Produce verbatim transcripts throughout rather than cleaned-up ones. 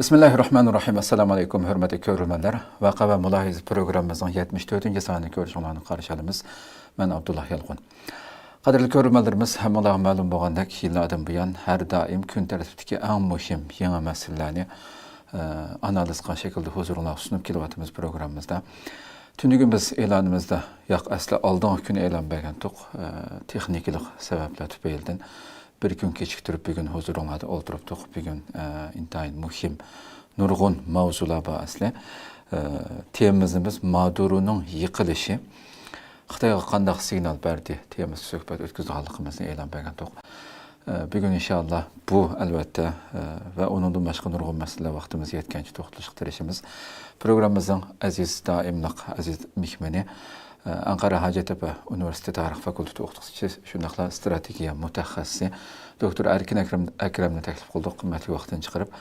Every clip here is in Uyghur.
بىسمىللاھىررەھمانىررەھىم. ئەسسالامۇئەلەيكۇم، ھۆرمەتلىك كۆرۈرمەنلەر. ۋەقە ۋە مۇلاھىزە پروگراممىمىزنىڭ يەتمىش تۆتىنچى سانىنى كۆرۈشۈڭلارنى قارشى ئالىمىز. مەن ئابدۇللا يالقۇن. قەدىرلىك كۆرۈرمەنلىرىمىز، ھەممىڭلارغا مەلۇم بولغاندەك، يىللاردىن بۇيان ھەر دائىم كۈن تەرتىپتىكى ئەڭ مۇھىم يېڭى مەسىلىلەرنى، ئە، ئانالىز قىلغان شەكىلدە ھۇزۇرۇڭلارغا سۇنۇپ كېلىۋاتىمىز پروگراممىمىزدا. تۈنۈگۈن بىز ئېلانىمىزدا، ياق، ئەسلى ئالدىنقى كۈنى ئېلان بەرگەنتۇق، ئە، تېخنىكىلىق سەۋەبلەر تۈپەيلىدىن بىر كۈن كېچىكتۈرۈپ بۈگۈن ھۇزۇرۇڭلاردا ئولتۇرۇپتۇق. بۈگۈن، ئە، ئىنتايىن مۇھىم، نۇرغۇن ماۋزۇلار بار ئەسلى. ئە، تېمىمىزنى بىز مادۇرونىڭ يىقىلىشى خىتايغا قانداق سىگنال بەردى تېمىسىدا سۆھبەت ئۆتكۈزىدىغانلىقىمىزنى ئېلان بەرگەنتۇق. ئە، بۈگۈن ئىنشائاللا بۇ ئەلۋەتتە، ئە، ۋە ئۇنىڭدىن باشقا نۇرغۇن مەسىلىلەر ۋاقتىمىز يەتكەنچە توختىلىشقا تىرىشىمىز. پروگراممىمىزنىڭ ئەزىز دائىملىق ئەزىز مېھمىنى، ئە، ئەنقەرە ھاجەتتەپە ئۇنىۋېرسىتېتى تارىخ فاكۇلتېتى ئوقۇتقۇچىسى، شۇنداقلا ئستراتېگىيە مۇتەخەسسىسى دوكتور ئەركىن ئەكرەم، ئەكرەمنى تەكلىپ قىلدۇق. قىممەتلىك ۋاقتىنى چىقىرىپ،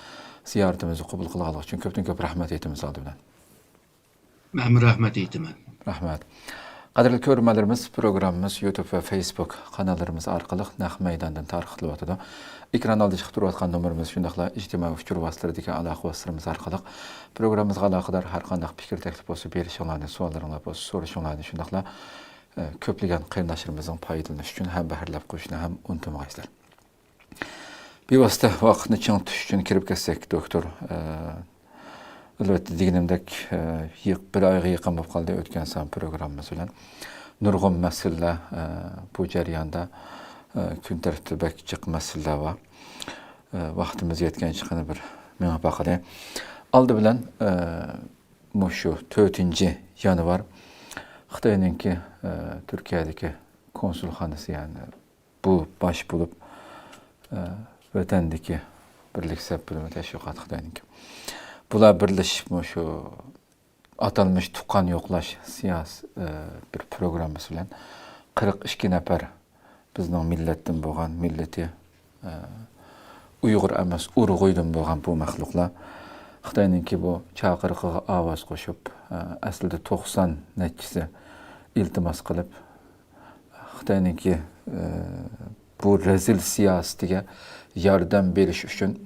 زىيارىتىمىزنى قوبۇل قىلغانلىقى ئۈچۈن كۆپتىن كۆپ رەھمەت ئېيتىمىز ئالدى بىلەن. مەنمۇ رەھمەت ئېيتىمەن. رەھمەت. قەدىرلىك كۆرۈرمەنلىرىمىز، پروگراممىمىز يۇتۇب ۋە فېيسبۇك قاناللىرىمىز ئارقىلىق نەق مەيداندىن تارقىتىلىۋاتىدۇ. ئېكران ئالدىدا چىقىپ تۇرۇۋاتقان نومۇرىمىز، شۇنداقلا ئىجتىمائىي ئۇچۇر ۋاسىتىلىرىدىكى ئالاقە ۋاسىتىلىرىمىز ئارقىلىق پروگراممىمىزغا ئالاقىدار ھەر قانداق پىكىر، تەكلىپ بولسا بېرىشىڭلارنى، سوئاللىرىڭلار بولسا سورىشىڭلارنى، شۇنداقلا، ئە، كۆپلىگەن قېرىنداشلىرىمىزنىڭ پايدىلىنىشى ئۈچۈن ھەمبەھىرلەپ قويۇشنى ھەم ئۇنتۇمىغايسىلەر. بىۋاسىتە ۋاقىتنى چىڭ تۇتۇش ئۈچۈن كىرىپ كەتسەك، دوكتور، ئە، ئەلۋەتتە، دېگىنىمدەك، ئە، يېق-، بىر ئايغا يېقىن بولۇپ قالدى ئۆتكەن سان پروگراممىمىز بىلەن. نۇرغۇن مەسىلىلەر، ئە، بۇ جەرياندا، ئە، كۈن تەرتىپتە بەك جىق مەسىلىلەر بار. ئە، ۋاقتىمىز يەتكەنچە قېنى بىر مېڭىپ باقىلى. ئالدى بىلەن، ئە، مۇشۇ تۆتىنچى يانۋار خىتاينىڭكى، ئە، تۈركىيەدىكى كونسۇلخانىسى، يەنى بۇ باش بولۇپ، ئە، ۋەتەندىكى بىرلىك سەپ بۆلۈمى تەشۋىقاتى خىتاينىڭكى. بۇلار بىرلىشىپ مۇشۇ ئاتالمىش تۇغقان يوقلاش سىياسىي، ئە، بىر پروگراممىسى بىلەن قىرىق ئىككى نەپەر بىزنىڭ مىللەتتىن بولغان، مىللىتى، ئە، ئۇيغۇر ئەمەس، ئۇرغۇيدىن بولغان بۇ مەخلۇقلار خىتاينىڭكى بۇ چاقىرىقىغا ئاۋاز قوشۇپ، ئە، ئەسلىدە توقسان نەچچىسى ئىلتىماس قىلىپ، خىتاينىڭكى، ئە، بۇ رەزىل سىياسىتىگە ياردەم بېرىش ئۈچۈن،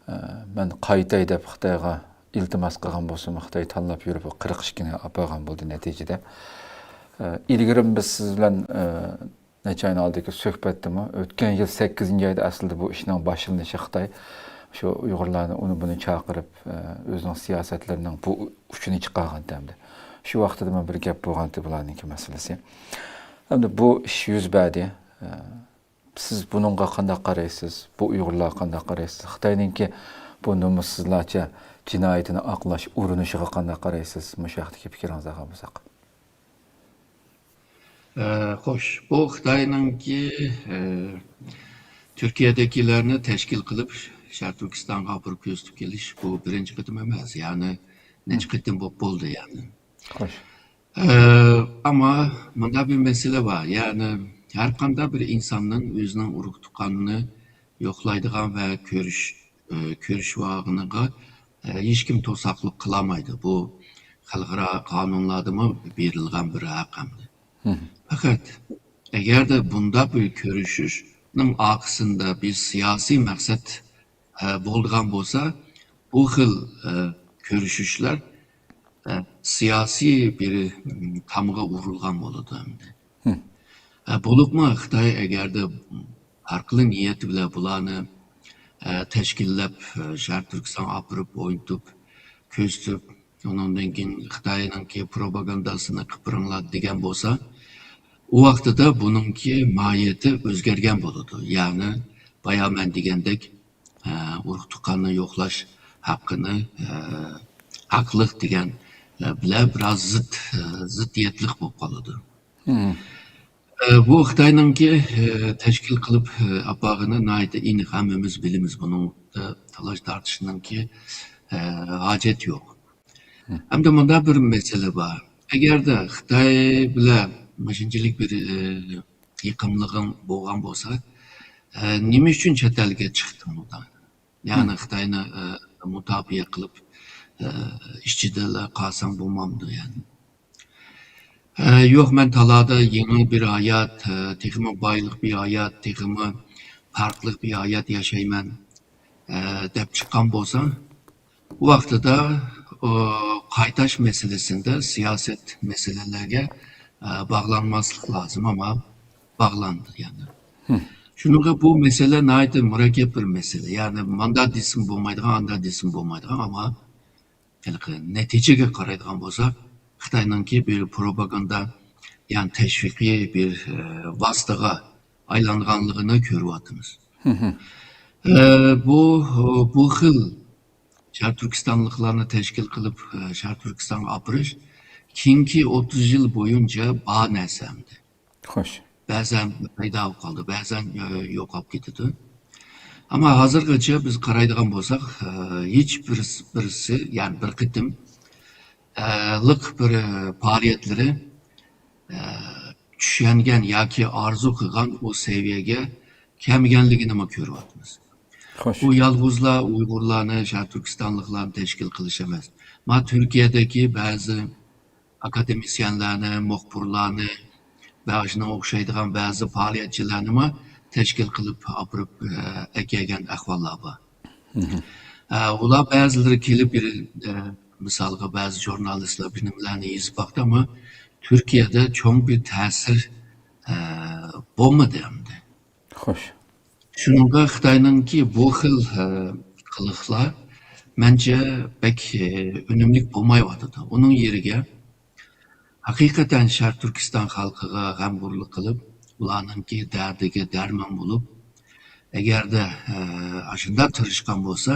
ئە، مەن قايتاي دەپ خىتايغا ئىلتىماس قىلغان بولسىمۇ، خىتاي تاللاپ يۈرۈپ، قىرىق ئىككىنى ئاپارغان بولدى نەتىجىدە. ئە، ئىلگىرىمۇ بىز سىز بىلەن، ئە، نەچچە ئاينىڭ ئالدىدىكى سۆھبەتتىمۇ، ئۆتكەن يىل سەككىزىنچى ئايدا ئەسلىدە بۇ ئىشنىڭ باشلىنىشى خىتاي شۇ ئۇيغۇرلارنى ئۇنى بۇنى چاقىرىپ، ئە، ئۆزىنىڭ سىياسەتلىرىنىڭ بۇ ئۇچىنى چىقارغانتى ئەمدى. شۇ ۋاقتىدىمۇ بىر گەپ بولغانتى بۇلارنىڭكى مەسىلىسى. ئەمدى بۇ ئىش يۈز بەردى. ئە، سىز بۇنىڭغا قانداق قارايسىز؟ بۇ ئۇيغۇرلارغا قانداق قارايسىز؟ خىتاينىڭكى بۇ نومۇسسىزلارچە جىنايىتىنى ئاقلاش ئۇرۇنۇشىغا قانداق قارايسىز؟ مۇشۇ ھەقتىكى پىكرىڭىزنى ئالغان بولساق. ئە، خوش، بۇ خىتاينىڭكى، ئە، تۈركىيەدىكىلەرنى تەشكىل قىلىپ، شەرقىي تۈركىستانغا ئاپىرىپ كۆرسىتىپ كېلىش، بۇ بىرىنچى قېتىم ئەمەس، يەنى نەچچە قېتىم بولۇپ بولدى، يەنى. خوش. ئە، ئەمما مۇنداق بىر مەسىلە بار، يەنى ھەر قانداق بىر ئىنساننىڭ ئۆزىنىڭ ئۇرۇق تۇغقانىنى يوقلايدىغان ۋە كۆرۈش، ئە، كۆرۈشۈۋالغىنىغا، ئە، ھېچكىم توساقلىق قىلالمايدۇ. بۇ خەلقئارا قانۇنلاردىمۇ بېرىلگەن بىر ھەق ئەمدى. مم. پەقەت ئەگەردە بۇنداق بىر كۆرۈشۈشنىڭ ئارقىسىدا بىر سىياسىي مەقسەت، ئە، بولىدىغان بولسا، بۇ خىل، ئە، كۆرۈشۈشلەر، ئە، سىياسىي بىر، م، تامغا ئۇرۇلغان بولىدۇ ئەمدى. مم. ئە، بولۇپمۇ خىتاي ئەگەردە ھەر قىلى نىيەت بىلەن بۇلارنى، ئە، تەشكىللەپ، ئە، شەرقىي تۈركىستانغا ئاپىرىپ ئوينىتىپ، كۆرسىتىپ، ئۇنىڭدىن كېيىن خىتاينىڭكى پروپاگانداسىنى قىلىپ بېرىڭلار دېگەن بولسا، ئۇ ۋاقتىدا بۇنىڭكى ماھىيىتى ئۆزگەرگەن بولىدۇ. يەنى بايا مەن دېگەندەك، ئە، ئۇرۇق تۇغقاننى يوقلاش ھەققىنى، ئە، ھەقلىق دېگەن، ئە، بىلەن بىراز زىت، ئە، زىددىيەتلىك بولۇپ قالىدۇ. مم. ئە، بۇ خىتاينىڭكى، ئە، تەشكىل قىلىپ، ئە، ئاپارغىنى ناھايىتى ئېنىق، ھەممىمىز بىلىمىز، بۇنىڭدا تالاش تارتىشنىڭكى، ئە، ھاجەت يوق. مم. ئەمدى مۇنداق بىر مەسىلە بار. ئەگەردە خىتاي بىلەن مۇشۇنچىلىك بىر، ئە، يېقىملىقىڭ بولغان بولسا، ئە، نېمە ئۈچۈن چەت ئەلگە چىقتىڭ ئۇدا؟ يەنى مم. خىتاينى، ئە، مۇداپىئە قىلىپ، ئە، ئىچىدىلا قالساڭ بولمامدۇ يەنى؟ ئە، يوق، مەن تالادا يېڭى بىر ھايات، ئە، تېخىمۇ بايلىق بىر ھايات، تېخىمۇ پەرقلىق بىر ھايات ياشايمەن، ئە، دەپ چىققان بولسا، ۋاقتىدا، ئۇ، قايتاش مەسىلىسىندە سىياسەت مەسىلىلەرگە، ئە، باغلانماسلىق لازىم، ئەمما باغلاندى يەنە. شۇنىڭغا بۇ مەسىلە ناھايىتى مۇرەككەپ بىر مەسىلە. يەنى ماندا دېسىمۇ بولمايدىغان، ئاندا دېسىمۇ بولمايدىغان، ئەمما ھېلىقى نەتىجىگە قارايدىغان بولساق، خىتاينىڭكى بىر پروپاگاندا، يەنى تەشۋىقىي بىر، ئە، ۋاسىتىغا ئايلانغانلىقىنى كۆرۈۋاتىمىز. ئە، بۇ، بۇ خىل شەرقىي تۈركىستانلىقلارنى تەشكىل قىلىپ، ئە، شەرقىي تۈركىستانغا ئاپىرىش كېيىنكى ئوتتۇز يىل بويىچە بار نەرسە ئەمدى. خوش. بەزەن پەيدا بولۇپ قالدى، بەزەن، ئە، يوقاپ كېتىدۇ. ئەمما ھازىرغىچە بىز قارايدىغان بولساق، ئە، ھېچ بىرسى، بىرسى، يەنى بىر قېتىم، ئە، لىق بىر، ئە، پائالىيەتلىرى، ئە، چۈشەنگەن ياكى ئارزۇ قىلغان ئۇ سەۋىيەگە كەلمىگەنلىكىنىمۇ كۆرۈۋاتىمىز. خوش. بۇ يالغۇزلا ئۇيغۇرلارنى، شەرقىي تۈركىستانلىقلارنى تەشكىل قىلىش ئەمەس. ما تۈركىيەدىكى بەزى ئاكادېمىسىيەنلەرنى، مۇخبىرلارنى ۋە شۇنىڭغا ئوخشايدىغان بەزى پائالىيەتچىلەرنىمۇ تەشكىل قىلىپ ئاپىرىپ، ئە، ئەكەلگەن ئەھۋاللار بار. ئە، ئۇلار بەزىلىرى كېلىپ بىر، ئە، مىسالغا بەزى ژۇرنالىستلار بىر نېمىلەرنى يېزىپ باقتى، ئەمما تۈركىيەدە چوڭ بىر تەسىر، ئە، بولمىدى ئەمدى. خوش. شۇنىڭغا خىتاينىڭكى بۇ خىل، ئە، قىلىقلار مەنچە بەك، ئە، ئۈنۈملۈك بولمايۋاتىدۇ. ئۇنىڭ يېرىگە ھەقىقەتەن شەرقىي تۈركىستان خەلقىگە غەمخورلۇق قىلىپ، ئۇلارنىڭكى دەردىگە دەرمان بولۇپ، ئەگەردە، ئە، ئاشۇنداق تىرىشقان بولسا،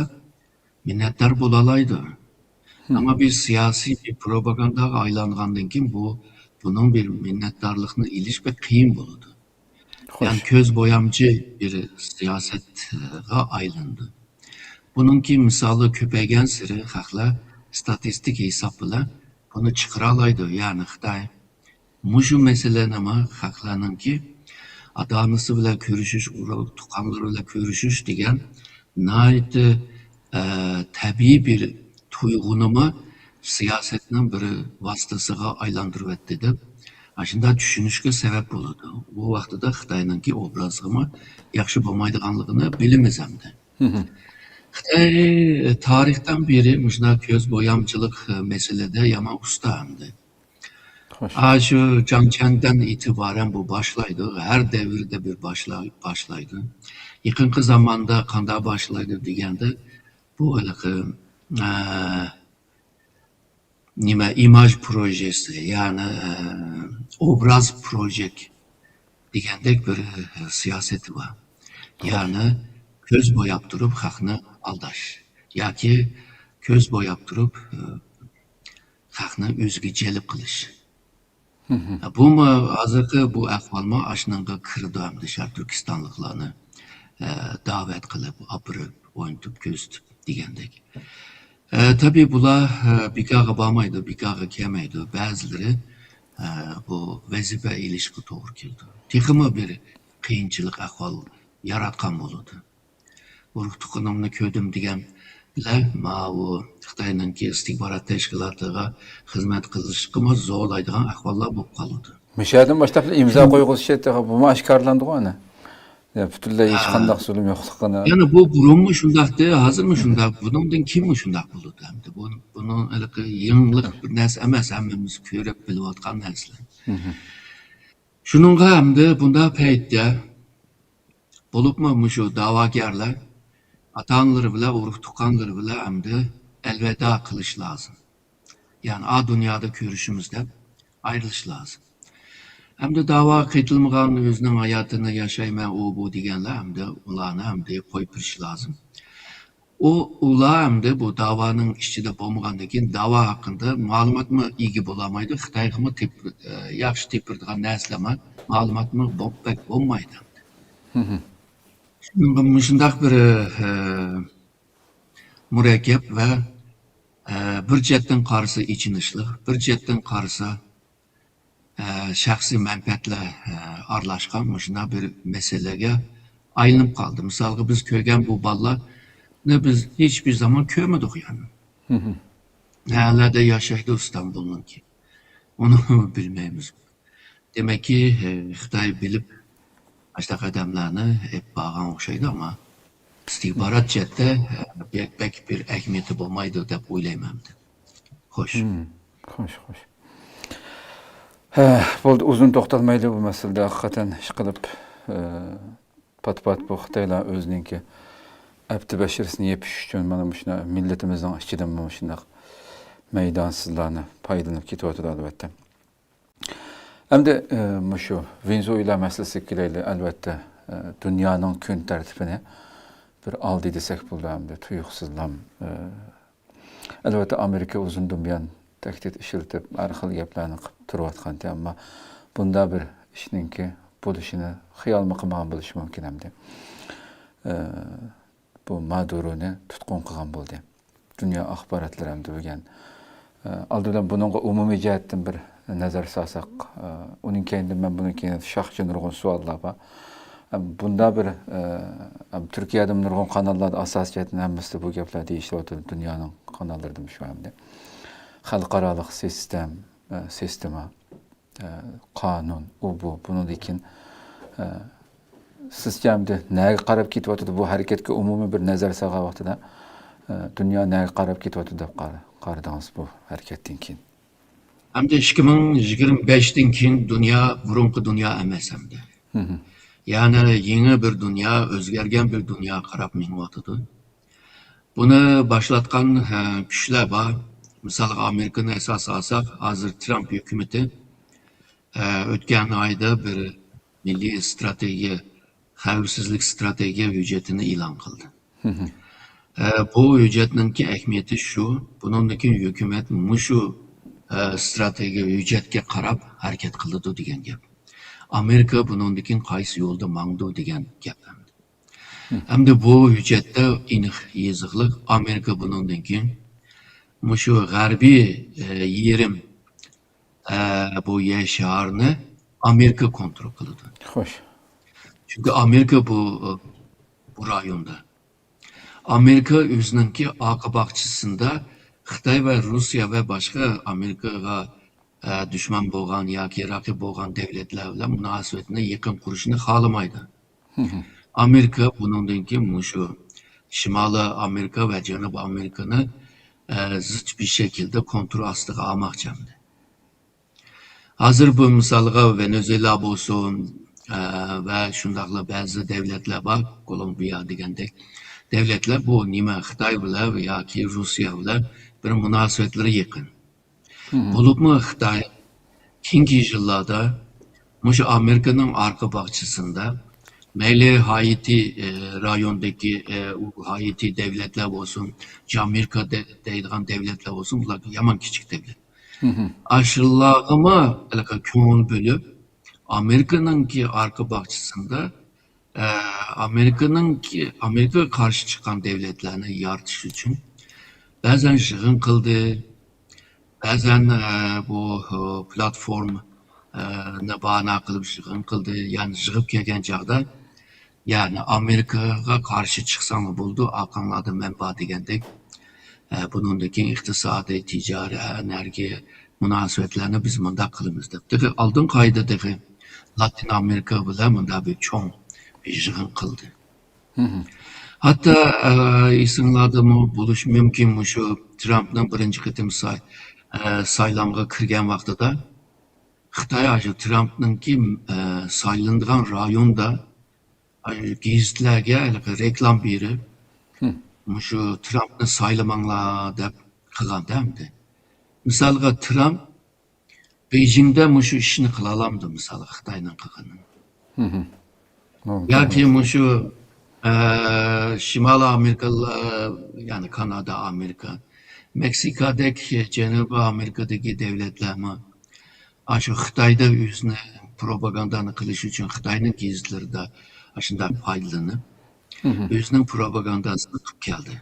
مىننەتدار بولالايدۇ. ئەمما بىر سىياسىي بىر پروپاگانداغا ئايلانغاندىن كېيىن بۇ، بۇنىڭ بىر مىننەتدارلىقنى ئېلىش بەك قىيىن بولىدۇ. خوش. يەنى كۆز بويامچى بىر سىياسەتكە ئايلىنىدۇ. بۇنىڭكى مىسالى كۆپەيگەنسېرى خەقلەر ئىستاتىستىك ھېساب بىلەن بۇنى چىقىرالايدۇ. يەنى خىتاي مۇشۇ مەسىلىنىمۇ خەقلەرنىڭكى ئاتا-ئانىسى بىلەن كۆرۈشۈش، ئۇرۇق-تۇغقانلىرى بىلەن كۆرۈشۈش دېگەن ناھايىتى، ئە، تەبىئىي بىر تۇيغۇنىمۇ سىياسەتنىڭ بىر ۋاسىتىسىغا ئايلاندۇرۇۋەتتى دەپ، ئاشۇنداق چۈشىنىشكە سەۋەب بولىدۇ. بۇ ۋاقتىدا خىتاينىڭكى ئوبرازىغىمۇ ياخشى بولمايدىغانلىقىنى بىلىمىز ئەمدى. خىتاي تارىختىن بېرى مۇشۇنداق كۆز بويامچىلىق مەسىلىدە يامان ئۇستا ئەمدى. خوش. ئاشۇ جاڭ چيەندىن ئېتىبارەن بۇ باشلايدۇ. ھەر دەۋردە بىر باشلا-، باشلايدۇ. يېقىنقى زاماندا قانداق باشلايدۇ دېگەندە، بۇ ھېلىقى، ئە، نېمە، ئىماژ پروژېسى، يەنى، ئە، ئوبراز پروژېكت دېگەندەك بىر، ئە، سىياسىتى بار. خوش. يەنى كۆز بوياپ تۇرۇپ خەقنى ئالداش ياكى كۆز بوياپ تۇرۇپ، ئە، خەقنى ئۆزىگە جەلپ قىلىش. بۇمۇ ھازىرقى بۇ ئەھۋالمۇ ئاشۇنىڭغا كىرىدۇ ئەمدى شەرقىي تۈركىستانلىقلارنى، ئە، دەۋەت قىلىپ، ئاپىرىپ، ئوينىتىپ، كۆرسىتىپ دېگەندەك. ئە، تەبىئىي بۇلار، ئە، بىكارغا بارمايدۇ، بىكارغا كەلمەيدۇ. بەزىلىرى، ئە، بۇ ۋەزىپە ئېلىشقا توغرا كېلىدۇ. تېخىمۇ بىر قىيىنچىلىق ئەھۋال ياراتقان بولىدۇ. ئۇرۇق-تۇغقىنىمنى كۆردۈم دېگەن بىلەن ماۋۇ خىتاينىڭكى ئىستىخبارات تەشكىلاتىغا خىزمەت قىلىشقىمۇ زورلايدىغان ئەھۋاللار بولۇپ قالىدۇ. مۇشۇ يەردىن باشلاپلا ئىمزا قويغۇزۇش، بۇمۇ ئاشكارىلاندىغۇ ئەنە. يا، پۈتۈنلەي ھېچقانداق زۇلۇم يوقلۇقىنى. يەنى بۇ بۇرۇنمۇ شۇنداقتى، ھازىرمۇ شۇنداق، بۇنىڭدىن كېيىنمۇ شۇنداق بولىدۇ ئەمدى. بۇ، بۇنىڭ ھېلىقى يېڭىلىق بىر نەرسە ئەمەس، ھەممىمىز كۆرۈپ بىلىۋاتقان نەرسىلەر. شۇنىڭغا ئەمدى بۇنداق پەيتتە بولۇپمۇ مۇشۇ دەۋاگەرلەر ئاتا-ئانىلىرى بىلەن، ئۇرۇق-تۇغقانلىرى بىلەن ئەمدى ئەلۋىدا قىلىش لازىم. يەنى ئا دۇنيادا كۆرۈشىمىز دەپ ئايرىلىش لازىم. ئەمدى دەۋاغا قېتىلمىغان، ئۆزىنىڭ ھاياتىنى ياشايمەن، ئۇ بۇ دېگەنلەر ئەمدى ئۇلارنى ئەمدى قويۇپ بېرىش لازىم. ئۇ، ئۇلار ئەمدى بۇ دەۋانىڭ ئىچىدە بولمىغاندىن كېيىن دەۋا ھەققىدە مەلۇماتمۇ ئىگە بولالمايدۇ. خىتايغىمۇ تېپ-، ياخشى تېپىلىدىغان نەرسىلەرمۇ، مەلۇماتمۇ بوپ-، بەك بولمايدۇ. شۇنىڭغا مۇشۇنداق بىر، ئە، مۇرەككەپ ۋە، ئە، بىر جەھەتتىن قارىسا ئېچىنىشلىق، بىر جەھەتتىن قارىسا، ئە، شەخسىي مەنپەئەتلەر، ئە، ئارىلاشقان مۇشۇنداق بىر مەسىلىگە ئايلىنىپ قالدى. مىسالغا، بىز كۆرگەن بۇ بالىلارنى بىز ھېچبىر زامان كۆرمىدۇق يەنى. نەلەردە ياشايدۇ ئىستانبۇلنىڭكى؟ ئۇنى بىلمەيمىز. دېمەككى، ئە، خىتاي بىلىپ ئاشۇنداق ئادەملەرنى ئېلىپ بارغان ئوخشايدۇ، ئەمما ئىستىخبارات جەھەتتە، ئە، بەك، بەك بىر ئەھمىيىتى بولمايدۇ دەپ ئويلايمەن. خوش. مم. خوش، خوش. ھە، بولدى، ئۇزۇن توختالمايلى بۇ مەسىلىدە. ھەقىقەتەن ئىشقىلىپ، ئە، پات-پات بۇ خىتايلار ئۆزىنىڭكى ئەپتى بەشىرىسىنى يېپىش ئۈچۈن مانا مۇشۇنداق مىللىتىمىزنىڭ ئىچىدىمۇ مۇشۇنداق مەيدانسىزلارنى پايدىلىنىپ كېتىۋاتىدۇ، ئەلۋەتتە. ئەمدى، ئە، مۇشۇ ۋېنېزۇېلا مەسىلىسىگە كېلەيلى. ئەلۋەتتە، ئە، دۇنيانىڭ كۈن تەرتىپىنى بىر ئالدى دېسەك بولىدۇ ئەمدى، تۇيۇقسىزلام. ئە، ئەلۋەتتە، ئامېرىكا ئۇزۇندىن بۇيان تەھدىت ئىشلىتىپ، ھەر خىل گەپلەرنى قىلىپ تۇرۇۋاتقانتى، ئەمما بۇنداق بىر ئىشنىڭكى بولۇشىنى خىيالمۇ قىلمىغان بولۇشى مۇمكىن ئەمدى. ئە، بۇ مادۇرونى تۇتقۇن قىلغان بولدى. دۇنيا ئاخباراتلىرى ھەم دېگەن، ئە، ئالدى بىلەن بۇنىڭغا ئومۇمىي جەھەتتىن بىر نەزەر سالساق، ئە، ئۇنىڭ كەينىدىن مەن بۇنىڭ كەينىدە شاخچە نۇرغۇن سوئاللار بار. ئە، بۇندا بىر، ئە، ئە، تۈركىيەدە نۇرغۇن قاناللاردا ئاساسىي جەھەتتىن ھەممىسىدە بۇ گەپلەر دېيىشىلىۋاتىدۇ، دۇنيانىڭ قاناللىرىدىمۇ شۇ ئەمدى. خەلقئارالىق سىستېم، ئە، سىستېما، ئە، قانۇن، ئۇ بۇ، بۇنىڭدىن كېيىن، ئە، سىزچە ئەمدى نەگە قاراپ كېتىۋاتىدۇ؟ بۇ ھەرىكەتكە ئومۇمىي بىر نەزەر سالغان ۋاقتىدا، ئە، دۇنيا نەگە قاراپ كېتىۋاتىدۇ دەپ قار-، قارىدىڭىز بۇ ھەرىكەتتىن كېيىن؟ ئەمدى ئىككى مىڭ يىگىرمە بەشتىن كېيىن دۇنيا بۇرۇنقى دۇنيا ئەمەس ئەمدى. مم. يەنى يېڭى بىر دۇنيا، ئۆزگەرگەن بىر دۇنياغا قاراپ مېڭىۋاتىدۇ. بۇنى باشلاتقان، ھە، كۈچلەر بار. مىسالغا، ئامېرىكىنى ئاساس ئالساق، ھازىر ترامپ ھۆكۈمىتى، ھە، ئۆتكەن ئايدا بىر مىللىي ئىستراتېگىيە، خەۋپسىزلىك ئىستراتېگىيە ھۆججىتىنى ئېلان قىلدى. مم. ھە، بۇ ھۆججەتنىڭكى ئەھمىيىتى شۇ، بۇنىڭدىن كېيىن ھۆكۈمەت مۇشۇ، ھە، ئىستراتېگىيە ھۆججەتكە قاراپ ھەرىكەت قىلىدۇ دېگەن گەپ. ئامېرىكا بۇنىڭدىن كېيىن قايسى يولدا ماڭىدۇ دېگەن گەپ ئەمدى. مم. ئەمدى بۇ ھۆججەتتە ئېنىق يېزىقلىق، ئامېرىكا بۇنىڭدىن كېيىن مۇشۇ غەربىي، ئە، يېرىم، ئە، بۇ يەر شارىنى ئامېرىكا كونترول قىلىدۇ. خوش. چۈنكى ئامېرىكا بۇ، بۇ رايوندا. ئامېرىكا ئۆزىنىڭكى ئارقا باغچىسىندا خىتاي ۋە روسىيە ۋە باشقا ئامېرىكىغا، ئە، دۈشمەن بولغان ياكى رەقىب بولغان دۆلەتلەر بىلەن مۇناسىۋەتنى يېقىن قۇرۇشنى خالىمايدۇ. مم. ئامېرىكا بۇنىڭدىن كېيىن مۇشۇ شىمالىي ئامېرىكا ۋە جەنۇبىي ئامېرىكىنى، ئە، زىچ بىر شەكىلدە كونترول ئاستىغا ئالماقچى ئەمدى. ھازىر بۇ مىسالغا ۋېنېزۇېلا بولسۇن، ئە، ۋە شۇنداقلا بەزى دۆلەتلەر بار، كولومبىيە دېگەندەك دۆلەتلەر بۇ نېمە خىتاي بىلەن ياكى روسىيە بىلەن بىر مۇناسىۋەتلىرى يېقىن. مم. بولۇپمۇ خىتاي كېيىنكى يىللاردا مۇشۇ ئامېرىكىنىڭ ئارقا باغچىسىدا مەيلى ھايتى، ئە، رايوندىكى، ئە، ئۇ ھايتى دۆلەتلەر بولسۇن، جامېيكا دە-، دەيدىغان دۆلەتلەر بولسۇن، بۇلار يامان كىچىك دۆلەت. مم. ئاشۇلارغىمۇ ھېلىقى كۆڭۈل بۆلۈپ، ئامېرىكىنىڭكى ئارقا باغچىسىدا، ئە، ئامېرىكىنىڭكى، ئامېرىكىغا قارشى چىققان دۆلەتلەرنى يارىتىش ئۈچۈن بەزەن يىغىن قىلدى، بەزەن، ئە، بۇ، ئە، پلاتفورما، ئە، نى باھانە قىلىپ يىغىن قىلدى. يەنى يىغىپ كەلگەن چاغدا، يەنى ئامېرىكىغا قارشى چىقساڭلار بولىدۇ، ئارقاڭلاردا مەن بار دېگەندەك. ئە، بۇنىڭدىن كېيىن ئىقتىسادىي، تىجارىي، ئەنەرگىيە مۇناسىۋەتلەرنى بىز مۇنداق قىلىمىز دەپ، تېخى ئالدىنقى ئايدا تېخى لاتىن ئامېرىكا بىلەن مۇنداق بىر چوڭ بىر يىغىن قىلدى. مم. ھەتتا، ئە، ئېسىڭلاردىمۇ بولۇشى مۇمكىن، مۇشۇ ترامپنىڭ بىرىنچى قېتىم ساي-، ئە، سايلامغا كىرگەن ۋاقتىدا خىتاي ئاشۇ ترامپنىڭكى، ئە، سايلىنىدىغان رايوندا ئاشۇ گېزىتلەرگە ھېلىقى رېكلام بېرىپ، مم. مۇشۇ ترامپنى سايلىماڭلار دەپ قىلغاندا ئەمدى. مىسالغا، ترامپ بېيجىڭدە مۇشۇ ئىشنى قىلالامدۇ، مىسالغا، خىتاينىڭ قىلغىنىنى؟ مم. مۇمكىن. ياكى مۇشۇ، ئە، شىمالىي ئامېرىكا، يەنى كانادا، ئامېرىكا، مېكسىكادەك جەنۇبىي ئامېرىكىدىكى دۆلەتلەرمۇ ئاشۇ خىتايدا ئۆزىنى پروپاگاندانى قىلىش ئۈچۈن خىتاينىڭ گېزىتلىرىدا ئاشۇنداق پايدىلىنىپ، مم. ئۆزىنىڭ پروپاگانداسىنى قىلىپ كەلدى.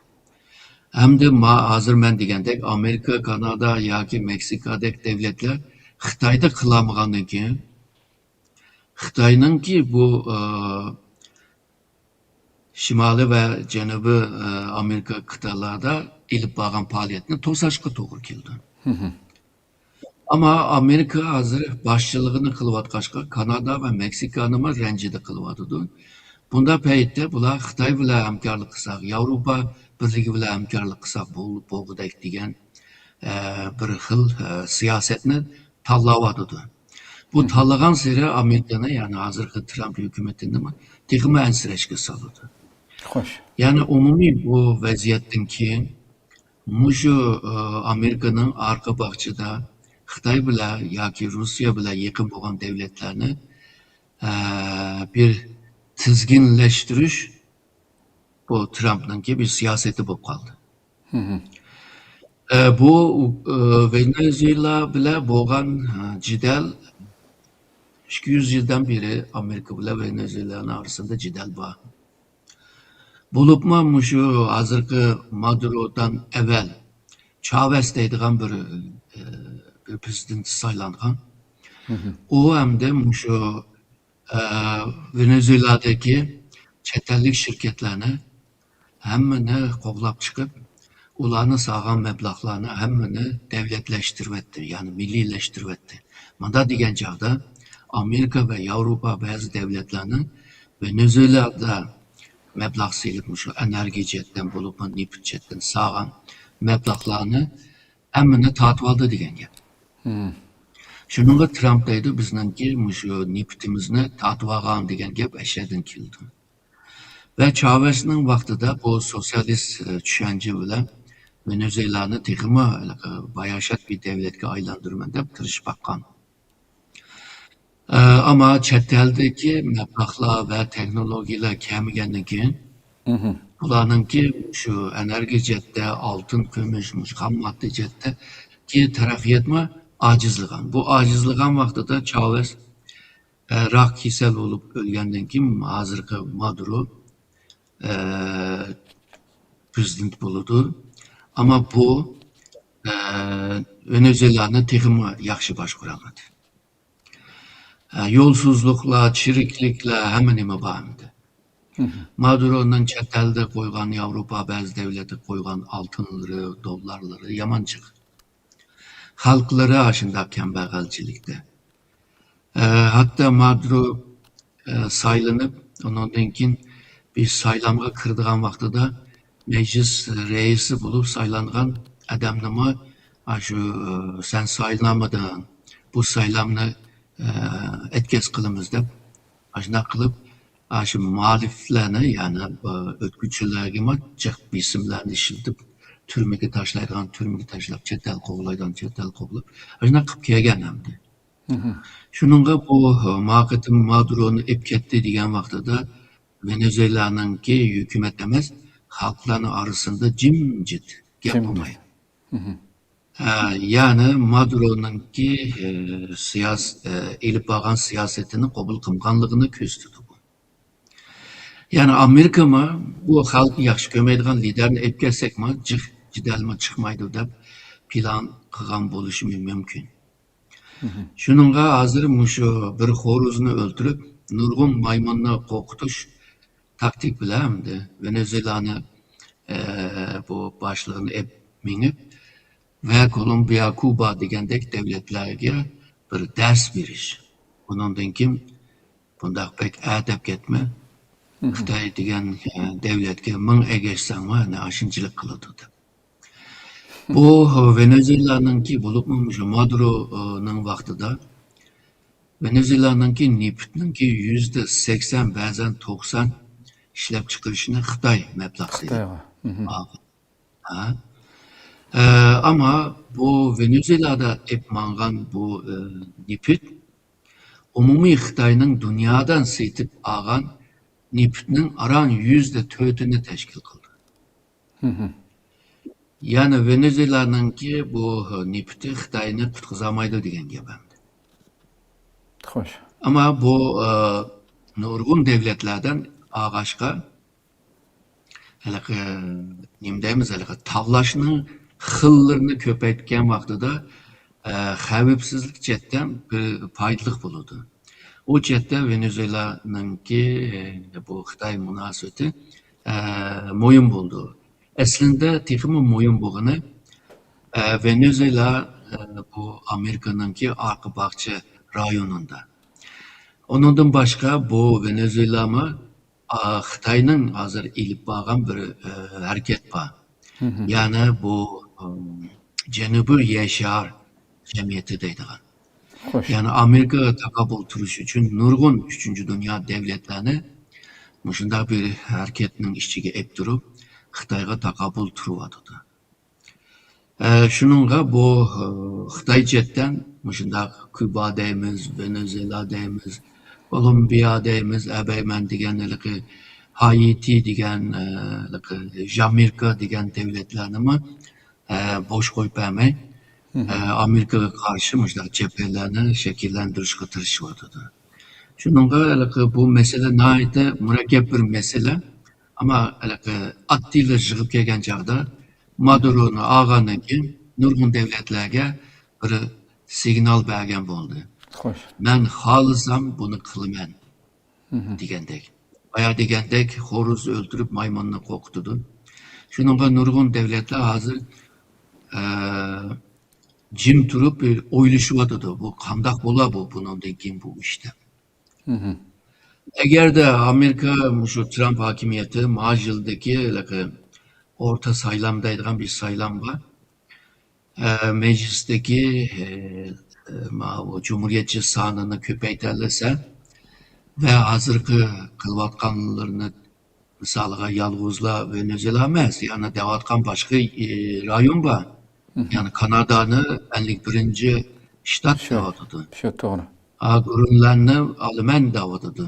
ھەمدە ما-، ھازىر مەن دېگەندەك، ئامېرىكا، كانادا ياكى مېكسىكادەك دۆلەتلەر خىتايدا قىلالمىغاندىن كېيىن، خىتاينىڭكى بۇ، ئى، شىمالىي ۋە جەنۇبىي، ئى، ئامېرىكا قىتئەلەردە ئېلىپ بارغان پائالىيەتنى توساشقا توغرا كېلىدۇ. مم. ئەمما ئامېرىكا ھازىر باشچىلىقىنى قىلىۋاتقاچقا، كانادا ۋە مېكسىكانىمۇ رەنجىدە قىلىۋاتىدۇ. بۇنداق پەيتتە بۇلار خىتاي بىلەن ھەمكارلىق قىلساق، ياۋروپا بىرلىكى بىلەن ھەمكارلىق قىلساق بول-، بولغۇدەك دېگەن، ئە، بىر خىل، ئە، سىياسەتنى تاللاۋاتىدۇ. بۇ تاللىغانسېرى ئامېرىكىنى، يەنى ھازىرقى ترامپ ھۆكۈمىتىنىمۇ تېخىمۇ ئەنسىرەشكە سالىدۇ. خوش. يەنى ئومۇمىي بۇ ۋەزىيەتتىن كېيىن مۇشۇ، ئە، ئامېرىكىنىڭ ئارقا باغچىدا خىتاي بىلەن ياكى روسىيە بىلەن يېقىن بولغان دەۋلەتلەرنى، ئە، بىر تىزگىنلەشتۈرۈش بۇ ترامپنىڭكى بىر سىياسىتى بولۇپ قالدى. ئە، بۇ، ئە، ۋېنېزۇېلا بىلەن بولغان، ئە، جېدەل ئىككى يۈز يىلدىن بېرى ئامېرىكا بىلەن ۋېنېزۇېلانىڭ ئارىسىدا جېدەل بار. بولۇپمۇ مۇشۇ ھازىرقى مادۇرودىن ئەۋۋەل چاۋېس دەيدىغان بىر، ئە، بىر پرېزىدېنت سايلانغان. ئۇ ھەمدە مۇشۇ، ئە، ۋېنېزۇېلادىكى چەت ئەللىك شىركەتلەرنى ھەممىنى قوغلاپ چىقىپ، ئۇلارنى سالغان مەبلەغلەرنى ھەممىنى دەۋلەتلەشتۈرۈۋەتتى، يەنى مىللىيلەشتۈرۈۋەتتى. مۇنداق دېگەن چاغدا ئامېرىكا ۋە ياۋروپا بەزى دەۋلەتلەرنىڭ ۋېنېزۇېلادا مەبلەغ سېلىپ، مۇشۇ ئېنېرگىيە جەھەتتىن بولۇپمۇ نېفىت جەھەتتىن سالغان مەبلەغلەرنى ھەممىنى تارتىۋالدى دېگەن گەپ. شۇنىڭغا ترامپ دەيدۇ، بىزنىڭكى مۇشۇ نېفىتىمىزنى تارتىۋالغان دېگەن گەپ ئەشەدىن كېلىدۇ. ۋە چاۋېسنىڭ ۋاقتىدا بۇ سوتسىيالىست، ئە، چۈشەنچە بىلەن ۋېنېزۇېلانى تېخىمۇ ھېلىقى باياشات بىر دەۋلەتكە ئايلاندۇرىمەن دەپ تىرىشىپ باققان. ئە، ئەمما چەت ئەلدىكى مەبلەغلەر ۋە تېخنولوگىيەلەر كەلمىگەندىن كېيىن، بۇلارنىڭكى شۇ ئېنېرگىيە جەھەتتە، ئالتۇن، كۈمۈش، مۇشۇ خام ماددا جەھەتتىكى تەرەققىياتمۇ ئاجىزلىغان. بۇ ئاجىزلىغان ۋاقتىدا چاۋېس، ئە، راك كېسەل بولۇپ ئۆلگەندىن كېيىن ھازىرقى مادۇرو، ئە، پرېزىدېنت بولىدۇ. ئەمما بۇ، ئە، ۋېنېزۇېلانى تېخىمۇ ياخشى باشقۇرالمىدى. ئە، يولسىزلىقلار، چىرىكلىكلەر، ھەممە نېمە بار ئەمدى. مادۇرونىڭ چەت ئەلدە قويغان، ياۋروپا بەزى دەۋلەتكە قويغان ئالتۇنلىرى، دوللارلىرى يامان جىق. خەلقلىرى ئاشۇنداق كەمبەغەلچىلىكتە. ئە، ھەتتا مادۇرو، ئە، سايلىنىپ، ئۇنىڭدىن كېيىن بىر سايلامغا كىرىدىغان ۋاقتىدا مەجلىس رەئىسى بولۇپ سايلانغان ئادەمنىمۇ، ئاشۇ، ئە، سەن سايلىنالمىدىڭ، بۇ سايلامنى، ئە، ئەتكەس قىلىمىز دەپ، ئاشۇنداق قىلىپ، ئاشۇ مۇھالىپلەرنى، يەنى، ئە، ئۆتكۈنچىلەرگىمۇ جىق بېسىملارنى ئىشلىتىپ، تۈرمىگە تاشلايدىغان تۈرمىگە تاشلاپ، چەت ئەل قوغلايدىغان چەت ئەل قوغلاپ، ئاشۇنداق قىلىپ كەلگەن ئەمدى. شۇنىڭغا بۇ، ما قېتىم مادۇرونى ئېلىپ كەتتى دېگەن ۋاقتىدا، ۋېنېزۇېلانىڭكى ھۆكۈمەت ئەمەس، خەلقلەرنىڭ ئارىسىدا جىمجىت، گەپ بولماي. ھە، يەنى مادۇرونىڭكى، ئە، سىياس-، ئە، ئېلىپ بارغان سىياسىتىنى قوبۇل قىلمىغانلىقىنى كۆرسىتىدۇ بۇ. يەنى ئامېرىكىمۇ بۇ خەلقى ياخشى كۆرمەيدىغان لىدەرنى ئېلىپ كەلسەكمۇ، جىق جېدەلمۇ چىقمايدۇ دەپ پىلان قىلغان بولۇشى مۇمكىن. شۇنىڭغا ھازىر مۇشۇ بىر خورۇزنى ئۆلتۈرۈپ، نۇرغۇن مايمۇننى قورقۇتۇش تاكتىك بىلەن ئەمدى ۋېنېزۇېلانى، ئە، بۇ باشلىقىنى ئېلىپ مېڭىپ ۋە كولومبىيە، كۇبا دېگەندەك دەۋلەتلەرگە بىر دەرس بېرىش. ئۇنىڭدىن كېيىن بۇنداق بەك ئەتەپ كەتمە. خىتاي دېگەن، ئە، دەۋلەتكە مىڭ ئەگەشسەڭمۇ، ئەنە ئاشۇنچىلىك قىلىدۇ دەپ. بۇ ۋېنېزۇېلانىڭكى، بولۇپمۇ مۇشۇ مادۇرونىڭ ۋاقتىدا ۋېنېزۇېلانىڭكى نېفىتنىڭكى يۈزدە سەكسەن، بەزەن توقسان ئىشلەپچىقىرىشنى خىتاي مەبلەغ سېلىپ ئالغان. ھە. ئە، ئەمما بۇ ۋېنېزۇېلادا ئېلىپ ماڭغان بۇ، ئە، نېفىت ئومۇمىي خىتاينىڭ دۇنيادا سېتىپ ئالغان نېفىتنىڭ ئاران يۈزدە تۆتىنى تەشكىل قىلدى. يەنى ۋېنېزۇېلانىڭكى بۇ نېفىتى خىتاينى قۇتقۇزالمايدۇ دېگەن گەپ ئەمدى. خوش. ئەمما بۇ، ئە، نۇرغۇن دەۋلەتلەردىن ئالغاچقا، ھېلىقى، نېمە دەيمىز، ھېلىقى تاۋلاشنىڭ خىللىرىنى كۆپەيتكەن ۋاقتىدا، ئە، خەۋپسىزلىك جەھەتتىن بىر پايدىلىق بولىدۇ. ئۇ جەھەتتە ۋېنېزۇېلانىڭكى، ئە، بۇ خىتاي مۇناسىۋىتى، ئە، مۇھىم بولىدۇ. ئەسلىندە تېخىمۇ مۇھىم بولغىنى، ئە، ۋېنېزۇېلا، ئە، بۇ ئامېرىكىنىڭكى ئارقا باغچە رايونىدا. ئۇنىڭدىن باشقا بۇ ۋېنېزۇېلامۇ ئا، خىتاينىڭ ھازىر ئېلىپ بارغان بىر، ئە، ھەرىكەت بار. يەنى بۇ، ئە، جەنۇبىي يەر شار جەمئىيىتى دەيدىغان. خوش. يەنى ئامېرىكىغا تاقابىل تۇرۇش ئۈچۈن نۇرغۇن ئۈچىنچى دۇنيا دەۋلەتلەرنى مۇشۇنداق بىر ھەرىكەتنىڭ ئىچىگە ئېلىپ تۇرۇپ، خىتايغا تاقابىل تۇرۇۋاتىدۇ. ئە، شۇنىڭغا بۇ، ئە، خىتاي چەتتىن مۇشۇنداق كۇبا دەيمىز، ۋېنېزۇېلا دەيمىز، كولومبىيە دەيمىز، ئەبەيمەن دېگەن ھېلىقى ھايتى دېگەن، ئە، ھېلىقى ژامېيكا دېگەن دەۋلەتلەرنىمۇ، ئە، بوش قويۇپ بەرمەي، ئە، ئامېرىكىغا قارشى مۇشۇنداق جەبھەلەرنى شەكىللەندۈرۈشكە تىرىشىۋاتىدۇ. شۇنىڭغا ھېلىقى بۇ مەسىلە ناھايىتى مۇرەككەپ بىر مەسىلە. ئەمما ھېلىقى ئاددىيلا يىغىپ كەلگەن چاغدا مادۇرونى ئالغاندىن كېيىن نۇرغۇن دەۋلەتلەرگە بىر سىگنال بەرگەن بولدى. خوش. مەن خالىسام بۇنى قىلىمەن دېگەندەك. بايا دېگەندەك خورۇز ئۆلتۈرۈپ مايمۇننى قورقۇتىدۇ. شۇنىڭغا نۇرغۇن دەۋلەتلەر ھازىر، ئە، جىم تۇرۇپ ئويلىشىۋاتىدۇ. بۇ قانداق بولا بۇ، بۇنىڭدىن كېيىن بۇ ئىش دەپ. ئەگەردە ئامېرىكا مۇشۇ ترامپ ھاكىمىيىتى ماۋۇ يىلدىكى ھېلىقى ئورتا سايلام دەيدىغان بىر سايلام بار. ئە، مەجلىستىكى، ئە، ئە، ماۋۇ جۇمھۇرىيەتچى سانىنى كۆپەيتەلىسە ۋە ھازىرقى قىلىۋاتقانلىرىنى، مىسالىغا، يالغۇزلا ۋېنېزۇېلا ئەمەس، يەنە دەۋاتقان باشقا، ئى، رايون بار. يەنى كانادانى ئەللىك بىرىنچى شتات شۇ، دەۋاتىدۇ. شۇ توغرا. ئا، گرېنلاندنى ئالىمەن دەۋاتىدۇ.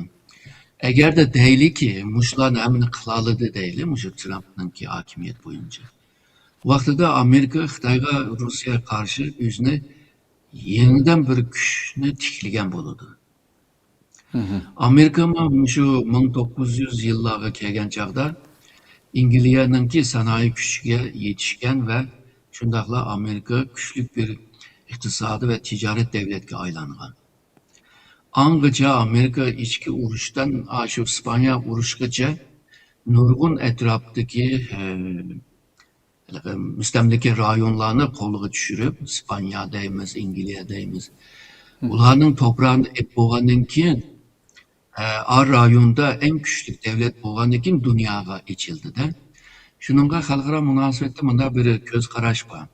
ئەگەردە دەيلىكى، مۇشۇلارنى ھەممىنى قىلالىدى دەيلى، مۇشۇ ترامپنىڭكى ھاكىمىيەت بويىچە. ۋاقتىدا ئامېرىكا خىتايغا، روسىيەگە قارشى ئۆزىنى يېڭىدىن بىر كۈچنى تىكلىگەن بولىدۇ. ئامېرىكىمۇ مۇشۇ مىڭ توققۇز يۈز يىللارغا كەلگەن چاغدا ئەنگلىيەنىڭكى سانائىي كۈچىگە يېتىشكەن ۋە شۇنداقلا ئامېرىكا كۈچلۈك بىر ئىقتىسادىي ۋە تىجارەت دەۋلەتكە ئايلانغان. ئاڭغىچە ئامېرىكا ئىچكى ئۇرۇشتىن ئاشۇ ئىسپانىيە ئۇرۇشقىچە نۇرغۇن ئەتراپتىكى، ئە، ھېلىقى مۇستەملىكە رايونلارنى قولىغا چۈشۈرۈپ، ئىسپانىيە دەيمىز، ئەنگلىيە دەيمىز. ئۇلارنىڭ توپراقىنى ئېلىپ بولغاندىن كېيىن، ئە، ئا رايوندا ئەڭ كۈچلۈك دەۋلەت بولغاندىن كېيىن دۇنياغا ئېچىلدى-دە. شۇنىڭغا خەلقئارا مۇناسىۋەتتە مۇنداق بىر كۆز قاراش بار.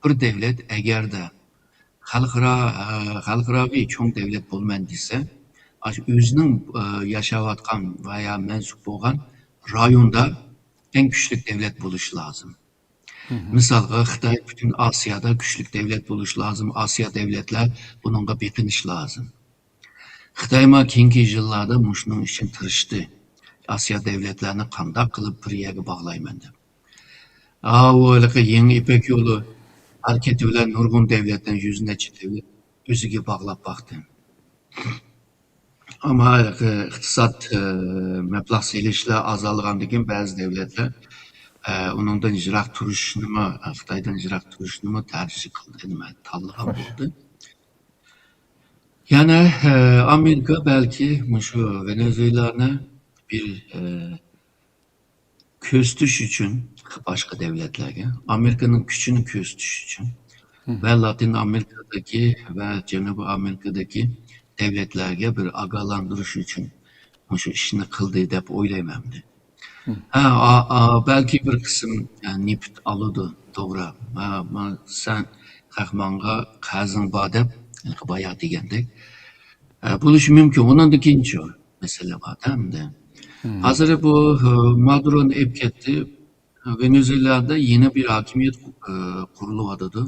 بىر دەۋلەت ئەگەردە خەلقئارا، ئە، خەلقئاراۋى چوڭ دەۋلەت بولىمەن دېسە، ئاشۇ ئۆزىنىڭ، ئە، ياشاۋاتقان ۋە يا مەنسۇپ بولغان رايوندا ئەڭ كۈچلۈك دەۋلەت بولۇشى لازىم. مىسالغا، خىتاي پۈتۈن ئاسىيادا كۈچلۈك دەۋلەت بولۇشى لازىم، ئاسىيا دەۋلەتلەر بۇنىڭغا بېقىنىشى لازىم. خىتايمۇ كېيىنكى يىللاردا مۇشۇنىڭ ئۈچۈن تىرىشتى. ئاسىيا دەۋلەتلەرنى قانداق قىلىپ بىر يەرگە باغلايمەن دەپ. ئاۋۇ ھېلىقى يېڭى يىپەك يولى ھەرىكىتى بىلەن نۇرغۇن دەۋلەتنى، يۈز نەچچە دەۋلەت ئۆزىگە باغلاپ باقتى. ئەمما ھېلىقى ئىقتىساد، ئە، مەبلەغ سېلىشلار ئازالغاندىن كېيىن بەزى دەۋلەتلەر، ئە، ئۇنىڭدىن يىراق تۇرۇشنىمۇ، خىتايدىن يىراق تۇرۇشنىمۇ تەرجىح قىلدى، نېمە، تاللىغان بولدى. يەنە، ئە، ئامېرىكا بەلكى مۇشۇ ۋېنېزۇېلانى بىر، ئە، كۆرسىتىش ئۈچۈن باشقا دەۋلەتلەرگە، ئامېرىكىنىڭ كۈچىنى كۆرسىتىش ئۈچۈن ۋە لاتىن ئامېرىكىدىكى ۋە جەنۇبىي ئامېرىكىدىكى دەۋلەتلەرگە بىر ئاگاھلاندۇرۇش ئۈچۈن مۇشۇ ئىشنى قىلدى دەپ ئويلايمەن ئەمدى. ھە، ئا-، ئا-، بەلكى بىر قىسىم، ئە، نېفىت ئالىدۇ، توغرا. ھە، ما-، سەن خەق ماڭا قەرزىڭ بار دەپ، بايا دېگەندەك. ئە، بولۇشى مۇمكىن. ئۇنىڭدىن كېيىنچۇ مەسىلە بار-دە ئەمدى. ھازىر بۇ، ئە، مادۇرونى ئېلىپ كەتتى. ۋېنېزۇېلادا يېڭى بىر ھاكىمىيەت، ئە، قۇرۇلۇۋاتىدۇ.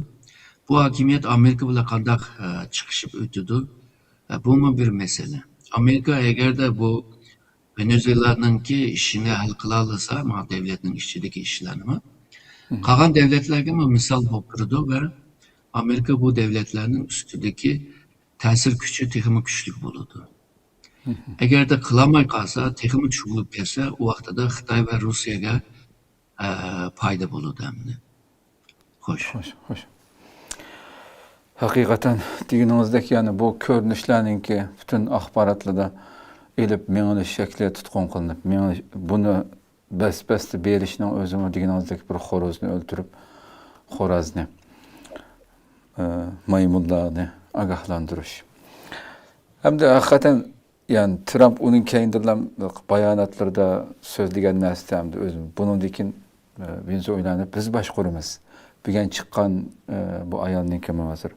بۇ ھاكىمىيەت ئامېرىكا بىلەن قانداق، ئە، چىقىشىپ ئۆتىدۇ؟ ئە، بۇمۇ بىر مەسىلە. ئامېرىكا ئەگەردە بۇ ۋېنېزۇېلانىڭكى ئىشىنى ھەل قىلالىسا، ما دەۋلەتنىڭ ئىچىدىكى ئىشلارنىمۇ، قالغان دەۋلەتلەرگىمۇ مىسال بولۇپ تۇرىدۇ ۋە ئامېرىكا بۇ دەۋلەتلەرنىڭ ئۈستىدىكى تەسىر كۈچى تېخىمۇ كۈچلۈك بولىدۇ. ئەگەردە قىلالماي قالسا، تېخىمۇ چوڭىيىپ كەتسە، ئۇ ۋاقتىدا خىتاي ۋە روسىيەگە، ئە، پايدا بولىدۇ ئەمدى. خوش. خوش، خوش. ھەقىقەتەن دېگىنىڭىزدەك، يەنى بۇ كۆرۈنۈشلەرنىڭكى پۈتۈن ئاخباراتلاردا ئېلىپ مېڭىلىش شەكلى تۇتقۇن قىلىنىپ، مېڭىلىش، بۇنى بەس-بەستە بېرىشنىڭ ئۆزىمۇ دېگىنىڭىزدەك بىر خورۇزنى ئۆلتۈرۈپ، خورازنى، ئە، مايمۇنلارنى ئاگاھلاندۇرۇش. ھەمدە ھەقىقەتەن يەنى ترامپ ئۇنىڭ كەينىدىنلا باياناتلىرىدا سۆزلىگەن نەرسىدە ھەمدە ئۆزى بۇنىڭدىن كېيىن، ئە، ۋېنېزۇېلانى بىز باشقۇرىمىز. بۈگۈن چىققان، ئە، بۇ ئايالنىڭكى ھازىر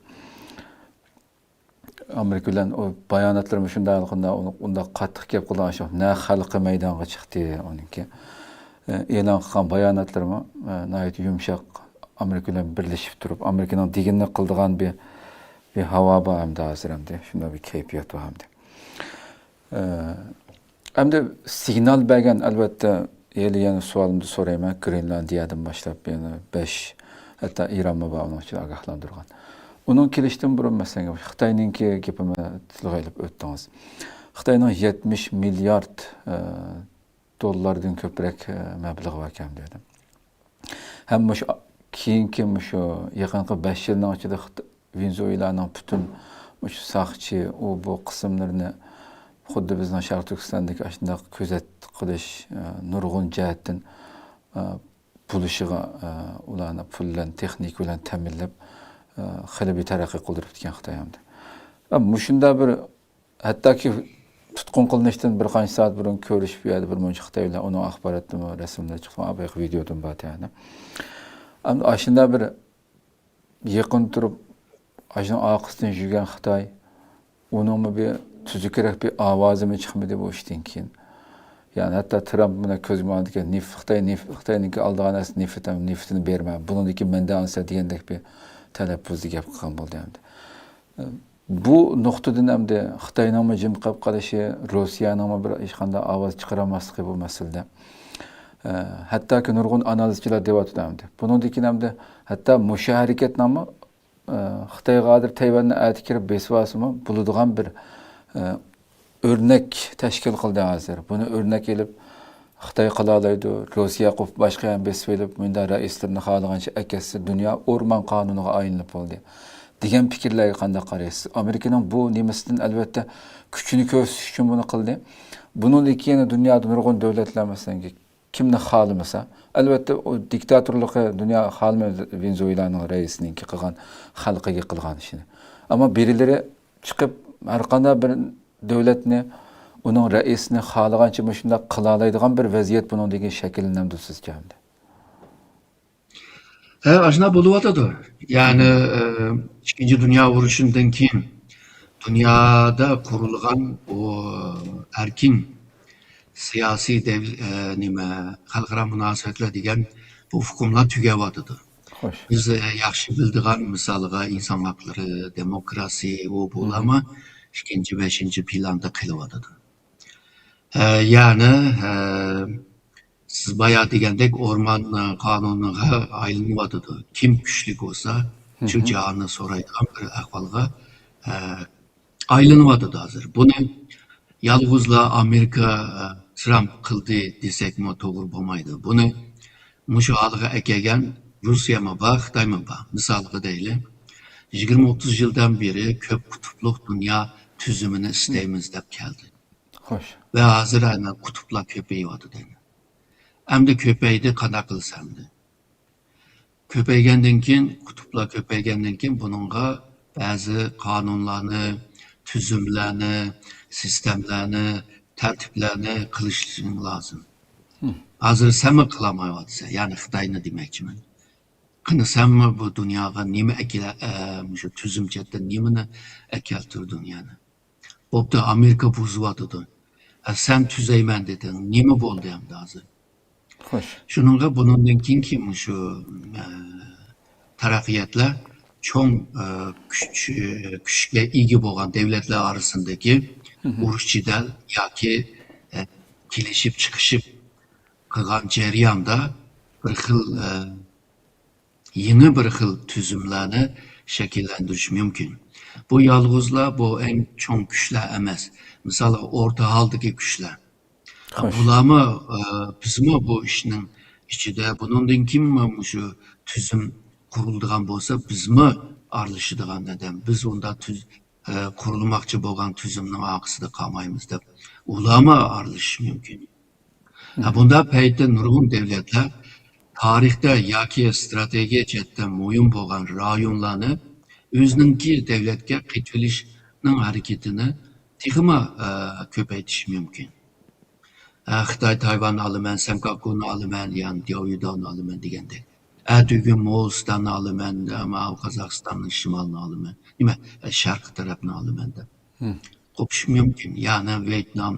ئامېرىكا بىلەن ئۇ باياناتلىرىمۇ شۇنداق، ئۇنداق قاتتىق گەپ قىلىدىغان ئىش يوق. نەق خەلقى مەيدانغا چىقتى ئۇنىڭكى. ئە، ئېلان قىلغان باياناتلىرىمۇ، ئە، ناھايىتى يۇمشاق، ئامېرىكا بىلەن بىرلىشىپ تۇرۇپ، ئامېرىكىنىڭ دېگىنىنى قىلىدىغان بىر، بىر ھاۋا بار ئەمدى ھازىر ئەمدى. شۇنداق بىر كەيپىيات بار ئەمدى. ئە، ئەمدى سىگنال بەرگەن، ئەلۋەتتە، ھېلى يەنە سوئالىمدا سورايمەن، گرېنلاندىيەدىن باشلاپ يەنە بەش، ھەتتا ئىرانمۇ بار ئۇنىڭ ئىچىدە ئاگاھلاندۇرغان. ئۇنىڭ كېلىشىدىن بۇرۇن، مەسىلەن، خىتاينىڭكى گېپىنى تىلغا ئېلىپ ئۆتتىڭىز. خىتاينىڭ يەتمىش مىليارد، ئە، دوللاردىن كۆپرەك، ئە، مەبلىغى باركەن دېدى. ھەم مۇشۇ كېيىنكى مۇشۇ يېقىنقى بەش يىلنىڭ ئىچىدە خىت-، ۋېنېزۇېلانىڭ پۈتۈن مۇشۇ ساقچى، ئۇ بۇ قىسىملىرىنى خۇددى بىزنىڭ شەرقىي تۈركىستاندىكى ئاشۇنداق كۆزەت قىلىش، ئە، نۇرغۇن جەھەتتىن، ئە، بولۇشىغا، ئە، ئۇلارنى پۇل بىلەن، تېخنىكا بىلەن تەمىنلەپ، ئە، خېلى بىر تەرەققىي قىلدۇرۇپتىكەن خىتاي ئەمدى. ئە، مۇشۇنداق بىر ھەتتاكى تۇتقۇن قىلىنىشتىن بىر قانچە سائەت بۇرۇن كۆرۈشۈپ، ئۇ يەردە بىر مۇنچە خىتاي بىلەن ئۇنىڭ ئاخباراتىمۇ، رەسىملىرى چىققان، بۇ ۋىدېودىمۇ بار يەنە. ئەمدى ئاشۇنداق بىر يېقىن تۇرۇپ، ئاشۇنىڭ ئارقىسىدىن يۈرگەن خىتاي، ئۇنىڭمۇ بىر تۈزۈكرەك بىر ئاۋازىمۇ چىقمىدى بۇ ئىشتىن كېيىن. يەنى ھەتتا ترامپ مانا كۆزگە ئالىدىكەن، نېفىت، خىتاي نېفىت، خىتاينىڭكى ئالىدىغان نەرسە نېفىت، نېفىتىنى بېرىمەن، بۇنىڭدىن كېيىن مەندىن ئالسا دېگەندەك بىر تەلەپپۇزدا گەپ قىلغان بولدى ئەمدى. بۇ نۇقتىدىن ئەمدى خىتاينىڭمۇ جىم قېلىپ قېلىشى، روسىيەنىڭمۇ بىر ھېچقانداق ئاۋاز چىقىرالماسلىقى بۇ مەسىلىدە. ئە، ھەتتاكى نۇرغۇن ئانالىزچىلار دەۋاتىدۇ ئەمدى. بۇنىڭدىن كېيىن ئەمدى ھەتتا مۇشۇ ھەرىكەتنىڭمۇ، ئە، خىتايغا ھازىر تەيۋەننى ئەتە كىرىپ بېسىۋالسىمۇ بولىدىغان بىر، ئە، ئۆرنەك تەشكىل قىلدى ھازىر. بۇنى ئۆرنەك ئېلىپ، خىتاي قىلالايدۇ، روسىيە قوپۇپ باشقا يەرنى بېسىپ ئېلىپ، مۇنداق رەئىسلىرىنى خالىغانچە ئەكەتسە، دۇنيا ئورمان قانۇنىغا ئايلىنىپ بولدى، دېگەن پىكىرلەرگە قانداق قارايسىز؟ ئامېرىكىنىڭ بۇ نېمىسىدىن، ئەلۋەتتە، كۈچىنى كۆرسىتىش ئۈچۈن بۇنى قىلدى. بۇنىڭدىن كېيىن دۇنيادا نۇرغۇن دۆلەتلەر، مەسىلەن، كىمنى خالىمىسا، ئەلۋەتتە، ئۇ دىكتاتورلۇقى دۇنيا خالىمايدۇ، ۋېنېزۇېلانىڭ رەئىسىنىڭكى قىلغان، خەلقىگە قىلغان ئىشىنى. ئەمما بىرىلىرى چىقىپ، ھەر قانداق بىر دۆلەتنى، ئۇنىڭ رەئىسىنى خالىغانچە مۇشۇنداق قىلالايدىغان بىر ۋەزىيەت بۇنىڭدىن كېيىن شەكىللىنەمدۇ سىزچە ئەمدى؟ ھە، ئاشۇنداق بولۇۋاتىدۇ. يەنى، ئە، ئىككىنچى دۇنيا ئۇرۇشىدىن كېيىن دۇنيادا قۇرۇلغان بۇ ئەركىن سىياسىي دەۋ-، ئە، نېمە، خەلقئارا مۇناسىۋەتلەر دېگەن بۇ ئۇقۇملار تۈگەۋاتىدۇ. خوش. بىز، ئە، ياخشى بىلىدىغان، مىسالغا، ئىنسان ھەقلىرى، دېموكراسىيە، ئۇ، بۇلارمۇ ئىككىنچى، بەشىنچى پىلاندا قېلىۋاتىدۇ. ئە، يەنى، ئە، سىز بايا دېگەندەك ئورمان، ئە، قانۇنىغا ئايلىنىۋاتىدۇ. كىم كۈچلۈك بولسا، شۇ جاھاننى سورايدىغان بىر ئەھۋالغا، ئە، ئايلىنىۋاتىدۇ ھازىر. بۇنى يالغۇزلا ئامېرىكا، ئە، ترامپ قىلدى دېسەكمۇ توغرا بولمايدۇ. بۇنى مۇشۇ ھالغا ئەكەلگەن روسىيەمۇ بار، خىتايمۇ بار. مىسالغا دەيلى، يىگىرمە ئوتتۇز يىلدىن بېرى كۆپ قۇتۇپلۇق دۇنيا تۈزۈمىنى ئىستەيمىز دەپ كەلدى. خوش. ۋە ھازىر ئەنە قۇتۇپلار كۆپىيىۋاتىدۇ. ئەمدى كۆپەيدى، قانداق قىلسا ئەمدى؟ كۆپەيگەندىن كېيىن، قۇتۇپلار كۆپەيگەندىن كېيىن بۇنىڭغا بەزى قانۇنلارنى، تۈزۈملەرنى، سىستېمىلارنى، تەرتىپلەرنى قىلىشىڭ لازىم. ھازىر سەنمۇ قىلالمايۋاتىسەن، يەنى خىتاينى دېمەكچىمەن. قېنى سەنمۇ بۇ دۇنياغا نېمە ئەكىلە-، ئە، مۇشۇ تۈزۈم جەھەتتىن نېمىنى ئەكەلتۈردۈڭ يەنى؟ بوپتۇ، ئامېرىكا بۇزۇۋاتىدۇ. ھە، سەن تۈزەيمەن دېدىڭ. نېمە بولدى ئەمدى ھازىر؟ خوش. شۇنىڭغا بۇنىڭدىن كېيىنكى مۇشۇ، ئە، تەرەققىياتلار چوڭ، ئە، كۈچ، ئە، كۈچكە ئىگە بولغان دۆلەتلەر ئارىسىندىكى ئۇرۇش جېدەل ياكى، ئە، كېلىشىپ چىقىشىپ قىلغان جەرياندا بىر خىل، ئە، يېڭى بىر خىل تۈزۈملەرنى شەكىللەندۈرۈش مۇمكىن. بۇ يالغۇزلا بۇ ئەڭ چوڭ كۈچلەر ئەمەس. مىسالغا، ئورتا ھالدىكى كۈچلەر. خوش. بۇلارمۇ، ئە، بىزمۇ بۇ ئىشنىڭ ئىچىدە، بۇنىڭدىن كېيىنمۇ مۇشۇ تۈزۈم قۇرۇلىدىغان بولسا، بىزمۇ ئارىلىشىدىغان ئادەم. بىز ئۇنداق تۈز-، ئە، قۇرۇلماقچى بولغان تۈزۈمنىڭ ئارقىسىدا قالمايمىز دەپ، ئۇلارمۇ ئارىلىشىشى مۇمكىن. ھە، بۇنداق پەيتتە نۇرغۇن دۆلەتلەر تارىختا ياكى ئىستراتېگىيە جەھەتتە مۇھىم بولغان رايونلارنى ئۆزىنىڭكى دۆلەتكە قېتىۋېلىشنىڭ ھەرىكىتىنى تېخىمۇ، ئە، كۆپەيتىش مۇمكىن. ئە، خىتاي تايۋاننى ئالىمەن، سەنكاكۇنى ئالىمەن، يەنى دياۋيۇداۋنى ئالىمەن دېگەندەك. ئەتىگۈن موغۇلىستاننى ئالىمەن، ماۋۇ قازاقىستاننىڭ شىمالىنى ئالىمەن. نېمە، ئە، شەرقىي تەرەپنى ئالىمەن دەپ. قوپۇش مۇمكىن. يەنى ۋيېتنام،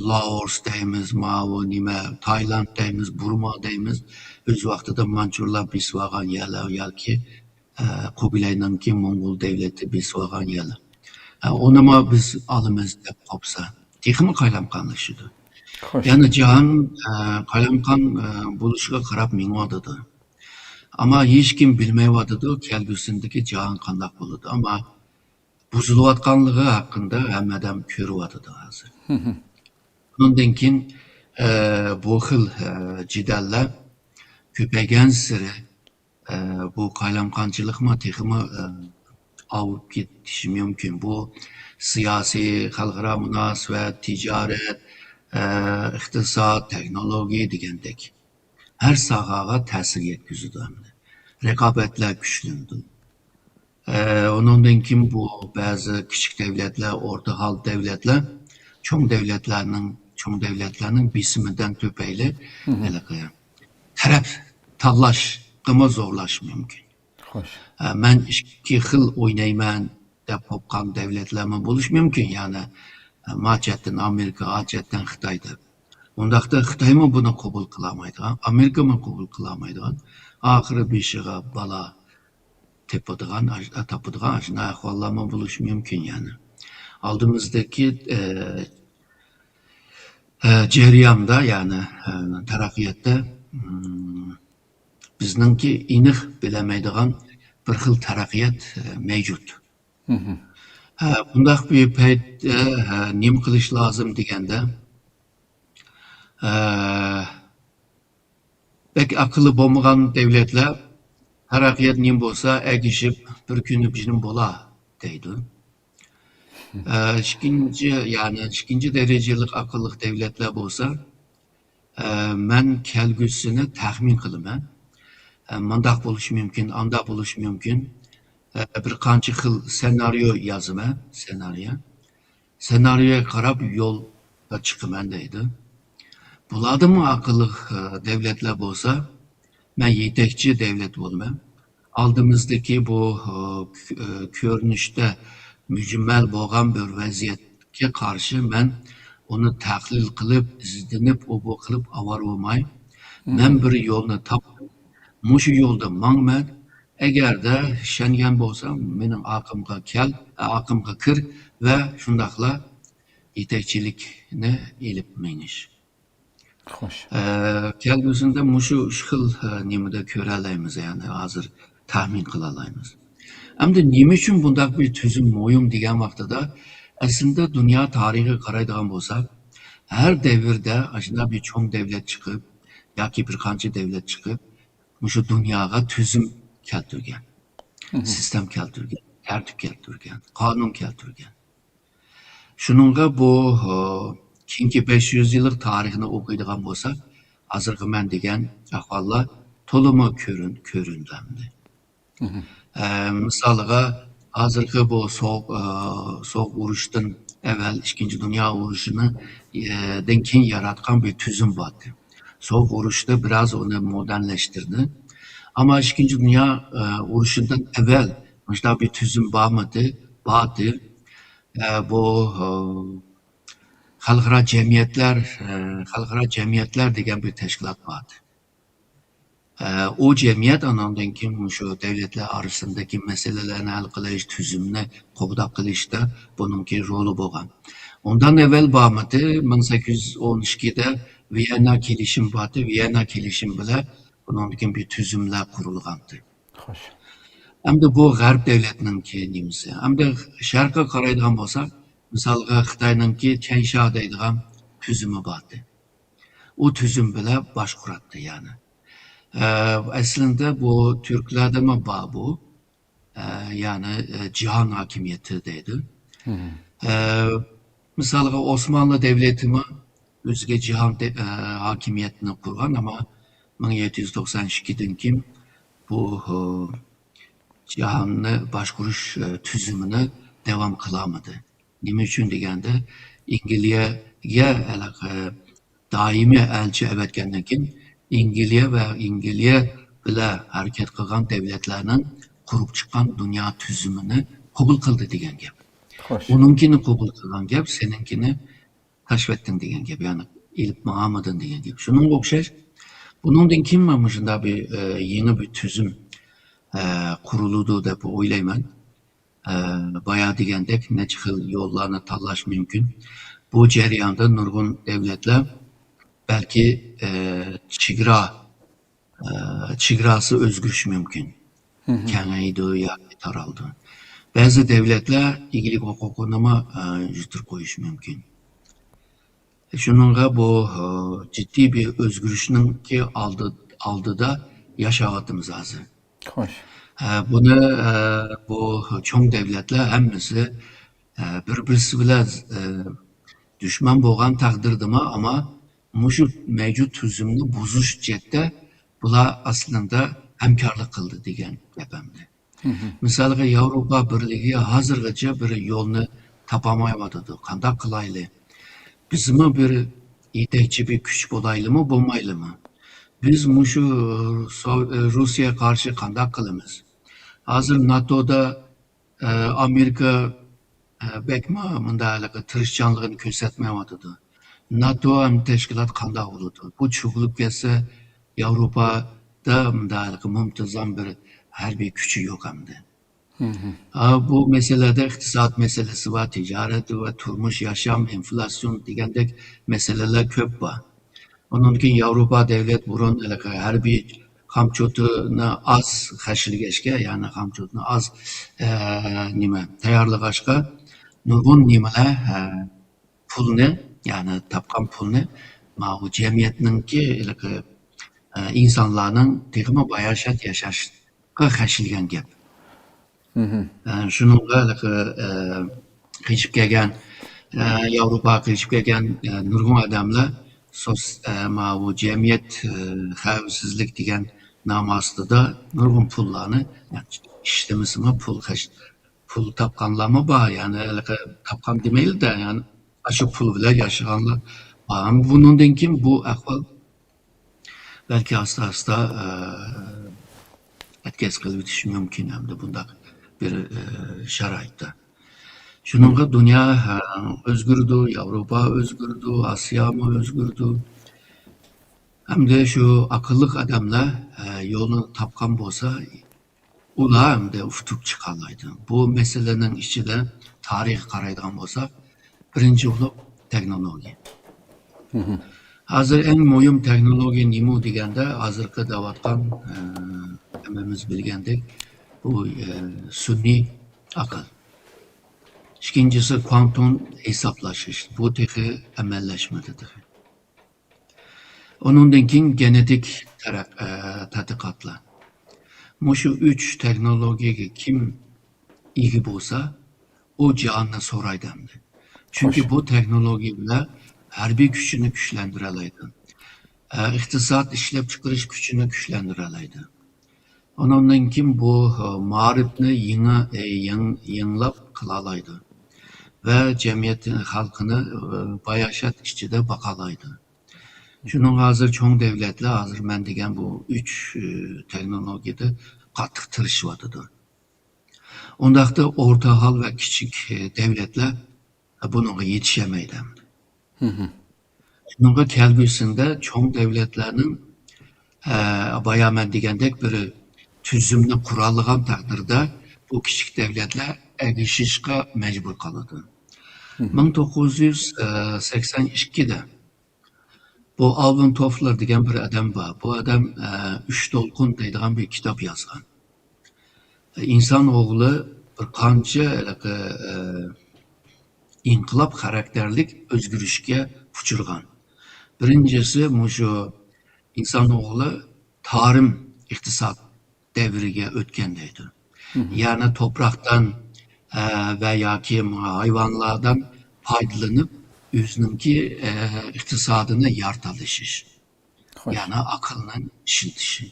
لائوس دەيمىز، ماۋۇ نېمە، تايلاند دەيمىز، بۇرما دەيمىز. ئۆز ۋاقتىدا مانچۇلار بېسىۋالغان يەرلەر ياكى، ئە، قۇبىلەينىڭكى موڭغۇل دەۋلىتى بېسىۋالغان يەرلەر. ئە، ئۇنىمۇ بىز ئالىمىز دەپ قوپسا، تېخىمۇ قالايمىقانلىشىدۇ. خوش. يەنى جاھان، ئە، قالايمىقان، ئە، بولۇشىغا قاراپ مېڭىۋاتىدۇ. ئەمما ھېچكىم بىلمەيۋاتىدۇ، كەلگۈسىدىكى جاھان قانداق بولىدۇ. ئەمما بۇزۇلۇۋاتقانلىقى ھەققىدە ھەممە ئادەم كۆرۈۋاتىدۇ ھازىر. ئۇنىڭدىن كېيىن، ئە، بۇ خىل، ئە، جېدەللەر كۆپەيگەنسېرى، ئە، بۇ قالايمىقانچىلىقمۇ تېخىمۇ، ئە، ئاۋۇپ كېتىشى مۇمكىن. بۇ سىياسىي، خەلقئارا مۇناسىۋەت، تىجارەت، ئە، ئىقتىساد، تېخنولوگىيە دېگەندەك ھەر ساھەگە تەسىر يەتكۈزىدۇ ئەمدى. رىقابەتلەر كۈچلىنىدۇ. ئە، ئۇنىڭدىن كېيىن بۇ بەزى كىچىك دەۋلەتلەر، ئورتا ھالدا دەۋلەتلەر، چوڭ دەۋلەتلەرنىڭ، چوڭ دەۋلەتلەرنىڭ بېسىمىدىن تۈپەيلى ھېلىقى تەرەپ تاللاشقىمۇ زورلاش مۇمكىن. خوش. ئە، مەن ئىككى خىل ئوينايمەن دەپ قوپقان دەۋلەتلەرمۇ بولۇشى مۇمكىن. يەنى، ئە، ما چەتتىن ئامېرىكا، ئا چەتتىن خىتاي دەپ. ئۇنداقتا خىتايمۇ بۇنى قوبۇل قىلالمايدىغان، ئامېرىكىمۇ قوبۇل قىلالمايدىغان، ئاخىرى بېشىغا بالا تېپىدىغان، ئاش-، تاپىدىغان ئاشۇنداق ئەھۋاللارمۇ بولۇشى مۇمكىن يەنى. ئالدىمىزدىكى، ئە، ئە، جەرياندا، يەنى، ئە، تەرەققىياتتا، مم، بىزنىڭكى ئېنىق بىلەلمەيدىغان بىر خىل تەرەققىيات، ئە، مەۋجۇت. ھە، بۇنداق بىر پەيتتە، ھە، نېمە قىلىش لازىم دېگەندە، ئە، بەك ئەقىلى بولمىغان دەۋلەتلەر تەرەققىيات نېمە بولسا ئەگىشىپ بىر كۈنى بىزنىڭ بولا دەيدۇ. ئە، ئىككىنچى، يەنى ئىككىنچى دەرىجىلىك ئەقىللىق دەۋلەتلەر بولسا، ئە، مەن كەلگۈسىنى تەخمىن قىلىمەن. ئە، مۇنداق بولۇشى مۇمكىن، ئانداق بولۇشى مۇمكىن. ئە، بىر قانچە خىل سېنارىيو يازىمەن، سېنارىيو. سېنارىيوغا قاراپ يولغا چىقىمەن دەيدۇ. بۇلاردىنمۇ ئەقىللىق، ئە، دەۋلەتلەر بولسا، مەن يېتەكچى دەۋلەت بولىمەن. ئالدىمىزدىكى بۇ، ئە، كۆ-، ئە، كۆرۈنۈشتە مۈجمەل بولغان بىر ۋەزىيەتكە قارشى مەن ئۇنى تەھلىل قىلىپ، ئىزدىنىپ، ئۇ بۇ قىلىپ ئاۋارە بولماي، مەن بىر يولنى تاپتىم. مۇشۇ يولدا ماڭىمەن. ئەگەردە ئىشەنگەن بولساڭ، مېنىڭ ئارقامغا كەل، ئارقامغا كىر ۋە شۇنداقلا يېتەكچىلىكنى ئېلىپ مېڭىش. خوش. ئە، كەلگۈسىدە مۇشۇ ئۈچ خىل، ئە، نېمىدە كۆرەلەيمىز، يەنى ھازىر تەخمىن قىلالايمىز. ئەمدى نېمە ئۈچۈن بۇنداق بىر تۈزۈم مۇھىم دېگەن ۋاقتىدا، ئەسلىدە دۇنيا تارىخىغا قارايدىغان بولساق، ھەر دەۋردە ئاشۇنداق بىر چوڭ دەۋلەت چىقىپ ياكى بىر قانچە دەۋلەت چىقىپ، مۇشۇ دۇنياغا تۈزۈم كەلتۈرگەن، سىستېم كەلتۈرگەن، تەرتىپ كەلتۈرگەن، قانۇن كەلتۈرگەن. شۇنىڭغا بۇ، ئۇ، كېيىنكى بەش يۈز يىللىق تارىخنى ئوقۇيدىغان بولساق، ھازىرقى مەن دېگەن ئەھۋاللار تولىمۇ كۆرۈن-، كۆرۈندى ئەمدى. ئە، مىسالىغا، ھازىرقى بۇ سوغۇق، ئە، سوغۇق ئۇرۇشتىن ئەۋۋەل ئىككىنچى دۇنيا ئۇرۇشىنى، ئە، دىن كېيىن ياراتقان بىر تۈزۈم بار ئىدى. سوغۇق ئۇرۇشتا بىراز ئۇنى مودېرنلەشتۈردى. ئەمما ئىككىنچى دۇنيا، ئە، ئۇرۇشىدىن ئەۋۋەل مۇشۇنداق بىر تۈزۈم بارمىدى؟ بار ئىدى. ئە، بۇ، ئە، خەلقئارا جەمئىيەتلەر، ئە، خەلقئارا جەمئىيەتلەر دېگەن بىر تەشكىلات بار ئىدى. ئە، ئۇ جەمئىيەت ئاناندىن كېيىن مۇشۇ دەۋلەتلەر ئارىسىندىكى مەسىلىلەرنى ھەل قىلىش، تۈزۈمنى قوغداپ قېلىشتا بۇنىڭكى رولى بولغان. ئۇندىن ئەۋۋەل بارمىدى، مىڭ سەككىز يۈز ئون ئىككىدە ۋىيەننا كېلىشىمى بارتى، ۋىيەننا كېلىشىمى بىلەن بۇنىڭدىن كېيىن بىر تۈزۈملەر قۇرۇلغانتى. خوش. ئەمدى بۇ غەرب دەۋلەتنىڭكى نېمىسى. ئەمدى شەرققە قارايدىغان بولساق، مىسالغا خىتاينىڭكى چەنشيا دەيدىغان تۈزۈمى بارتى. ئۇ تۈزۈم بىلەن باشقۇراتتى يەنى. ئە، ئەسلىندە بۇ تۈركلەردىمۇ بار بۇ. ئە، يەنى، ئە، جاھان ھاكىمىيىتى دەيدۇ. ئە، مىسالغا ئوسمانلى دەۋلىتىمۇ ئۆزىگە جاھان دە-، ئە، ھاكىمىيىتىنى قۇرغان، ئەمما مىڭ يەتتە يۈز توقسان ئىككىدىن كېيىن بۇ، ئە، جاھاننى باشقۇرۇش، ئە، تۈزۈمىنى داۋام قىلالمىدى. نېمە ئۈچۈن دېگەندە، ئەنگلىيەگە ھېلىقى دائىمىي ئەلچى ئەۋەتكەندىن كېيىن، ئەنگلىيە ۋە ئەنگلىيە بىلەن ھەرىكەت قىلغان دەۋلەتلەرنىڭ قۇرۇپ چىققان دۇنيا تۈزۈمىنى قوبۇل قىلدى دېگەن گەپ. خوش. ئۇنىڭكىنى قوبۇل قىلغان گەپ، سېنىڭكىنى تاشلىۋەتتىڭ دېگەن گەپ، يەنى ئېلىپ ماڭالمىدىڭ دېگەن گەپ. شۇنىڭغا ئوخشاش، بۇنىڭدىن كېيىن مانا مۇشۇنداق بىر، ئە، يېڭى بىر تۈزۈم، ئە، قۇرۇلىدۇ دەپ ئويلايمەن. ئە، بايا دېگەندەك نەچچە خىل يوللارنى تاللاش مۇمكىن. بۇ جەرياندا نۇرغۇن دەۋلەتلەر بەلكى، ئە، چېگرا، ئە، چېگراسى ئۆزگىرىشى مۇمكىن. مھم. كېڭەيدۇ ياكى تارالدۇ. بەزى دەۋلەتلەر ئىگىلىك ھوقۇقىنىمۇ، ئە، يۈتتۈرۈپ قويۇشى مۇمكىن. شۇنىڭغا بۇ، ئە، جىددىي بىر ئۆزگىرىشنىڭكى ئالدى، ئالدىدا ياشاۋاتىمىز ھازىر. خوش. ئە، بۇنى، ئە، بۇ چوڭ دەۋلەتلەر ھەممىسى، ئە، بىر-بىرسى بىلەن، ئە، دۈشمەن بولغان تەقدىردىمۇ، ئەمما مۇشۇ مەۋجۇت تۈزۈمنى بۇزۇش جەھەتتە بۇلار ئەسلىندە ھەمكارلىق قىلدى دېگەن گەپ ئەمدى. مھم. مىسالغا، ياۋروپا بىرلىكى ھازىرغىچە بىر يولنى تاپالمايۋاتىدۇ. قانداق قىلايلى؟ بىزمۇ بىر يېتەكچى، بىر كۈچ بولايلىمۇ، بولمايلىمۇ؟ بىز مۇشۇ سو-، روسىيەگە قارشى قانداق قىلىمىز؟ ھازىر ناتودا، ئە، ئامېرىكا، ئە، بەكمۇ مۇنداق ھېلىقى تىرىشچانلىقىنى كۆرسەتمەيۋاتىدۇ. ناتو ھەم تەشكىلات قانداق بولىدۇ؟ بۇ چۆكۈلۈپ كەتسە، ياۋروپادا مۇنداق ھېلىقى مۇنتىزام بىر ھەربىي كۈچى يوق ئەمدى. مھم. ھا، بۇ مەسىلىدە ئىقتىساد مەسىلىسى بار، تىجارەت ۋە تۇرمۇش، ياشام، ئىنفلاتسىيون دېگەندەك مەسىلىلەر كۆپ بار. ئۇنىڭدىن كېيىن ياۋروپا دەۋلەت بۇرۇن ھېلىقى ھەربىي خامچوتىنى ئاز خەجلىگەچكە، يەنى خامچوتىنى ئاز، ئە، نېمە، تەييارلىغاچقا، نۇرغۇن نېمىلەر، ئە، پۇلنى، يەنى تاپقان پۇلنى ماۋۇ جەمئىيەتنىڭكى ھېلىقى، ئە، ئىنسانلارنىڭ تېخىمۇ باياشات ياشاشقا خەجلىگەن گەپ. مھم. ئە، شۇنىڭغا ھېلىقى، ئە، قېچىپ كەلگەن، ئە، ياۋروپاغا قېچىپ كەلگەن، ئە، نۇرغۇن ئادەملەر سوس-، ئە، ماۋۇ جەمئىيەت، ئە، خەۋپسىزلىك دېگەن نام ئاستىدا نۇرغۇن پۇللارنى، يەنى ئىشلىمىسىمۇ پۇل خەج-، پۇل تاپقانلارمۇ بار، يەنى ھېلىقى تاپقان دېمەيلى-دە، يەنى ئاشۇ پۇل بىلەن ياشىغانلار بار. ئەمما بۇنىڭدىن كېيىن بۇ ئەھۋال بەلكى ئاستا-ئاستا، ئە، ئەتكەس قىلىۋېتىشى مۇمكىن ئەمدى بۇنداق بىر، ئە، شارائىتتا. شۇنىڭغا دۇنيا، ئە، ئۆزگىرىدۇ، ياۋروپا ئۆزگىرىدۇ، ئاسىيامۇ ئۆزگىرىدۇ. ئەمدى شۇ ئاقىللىق ئادەملەر، ئە، يولنى تاپقان بولسا، ئۇلار ئەمدى ئۇتۇپ چىقالايدۇ. بۇ مەسىلىنىڭ ئىچىدە تارىخقا قارايدىغان بولساق، بىرىنچى بولۇپ تېخنولوگىيە. مھم. ھازىر ئەڭ مۇھىم تېخنولوگىيە نېمە دېگەندە، ھازىرقى دەۋاتقان، ئە، ھەممىمىز بىلگەندەك، بۇ، ئە، سۈنئىي ئەقىل. ئىككىنچىسى، كۋانتۇم ھېسابلىشىش. بۇ تېخى ئەمەللەشمىدى تېخى. ئۇنىڭدىن كېيىن گېنېتىك تەرەق-، ئە، تەتقىقاتلار. مۇشۇ ئۈچ تېخنولوگىيەگە كىم ئىگە بولسا، ئۇ جاھاننى سورايدۇ ئەمدى. چۈنكى خوش. بۇ تېخنولوگىيە بىلەن ھەربىي كۈچىنى كۈچلەندۈرەلەيدۇ. ئە، ئىقتىساد، ئىشلەپچىقىرىش كۈچىنى كۈچلەندۈرەلەيدۇ. ئۇنىڭدىن كېيىن بۇ، ئە، مائارىپنى يېڭى، ئە، يېڭ-، يېڭىلاپ قىلالايدۇ ۋە جەمئىيەت خەلقىنى، ئە، باياشات ئىچىدە باقالايدۇ. شۇنىڭغا ھازىر چوڭ دەۋلەتلەر، ھازىر مەن دېگەن بۇ ئۈچ، ئە، تېخنولوگىيەدە قاتتىق تىرىشىۋاتىدۇ. ئۇنداقتا ئورتا ھال ۋە كىچىك، ئە، دەۋلەتلەر بۇنىڭغا يېتىشەلمەيدۇ ئەمدى. مھم. شۇنىڭغا كەلگۈسىدە چوڭ دەۋلەتلەرنىڭ، ئە، بايا مەن دېگەندەك بىر تۈزۈمنى قۇرالىغان تەقدىردە، بۇ كىچىك دەۋلەتلەر ئەگىشىشقا مەجبۇر قالىدۇ. مھم. مىڭ توققۇز يۈز سەكسەن ئىككىدە بۇ ئالۋىن توفلېر دېگەن بىر ئادەم بار. بۇ ئادەم، ئە، ئۈچ دولقۇن دەيدىغان بىر كىتاب يازغان. ئىنسان ئوغلى بىر قانچە ھېلىقى، ئە، ئىنقىلاب خاراكتېرلىك ئۆزگىرىشكە ئۇچرىغان. بىرىنچىسى، مۇشۇ ئىنسان ئوغلى تارىم ئىقتىساد دەۋرىگە ئۆتكەن دەيدۇ. مھم. يەنى توپراقتىن، ئە، ۋە ياكى ھايۋانلاردىن پايدىلىنىپ، ئۆزىنىڭكى، ئە، ئىقتىسادىنى يارىتالىشىش. خوش. يەنى ئاقىلنىڭ ئىشلىتىشى.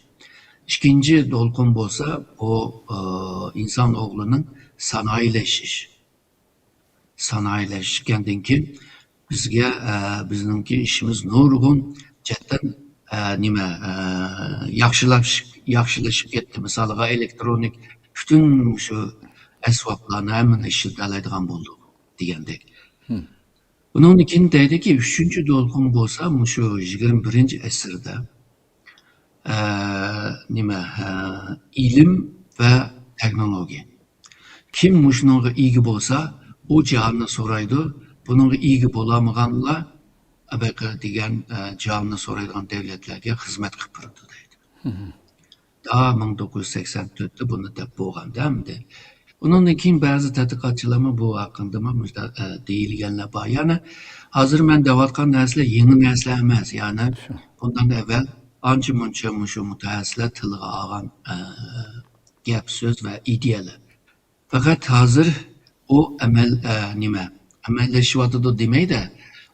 ئىككىنچى دولقۇن بولسا، بۇ، ئە، ئىنسان ئوغلىنىڭ سانائىيلىشىش. سانائىيلەشكەندىن كېيىن بىزگە، ئە، بىزنىڭكى ئىشىمىز نۇرغۇن جەھەتتىن، ئە، نېمە، ئە، ياخشىلاش-، ياخشىلىشىپ كەتتى. مىسالىغا، ئېلېكترونىك پۈتۈن شۇ ئەسۋابلارنى ھەممىنى ئىشلىتەلەيدىغان بولدۇق دېگەندەك. بۇنىڭدىن كېيىن دەيدىكى، ئۈچىنچى دولقۇن بولسا مۇشۇ يىگىرمە بىرىنچى ئەسىردە، ئە، نېمە، ئە، ئىلىم ۋە تېخنولوگىيە. كىم مۇشۇنىڭغا ئىگە بولسا، ئۇ جاھاننى سورايدۇ. بۇنىڭغا ئىگە بولالمىغانلار، ئەبەقە دېگەن، ئە، جاھاننى سورايدىغان دەۋلەتلەرگە خىزمەت قىلىپ بېرىدۇ دەيدۇ. تا مىڭ توققۇز يۈز سەكسەن تۆتتە بۇنى دەپ بولغاندا ئەمدى. ئۇنىڭدىن كېيىن بەزى تەتقىقاتچىلارمۇ بۇ ھەققىدىمۇ مۇشۇنداق، ئە، دېيىلگەنلەر بار. يەنى ھازىر مەن دەۋاتقان نەرسىلەر يېڭى نەرسىلەر ئەمەس. يەنى بۇندىن ئەۋۋەل ئانچە-مۇنچە مۇشۇ مۇتەخەسسىسلەر تىلغا ئالغان، ئە، گەپ، سۆز ۋە ئىدىيەلەر. پەقەت ھازىر ئۇ ئەمەل، ئە، نېمە، ئەمەللىشىۋاتىدۇ دېمەيدە،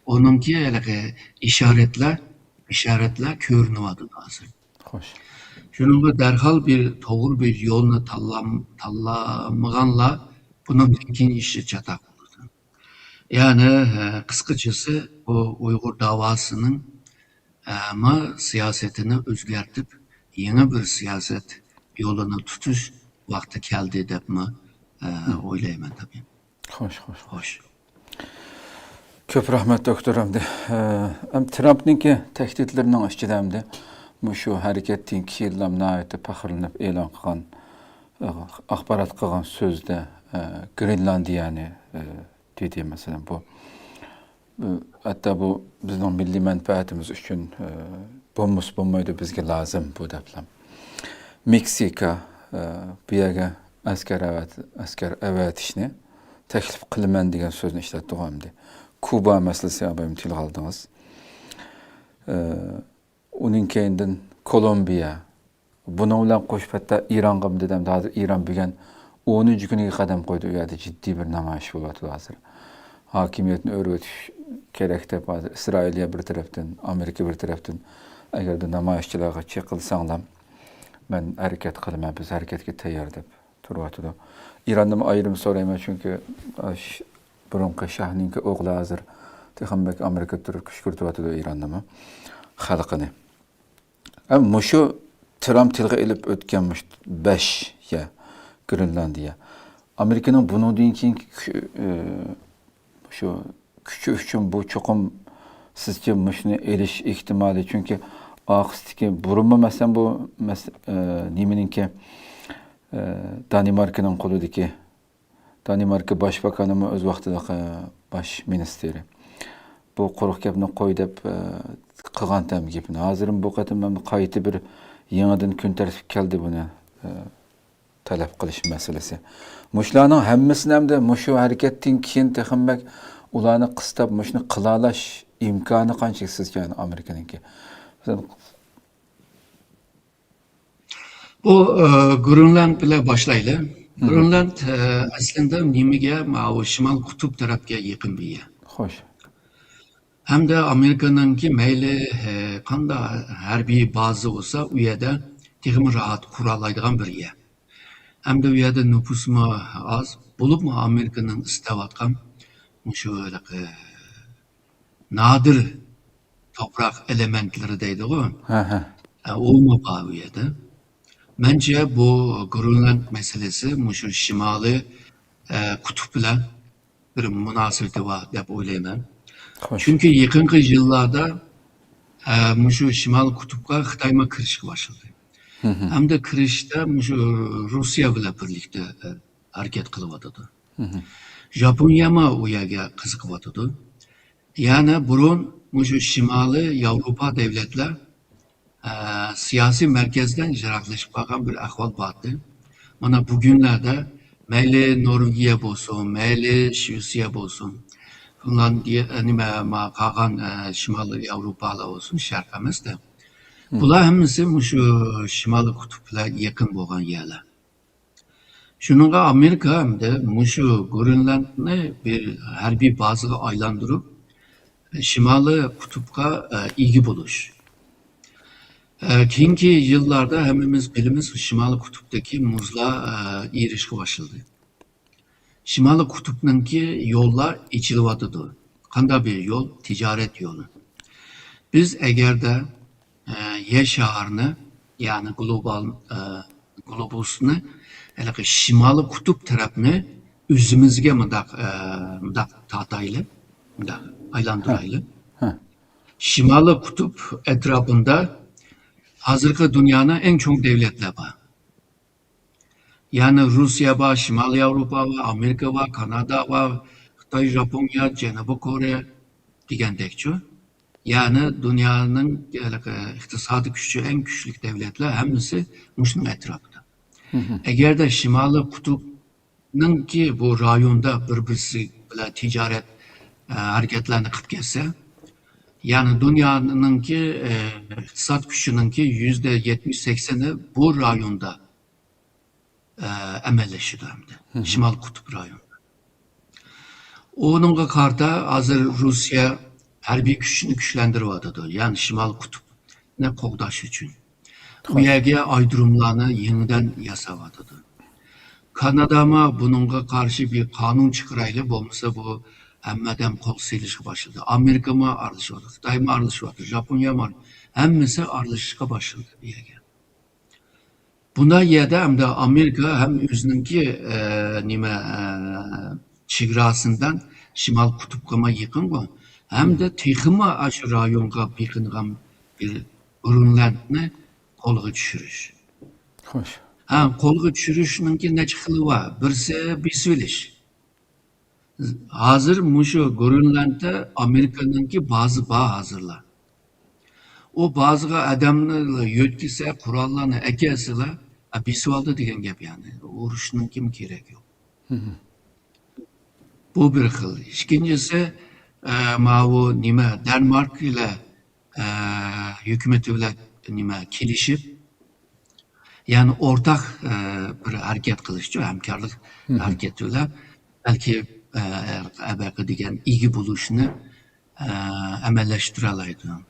ئۇنىڭكى ھېلىقى ئىشارەتلەر، ئىشارەتلەر كۆرۈنۈۋاتىدۇ ھازىر. خوش. شۇنىڭغا دەرھال بىر توغرا بىر يولنى تاللام-، تاللىمىغانلار بۇنىڭدىن كېيىن ئىشى چاتاق بولىدۇ. يەنى، ئە، قىسقىچىسى، بۇ ئۇيغۇر داۋاسىنىڭ، ئە، ما سىياسىتىنى ئۆزگەرتىپ، يېڭى بىر سىياسەت يولىنى تۇتۇش ۋاقتى كەلدى دەپمۇ، ئە، ئويلايمەن تاپىيىن. خوش، خوش. خوش. كۆپ رەھمەت، دوكتور. ئەمدى، ئە، ئەم، ترامپنىڭكى تەھدىتلىرىنىڭ ئىچىدە ئەمدى مۇشۇ ھەرىكەتتىن كېيىنلا ناھايىتى پەخىرلىنىپ ئېلان قىلغان، ئە، ئاخبارات قىلغان سۆزىدە، ئە، گرېنلاندىيەنى، ئە، دېدى. مەسىلەن، بۇ، ئە، ھەتتا بۇ بىزنىڭ مىللىي مەنپەئەتىمىز ئۈچۈن، ئە، بولمىسا بولمايدۇ، بىزگە لازىم بۇ دەپلا. مېكسىكا، ئە، بۇ يەرگە ئەسكەر ئەۋەت-، ئەسكەر ئەۋەتىشنى تەكلىپ قىلىمەن دېگەن سۆزنى ئىشلەتتىغۇ ئەمدى. كۇبا مەسىلىسى ئابايىم تىلغا ئالدىڭىز. ئە، ئۇنىڭ كەينىدىن كولومبىيە. بۇنىڭ بىلەن قوشۇپ ھەتتا ئىرانغىمۇ دېدى. ھازىر ئىران بۈگۈن ئونىنچى كۈنىگە قەدەم قويدى. ئۇ يەردە جىددىي بىر نامايىش بولۇۋاتىدۇ ھازىر. ھاكىمىيەتنى ئۆرۈۋېتىش كېرەك دەپ، ھازىر ئىسرائىلىيە بىر تەرەپتىن، ئامېرىكا بىر تەرەپتىن، ئەگەردە نامايىشچىلارغا چېقىلساڭلار، مەن ھەرىكەت قىلىمەن، بىز ھەرىكەتكە تەييار دەپ تۇرۇۋاتىدۇ. ئىراندىنمۇ ئايرىم سورايمەن، چۈنكى، ئاش-، بۇرۇنقى شاھنىڭكى ئوغلى ھازىر تېخىمۇ بەك ئامېرىكا تۇرۇپ كۈشكۈرتۈۋاتىدۇ ئىراننىمۇ، خەلقىنى. ھەم مۇشۇ ترامپ تىلغا ئېلىپ ئۆتكەن مۇشۇ بەش يەر، گرېنلاندىيە. ئامېرىكىنىڭ بۇنىڭدىن كېيىنكى كۈ-، ئى، شۇ كۈچى ئۈچۈن بۇ چوقۇم سىزچە مۇشۇنى ئېلىش ئېھتىمالى، چۈنكى ئارقىسىدىكى بۇرۇنمۇ مەسىلەن بۇ مەس-، ئى، نېمىنىڭكى، ئى، دانىماركىنىڭ قولىدىكى دانىماركا باش باكانىمۇ ئۆز ۋاقتىدا، ئە، باش مىنىستىرى. بۇ قۇرۇق گەپنى قوي دەپ، ئە، قىلغانتىم گېپىنى. ھازىرمۇ بۇ قېتىم مەن قايتا بىر يېڭىدىن كۈن تەرتىپكە كەلدى بۇنى، ئە، تەلەپ قىلىش مەسىلىسى. مۇشۇلارنىڭ ھەممىسىنى ئەمدى مۇشۇ ھەرىكەتتىن كېيىن تېخىمۇ بەك ئۇلارنى قىستاپ، مۇشۇنى قىلالاش ئىمكانى قانچىلىك سىزچە ئامېرىكىنىڭكى؟ مەسىلەن، بۇ، ئە، گرېنلاند بىلەن باشلايلى. مم. گرېنلاند، ئە، ئەسلىندە نېمىگە، ماۋۇ شىمال قۇتۇپ تەرەپكە يېقىن بىر يەر. خوش. ھەمدە ئامېرىكىنىڭكى مەيلى، ئە، قانداق ھەربىي بازا بولسا، ئۇ يەردە تېخىمۇ راھەت قۇرالايدىغان بىر يەر. ھەمدە ئۇ يەردە نوپۇسمۇ ئاز، بولۇپمۇ ئامېرىكىنىڭ ئىستەۋاتقان مۇشۇ ھېلىقى نادىر توپراق ئېلېمېنتلىرى دەيدىغۇ. ھە، ھە. ئە، ئۇمۇ بار ئۇ يەردە. مەنچە بۇ گرېنلاند مەسىلىسى مۇشۇ شىمالىي، ئە، قۇتۇپ بىلەن بىر مۇناسىۋىتى بار دەپ ئويلايمەن. خوش. چۈنكى يېقىنقى يىللاردا، ئە، مۇشۇ شىمالىي قۇتۇپقا خىتايمۇ كىرىشكە باشلىدى. ھە، ھە. ھەمدە كىرىشتە مۇشۇ روسىيە بىلەن بىرلىكتە، ئە، ھەرىكەت قىلىۋاتىدۇ. ھە، ھە. ژاپونىيەمۇ ئۇ يەرگە قىزىقىۋاتىدۇ. يەنى بۇرۇن مۇشۇ شىمالىي ياۋروپا دۆلەتلەر، ئە، سىياسىي مەركەزدىن يىراقلىشىپ قالغان بىر ئەھۋال بار ئىدى. مانا بۈگۈنلەردە مەيلى نورۋېگىيە بولسۇن، مەيلى شىۋېتسىيە بولسۇن، فىنلاندىيە، ئە، نېمە، ما-، قالغان، ئە، شىمالىي ياۋروپالار بولسۇن، شەرق ئەمەس-دە. مم. بۇلار ھەممىسى مۇشۇ شىمالىي قۇتۇپ بىلەن يېقىن بولغان يەرلەر. شۇنىڭغا ئامېرىكا ئەمدى مۇشۇ گرېنلاندنى بىر ھەربىي بازىغا ئايلاندۇرۇپ، شىمالىي قۇتۇپقا، ئە، ئىگە بولۇش. ئە، كېيىنكى يىللاردا ھەممىمىز بىلىمىز، شىمالىي قۇتۇپتىكى مۇزلار، ئە، ئېرىشكە باشلىدى. شىمالىي قۇتۇپنىڭكى يوللار ئېچىلىۋاتىدۇ. قانداق بىر يول؟ تىجارەت يولى. بىز ئەگەردە، ئە، يەر شارىنى، يەنى گلوبال، ئە، گلوبۇسنى، ھېلىقى شىمالىي قۇتۇپ تەرەپنى ئۆزىمىزگە مۇنداق، ئە، مۇنداق تارتايلى، مۇنداق ئايلاندۇرايلى. ھە. شىمالىي قۇتۇپ ئەتراپىندا ھازىرقى دۇنيانىڭ ئەڭ چوڭ دۆلەتلەر بار. يەنى روسىيە بار، شىمالىي ياۋروپا بار، ئامېرىكا بار، كانادا بار، خىتاي، ژاپونىيە، جەنۇبىي كورېيە دېگەندەكچۇ. يەنى دۇنيانىڭ، ھېلىقى، ئىقتىسادىي كۈچى ئەڭ كۈچلۈك دۆلەتلەر ھەممىسى مۇشۇنىڭ ئەتراپىدا. مھم. ئەگەردە شىمالىي قۇتۇپنىڭكى بۇ رايوندا بىر-بىرسى بىلەن تىجارەت، ئە، ھەرىكەتلەرنى قىلىپ كەتسە، يەنى دۇنيانىڭكى، ئە، ئىقتىساد كۈچىنىڭكى يۈزدە يەتمىش سەكسىنى بۇ رايوندا ئە، ئەمەلىيلىشىدۇ ئەمدى. مھم. شىمال قۇتۇپ رايونى. ئۇنىڭغا قارىتا ھازىر روسىيە ھەربىي كۈچىنى كۈچلەندۈرۈۋاتىدۇ. يەنى شىمال قۇتۇپنى قوغداش ئۈچۈن. ئۇ خوش. يەرگە ئايرودروملارنى يېڭىدىن ياساۋاتىدۇ. كانادامۇ بۇنىڭغا قارشى بىر قانۇن چىقىرايلى، بولمىسا بۇ ھەممە ئادەم قول سېلىشقا باشلىدى. ئامېرىكىمۇ ئارىلىشىۋاتىدۇ، خىتايمۇ ئارىلىشىۋاتىدۇ، ژاپونىيەمۇ ئارىلىش-، ھەممىسى ئارىلىشىشقا باشلىدى بۇ يەرگە. بۇنداق يەردە ئەمدى ئامېرىكا ھەم ئۆزىنىڭكى، ئە، نېمە، ئە، چېگراسىندىن شىمال قۇتۇپقىمۇ يېقىنغۇ، ھەمدە تېخىمۇ ئاشۇ رايونغا بېقىنغان بىر گرېنلاندنى قولغا چۈشۈرۈش. خوش. ھە، قولغا چۈشۈرۈشنىڭكى نەچچە خىلى بار. بىرسى بېسىۋېلىش. ھازىر مۇشۇ گرېنلاندتا ئامېرىكىنىڭكى بازا بار ھازىرلا. ئۇ بازىغا ئادەمنى يۆتكىسە، قوراللارنى ئەكەلسىلا، ئە، بېسىۋالدى دېگەن گەپ يەنى. ئۇرۇشنىڭكىمۇ كېرەك يوق. مھم. بۇ بىر خىل. ئىككىنچىسى، ئە، ماۋۇ نېمە، دەنمارك بىلەن، ئە، ھۆكۈمىتى بىلەن نېمە، كېلىشىپ، يەنى ئورتاق، ئە، بىر ھەرىكەت قىلىشچۇ، ھەمكارلىق مھم. ھەرىكىتى بىلەن بەلكى، ئە، ئەبەقە دېگەن ئىگە بولۇشنى، ئە، ئەمەلىيلەشتۈرەلەيدۇ. مھم.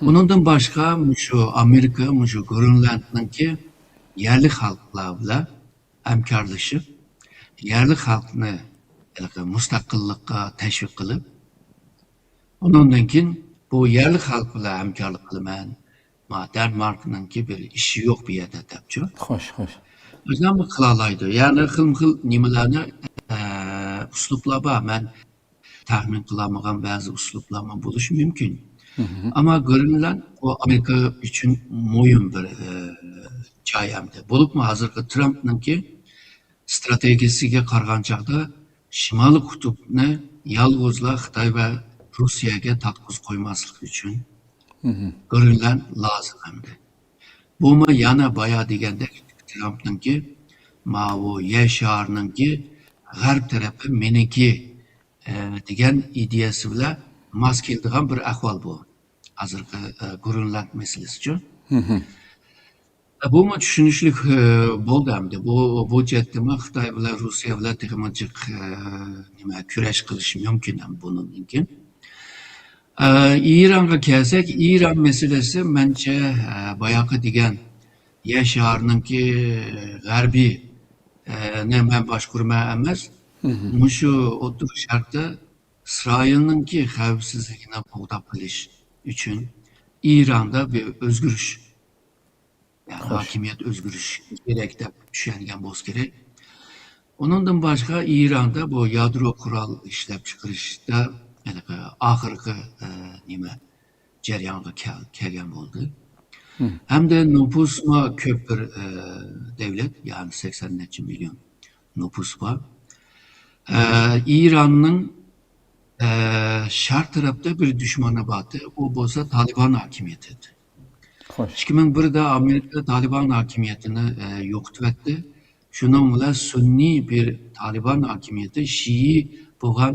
ئۇنىڭدىن باشقا مۇشۇ ئامېرىكا، مۇشۇ گرېنلاندنىڭكى يەرلىك خەلقلەر بىلەن ھەمكارلىشىپ، يەرلىك خەلقنى ھېلىقى مۇستەقىللىققا تەشۋىق قىلىپ، ئۇنىڭدىن كېيىن بۇ يەرلىك خەلق بىلەن ھەمكارلىق قىلىمەن، ما، دەنماركنىڭكى بىر ئىشى يوق بۇ يەردە دەپچۇ. خوش، خوش. ئۆزلەرمۇ قىلالايدۇ. يەنى خىلمۇ خىل نېمىلەرنى، ئە، ئۇسلۇبلار بار. مەن تەخمىن قىلالمىغان بەزى ئۇسلۇبلارمۇ بولۇشى مۇمكىن. مھم. ئەمما گرېنلاند ئۇ ئامېرىكا ئۈچۈن مۇھىم بىر، ئە، جاي ئەمدى. بولۇپمۇ ھازىرقى ترامپنىڭكى ئىستراتېگىيىسىگە قارىغان چاغدا شىمالىي قۇتۇپنى يالغۇزلا خىتاي ۋە روسىيەگە تارتقۇزۇپ قويماسلىق ئۈچۈن مھم. گرېنلاند لازىم ئەمدى. بۇمۇ يەنە بايا دېگەندەك ترامپنىڭكى ماۋۇ يەر شارىنىڭكى غەرب تەرىپى مېنىڭكى، ئە، دېگەن ئىدىيەسى بىلەن ماس كېلىدىغان بىر ئەھۋال بۇ. ھازىرقى، ئە، گرېنلاند مەسىلىسىچۇ. مھم. ئە، بۇمۇ چۈشىنىشلىك، ئە، بولدى ئەمدى. بۇ، بۇ جەھەتتىمۇ خىتاي بىلەن روسىيە بىلەن تېخىمۇ جىق، ئە، نېمە، كۈرەش قىلىشى مۇمكىن ھەم بۇنىڭدىن كېيىن. ئە، ئىرانغا كەلسەك، ئىران مەسىلىسى مەنچە، ئە، باياقى دېگەن يەر شارىنىڭكى غەربىي، ئە، نى مەن باشقۇرىمەن ئەمەس، مھم. مۇشۇ ئوتتۇرا شەرقتە ئىسرائىلنىڭكى خەۋپسىزلىكىنى قوغداپ قېلىش ئۈچۈن ئىراندا بىر ئۆزگىرىش، يەنى خوش. ھاكىمىيەت ئۆزگىرىشى كېرەك دەپ چۈشەنگەن بولسا كېرەك. ئۇنىڭدىن باشقا، ئىراندا بۇ يادرو قورال ئىشلەپچىقىرىشتا ھېلىقى ئاخىرقى، ئە، نېمە، جەريانغا كەل-، كەلگەن بولدى. مم. ھەمدە نوپۇسمۇ كۆپ بىر، ئە، دەۋلەت، يەنى سەكسەن نەچچە مىليون نوپۇس بار. ئە، ئىراننىڭ، ئە، شەرق تەرەپتە بىر دۈشمىنى بارتى، ئۇ بولسا تالىبان ھاكىمىيىتى ئىدى. خوش. ئىككى مىڭ بىردە ئامېرىكا تالىبان ھاكىمىيىتىنى، ئە، يوقىتىۋەتتى. شۇنىڭ بىلەن سۈنئىي بىر تالىبان ھاكىمىيىتى شىئى بولغان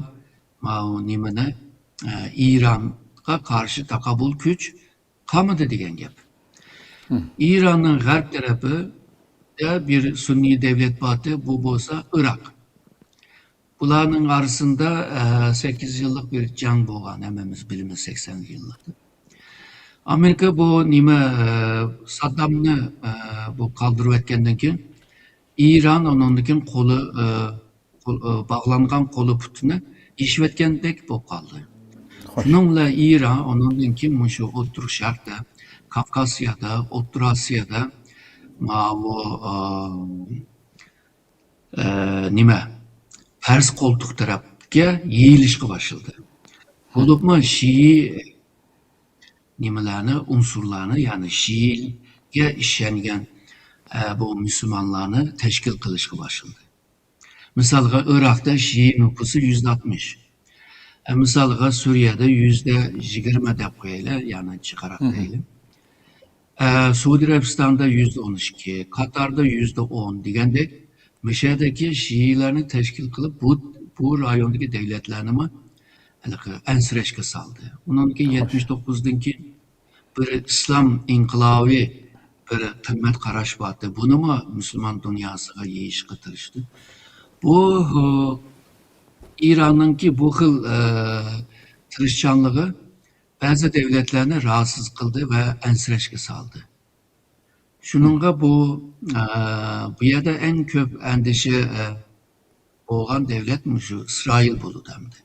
ماۋۇ نېمىنى، ئە، ئىرانغا قارشى تاقابىل كۈچ قالمىدى دېگەن گەپ. مم. ئىراننىڭ غەرب تەرىپىدە بىر سۈنئىي دەۋلەت بارتى، بۇ بولسا ئىراق. بۇلارنىڭ ئارىسىدا، ئە، سەككىز يىللىق بىر جەڭ بولغان، ھەممىمىز بىلىمىز، سەكسەن يىللىق. ئامېرىكا بۇ نېمە، ئە، ساددامنى، ئە، بۇ قالدۇرۇۋەتكەندىن كېيىن، ئىران ئۇنىڭدىن كېيىن قولى، ئە، قول-، ئى، باغلانغان قولى پۇتىنى يېشىۋەتكەندەك بولۇپ قالدى. شۇنىڭ بىلەن ئىران ئۇنىڭدىن كېيىن مۇشۇ ئوتتۇرا شەرقتە، كافكاسىيادا، ئوتتۇرا ئاسىيادا ماۋۇ، ئى، ئى، نېمە، پەرس قولتۇق تەرەپكە يېيىلىشقا باشلىدى. بولۇپمۇ شىئى نېمىلەرنى، ئۇنسۇرلارنى، يەنى شىئىگە ئىشەنگەن، ئە، بۇ مۇسۇلمانلارنى تەشكىل قىلىشقا باشلىدى. مىسالغا، ئىراقتا شىئى نوپۇسى يۈزدە ئاتمىش. ئە، مىسالغا، سۈرىيەدە يۈزدە يىگىرمە دەپ قويايلى، يەنى جىقراق دەيلى. ئە، سئۇدى ئەرەبىستاندا يۈزدە ئون ئىككى، قاتاردا يۈزدە ئون دېگەندەك، مىسىردىكى شىئىلەرنى تەشكىل قىلىپ، بۇ، بۇ رايوندىكى دۆلەتلەرنىمۇ ھېلىقى ئەنسىرەشكە سالدى. ئۇنىڭدىن كېيىن يەتمىش توققۇزدىن كېيىن بىر ئىسلام ئىنقىلابى، بىر قىممەت قاراش بارتى. بۇنىمۇ مۇسۇلمان دۇنياسىغا يېيىشقا تىرىشتى. بۇ، ئىراننىڭكى بۇ خىل، ئە، تىرىشچانلىقى بەزى دۆلەتلەرنى راھەتسىز قىلدى ۋە ئەنسىرەشكە سالدى. شۇنىڭغا بۇ، ئە، بۇ يەردە ئەڭ كۆپ ئەندىشە، ئە، بولغان دۆلەت مۇشۇ ئىسرائىل بولىدۇ ئەمدى.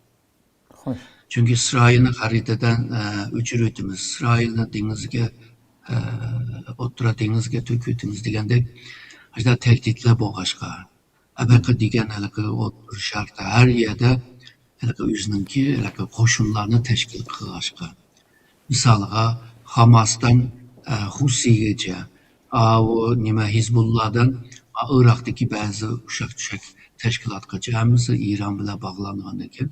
چۈنكى ئىسرائىلنى خەرىتىدىن، ئە، ئۆچۈرۈۋېتىمىز، ئىسرائىلنى دېڭىزگە، ئە، ئوتتۇرا دېڭىزگە تۆكۈۋېتىمىز دېگەندەك، ئاشۇنداق تەھدىتلەر بولغاچقا، ئەبەقە دېگەن ھېلىقى ئوتتۇرا شەرقتە ھەر يەردە ھېلىقى ئۆزىنىڭكى ھېلىقى قوشۇنلارنى تەشكىل قىلغاچقا، مىسالغا، خاماستىن، ئە، خۇسىيگىچە، ئاۋۇ نېمە، ھىزبۇللادىن، ئا، ئىراقتىكى بەزى ئۇششاق-چۈششەك تەشكىلاتقىچە ھەممىسى ئىران بىلەن باغلانغان ئىكەن.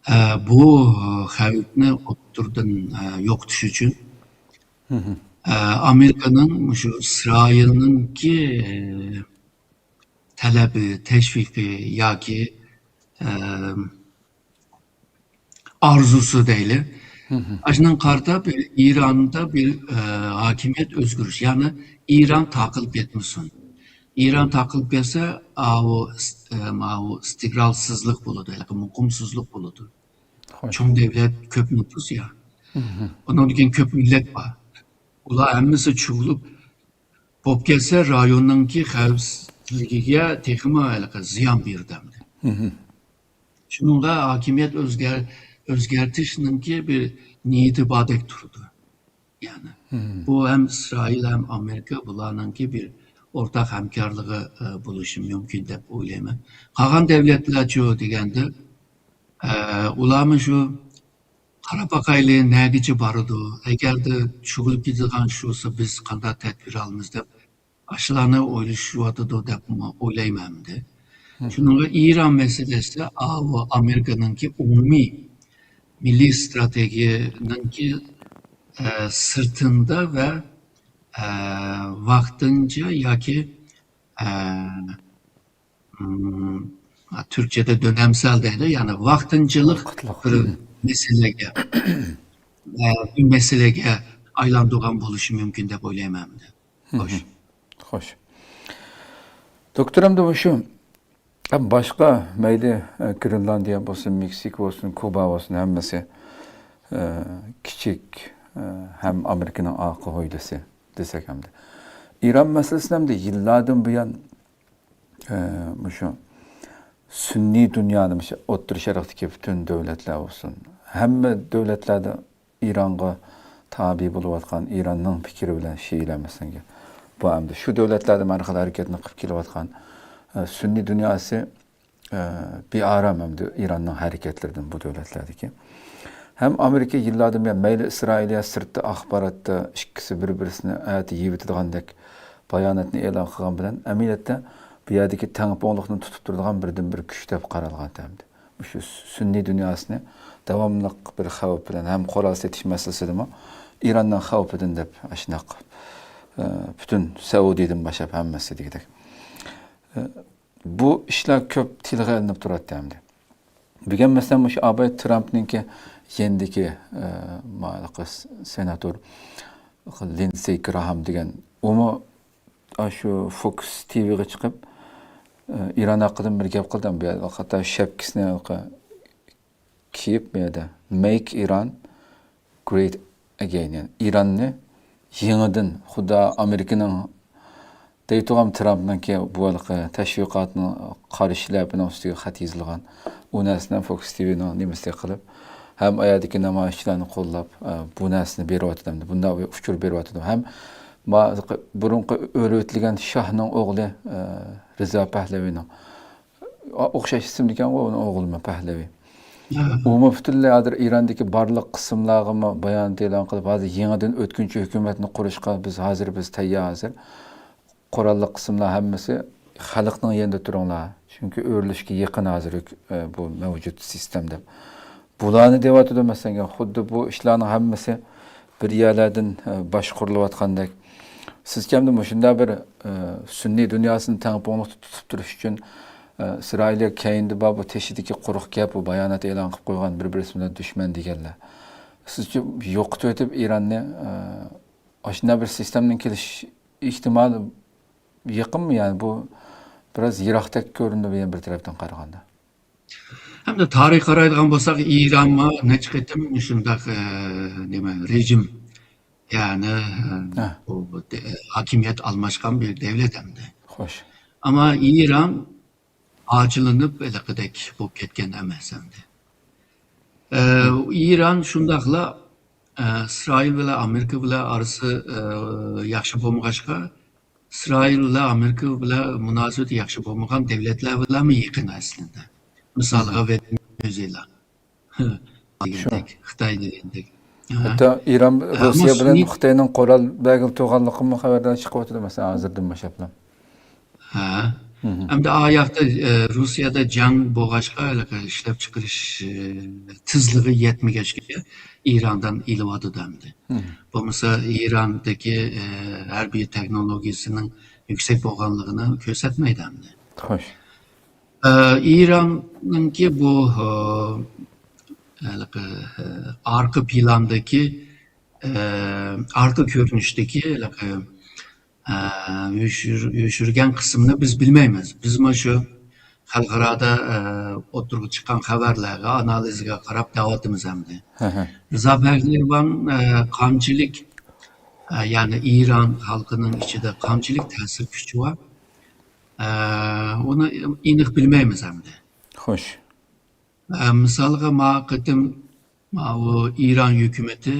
ئە، بۇ خەۋپنى ئوتتۇرىدىن، ئە، يوقىتىش ئۈچۈن، ئە، ئامېرىكىنىڭ مۇشۇ ئىسرائىلنىڭكى، ئە، تەلەپى، تەشۋىقى ياكى، ئە، ئارزۇسى دەيلى. ئاشۇنىڭغا قارىتا بىر ئىراندا بىر، ئە، ھاكىمىيەت ئۆزگىرىش، يەنى ئىران تاقىلىپ كەتمىسۇن. ئىران تاقىلىپ كەتسە، ئاۋۇ ئىس-، ئە، ماۋۇ ئىستىقرارسىزلىق بولىدۇ، ياكى مۇقىمسىزلىق بولىدۇ. چوڭ دۆلەت، كۆپ نوپۇس يا. ئۇنىڭدىن كېيىن كۆپ مىللەت بار. ئۇلار ھەممىسى چۇۋۇلۇپ، بولۇپ كەتسە، رايوننىڭكى خەۋپسىزلىكىگە تېخىمۇ ھېلىقى زىيان بېرىدۇ ئەمدى. شۇنىڭغا ھاكىمىيەت ئۆزگەر-، ئۆزگەرتىشنىڭكى بىر نىيىتى باردەك تۇرىدۇ. يەنى، بۇ ھەم ئىسرائىل، ھەم ئامېرىكا بۇلارنىڭكى بىر ئورتاق ھەمكارلىقى، ئە، بولۇشى مۇمكىن دەپ ئويلايمەن. قالغان دۆلەتلەرچۇ دېگەندە، ئە، ئۇلارمۇ شۇ قاراپ باقايلى، نەگىچە بارىدۇ؟ ئەگەردە چۇۋۇلۇپ كېتىدىغان شۇ بولسا، بىز قانداق تەدبىر ئالىمىز دەپ، ئاشۇلارنى ئويلىشىۋاتىدۇ دەپ ئويلايمەن ئەمدى. شۇنىڭغا ئىران مەسىلىسى ئاۋۇ ئامېرىكىنىڭكى ئومۇمىي مىللىي ستراتېگىيەنىڭكى، ئە، سىرتىندا ۋە، ئە، ۋاقتىنچە ياكى، ئە، ئىم، تۈركچىدە دۆنەمسەل دەيدۇ، يەنى ۋاقتىنچىلىق بىر مەسىلىگە، ئە، بىر مەسىلىگە ئايلاندۇرغان بولۇشى مۇمكىن دەپ ئويلايمەن ئەمدى. خوش. خوش. دوكتور، ئەمدى مۇشۇ، ھەم باشقا مەيلى، ئە، گرېنلاندىيە بولسۇن، مېكسىكا بولسۇن، كۇبا بولسۇن، ھەممىسى، ئە، كىچىك، ئە، ھەم ئامېرىكىنىڭ ئارقا ھويلىسى دېسەك ئەمدى. ئىران مەسىلىسىنى ئەمدى يىللاردىن بۇيان، ئە، مۇشۇ سۈنئىي دۇنيانى، مۇشۇ ئوتتۇرا شەرقتىكى پۈتۈن دۆلەتلەر بولسۇن، ھەممە دۆلەتلەردە ئىرانغا تابىئ بولۇۋاتقان، ئىراننىڭ پىكرى بىلەن شىئىلەر مەسىلەنگە، بۇ ئەمدى شۇ دۆلەتلەردە ھەر خىل ھەرىكەتنى قىلىپ كېلىۋاتقان، ئە، سۈنئىي دۇنياسى، ئە، بىئارام ئەمدى ئىراننىڭ ھەرىكەتلىرىدىن بۇ دۆلەتلەردىكى. ھەم ئامېرىكا يىللاردىن بۇيان مەيلى ئىسرائىلىيە سىرتتا ئاخباراتتا ئىككىسى بىر-بىرسىنى ئەتە يېۋىتىدىغاندەك باياناتنى ئېلان قىلغان بىلەن، ئەمەلىيەتتە بۇ يەردىكى تەڭپۇڭلۇقنى تۇتۇپ تۇرىدىغان بىردىنبىر كۈچ دەپ قارالغان ئەمدى. مۇشۇ سۈنئىي دۇنياسىنى داۋاملىق بىر خەۋپ بىلەن ھەم قورال سېتىش مەسىلىسىدىمۇ ئىراننىڭ خەۋپىدىن دەپ ئاشۇنداق، ئە، پۈتۈن سەئۇدىدىن باشلاپ ھەممىسى دېگۈدەك. ئە، بۇ ئىشلار كۆپ تىلغا ئېلىنىپ تۇراتتى ئەمدى. بۈگۈن مەسىلەن مۇشۇ ئاباي ترامپنىڭكى يېنىدىكى، ئە، ماۋۇ سېناتور لىندسېي گراھام دېگەن، ئۇمۇ ئاشۇ فوكس تىۋىغا چىقىپ، ئە، ئىران ھەققىدىن بىر گەپ قىلدى. بۇ يەردە ھەتتا شەپكىسىنى كىيىپ، بۇ يەردە «Make Iran Great Again»، يەنى ئىراننى يېڭىدىن، خۇدا ئامېرىكىنىڭ دەيتۇغان ترامپنىڭكى بۇ ھېلىقى تەشۋىقاتنىڭ قارشى لەپىنىڭ ئۈستىگە خەت يېزىلغان. ئۇ نەرسىنى فوكس تىۋىنىڭ نېمىسى قىلىپ، ھەم ئايەردىكى نامايىشچىلارنى قوللاپ، ئە، بۇ نەرسىنى بېرىۋاتىدۇ، بۇنداق بىر ئۇچۇر بېرىۋاتىدۇ. ھەم ما-، بۇرۇنقى ئۆلۈۋېتىلگەن شاھنىڭ ئوغلى، ئە، رىزا پەھلەۋىنىڭ ئوخشاش ئىسىمدىكەنغۇ ئۇنىڭ ئوغلىمۇ پەھلەۋى. ھە. ئۇمۇ پۈتۈنلەي ھازىر ئىراندىكى بارلىق قىسىملارغىمۇ بايانات ئېلان قىلىپ، ھازىر يېڭىدىن ئۆتكۈنچى ھۆكۈمەتنى قۇرۇشقا بىز ھازىر، بىز تەييار ھازىر. قوراللىق قىسىملار ھەممىسى خەلقنىڭ يېنىدا تۇرۇڭلار. چۈنكى ئۆرۈلۈشكە يېقىن ھازىر ھۆك-، ئە، بۇ مەۋجۇت سىستېم دەپ. بۇلارنى دەۋاتىدۇ مەسىلەن، خۇددى بۇ ئىشلارنىڭ ھەممىسى بىر يەرلەردىن، ئە، باشقۇرۇلۇۋاتقاندەك. سىزچە ئەمدى مۇشۇنداق بىر، ئە، سۈنئىي دۇنياسىنى تەڭپۇڭلۇقتا تۇتۇپ تۇرۇش ئۈچۈن، ئە، ئىسرائىلىيە كەينىدە بار بۇ تېشىدىكى قۇرۇق گەپ، بۇ بايانات ئېلان قىلىپ قويغان بىر-بىرسى بىلەن دۈشمەن دېگەنلەر. سىزچە يوقىتىۋېتىپ ئىراننى، ئە، ئاشۇنداق بىر سىستېمنىڭ كېلىش ئېھتىمالى يېقىنمۇ؟ يەنى بۇ بىراز يىراقتەك كۆرۈنىدۇ يەنە بىر تەرەپتىن قارىغاندا. ھەمدە تارىخقا قارايدىغان بولساق، ئىرانمۇ نەچچە قېتىم شۇنداق، ئە، نېمە، رېجىم، يەنى، ئە، ھە. بۇ، بۇ دە-، ھاكىمىيەت ئالماشقان بىر دەۋلەت ئەمدى. خوش. ئەمما ئىران پارچىلىنىپ ھېلىقىدەك بولۇپ كەتكەن ئەمەس ئەمدى. ئە، ئىران شۇنداقلا، ئە، ئىسرائىل بىلەن ئامېرىكا بىلەن ئارىسى، ئە، ياخشى بولمىغاچقا، ئىسرائىل بىلەن ئامېرىكا بىلەن مۇناسىۋىتى ياخشى بولمىغان دەۋلەتلەر بىلەنمۇ يېقىن ئەسلىندە. مىسالغا، ۋېنېزۇېلا دېگەندەك، خىتاي دېگەندەك. ھە. ھەتتا ئىران، ئە، روسىيە بىلەن خىتاينىڭ قورال بەرگىلى تۇرغانلىقىمۇ خەۋەرلەر چىقىۋاتىدۇ، مەسىلەن، ھازىردىن باشلاپلا. ھە. مھم. ئەمدى ئا ياقتا، ئە، روسىيەدە جەڭ بولغاچقا، ھېلىقى ئىشلەپچىقىرىش، ئە، تېزلىكى يەتمىگەچكە، ئىراندىن ئېلىۋاتىدۇ ئەمدى. مھم. بولمىسا ئىراندىكى، ئە، ھەربىي تېخنولوگىيىسىنىڭ يۈكسەك بولغانلىقىنى كۆرسەتمەيدۇ ئەمدى. خوش. ئە، ئىراننىڭكى بۇ، ئە، ھېلىقى، ئە، ئارقا پىلاندىكى، ئە، ئارقا كۆرۈنۈشتىكى ھېلىقى، ئە، يوشۇر-، يوشۇرغان قىسمىنى بىز بىلمەيمىز. بىزمۇ شۇ خەلقئارادا، ئە، ئوتتۇرىغا چىققان خەۋەرلەرگە، ئانالىزگە قاراپ دەۋاتىمىز ئەمدى. ھە، ھە. رىزا پەھلىۋان، ئە، قانچىلىك، ئە، يەنى ئىران خەلقىنىڭ ئىچىدە قانچىلىك تەسىر كۈچى بار، ئە، ئۇنى ئېنىق بىلمەيمىز ئەمدى. خوش. ئە، مىسالغا، ما قېتىم ماۋۇ ئىران ھۆكۈمىتى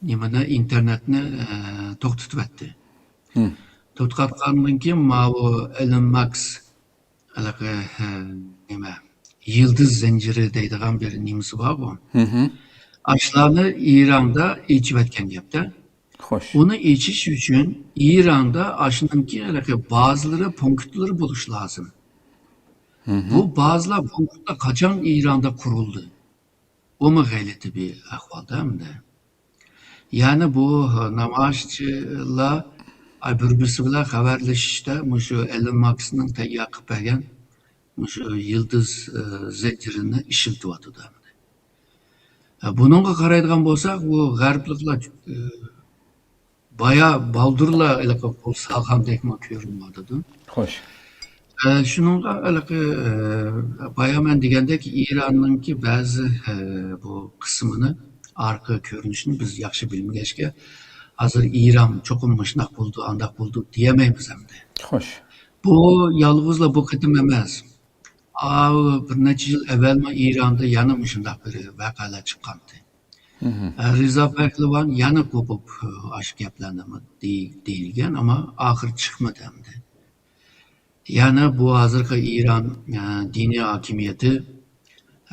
نېمىنى، ئىنتېرنېتنى، ئە، توختىتىۋەتتى. ھىم. توختاتقاندىن كېيىن ماۋۇ ئېلون ماسك ھېلىقى، ھە، نېمە، يىلدىز زەنجىرى دەيدىغان بىر نېمىسى بارغۇ. ھىم. ئاشۇلارنى ئىراندا ئېچىۋەتكەن گەپتە. خوش. ئۇنى ئېچىش ئۈچۈن ئىراندا ئاشۇنىڭكى ھېلىقى بازىلىرى، پونكىتلىرى بولۇشى لازىم. ھىم. بۇ بازىلار، پونكىتلار قاچان ئىراندا قۇرۇلدى؟ بۇمۇ غەلىتە بىر ئەھۋالدا ئەمدى. يەنى بۇ نامايىشچىلار، ئاي، بىر-بىرسى بىلەن خەۋەرلىشىشتە مۇشۇ ئېلون ماسكنىڭ تەييار قىلىپ بەرگەن مۇشۇ يىلدىز، ئە، زەنجىرىنى ئىشلىتىۋاتىدۇ ئەمدى. ئە، بۇنىڭغا قارايدىغان بولساق، بۇ غەربلىكلەر، ئە، بايا بالدۇرلا ھېلىقى قول سالغاندەكمۇ كۆرۈنۈۋاتىدۇ. خوش. ئە، شۇنىڭغا ھېلىقى، ئە، بايا مەن دېگەندەك، ئىراننىڭكى بەزى، ئە، بۇ قىسمىنى، ئارقا كۆرۈنۈشىنى بىز ياخشى بىلمىگەچكە، ھازىر ئىران چوقۇم مۇشۇنداق بولىدۇ، ئانداق بولىدۇ دېيەلمەيمىز ئەمدى. خوش. بۇ يالغۇزلا بۇ قېتىم ئەمەس. ئاۋۇ بىر نەچچە يىل ئەۋۋەلمۇ ئىراندا يەنە مۇشۇنداق بىر ۋەقەلەر چىققانتى. مھم. ئە، رىزا پەھلىۋان يەنە قوپۇپ، ئاشۇ گەپلەرنىمۇ دېي-، دېيىلگەن، ئەمما ئاخىرى چىقمىدى ئەمدى. يەنە بۇ ھازىرقى ئىران، ئە، دىنىي ھاكىمىيىتى،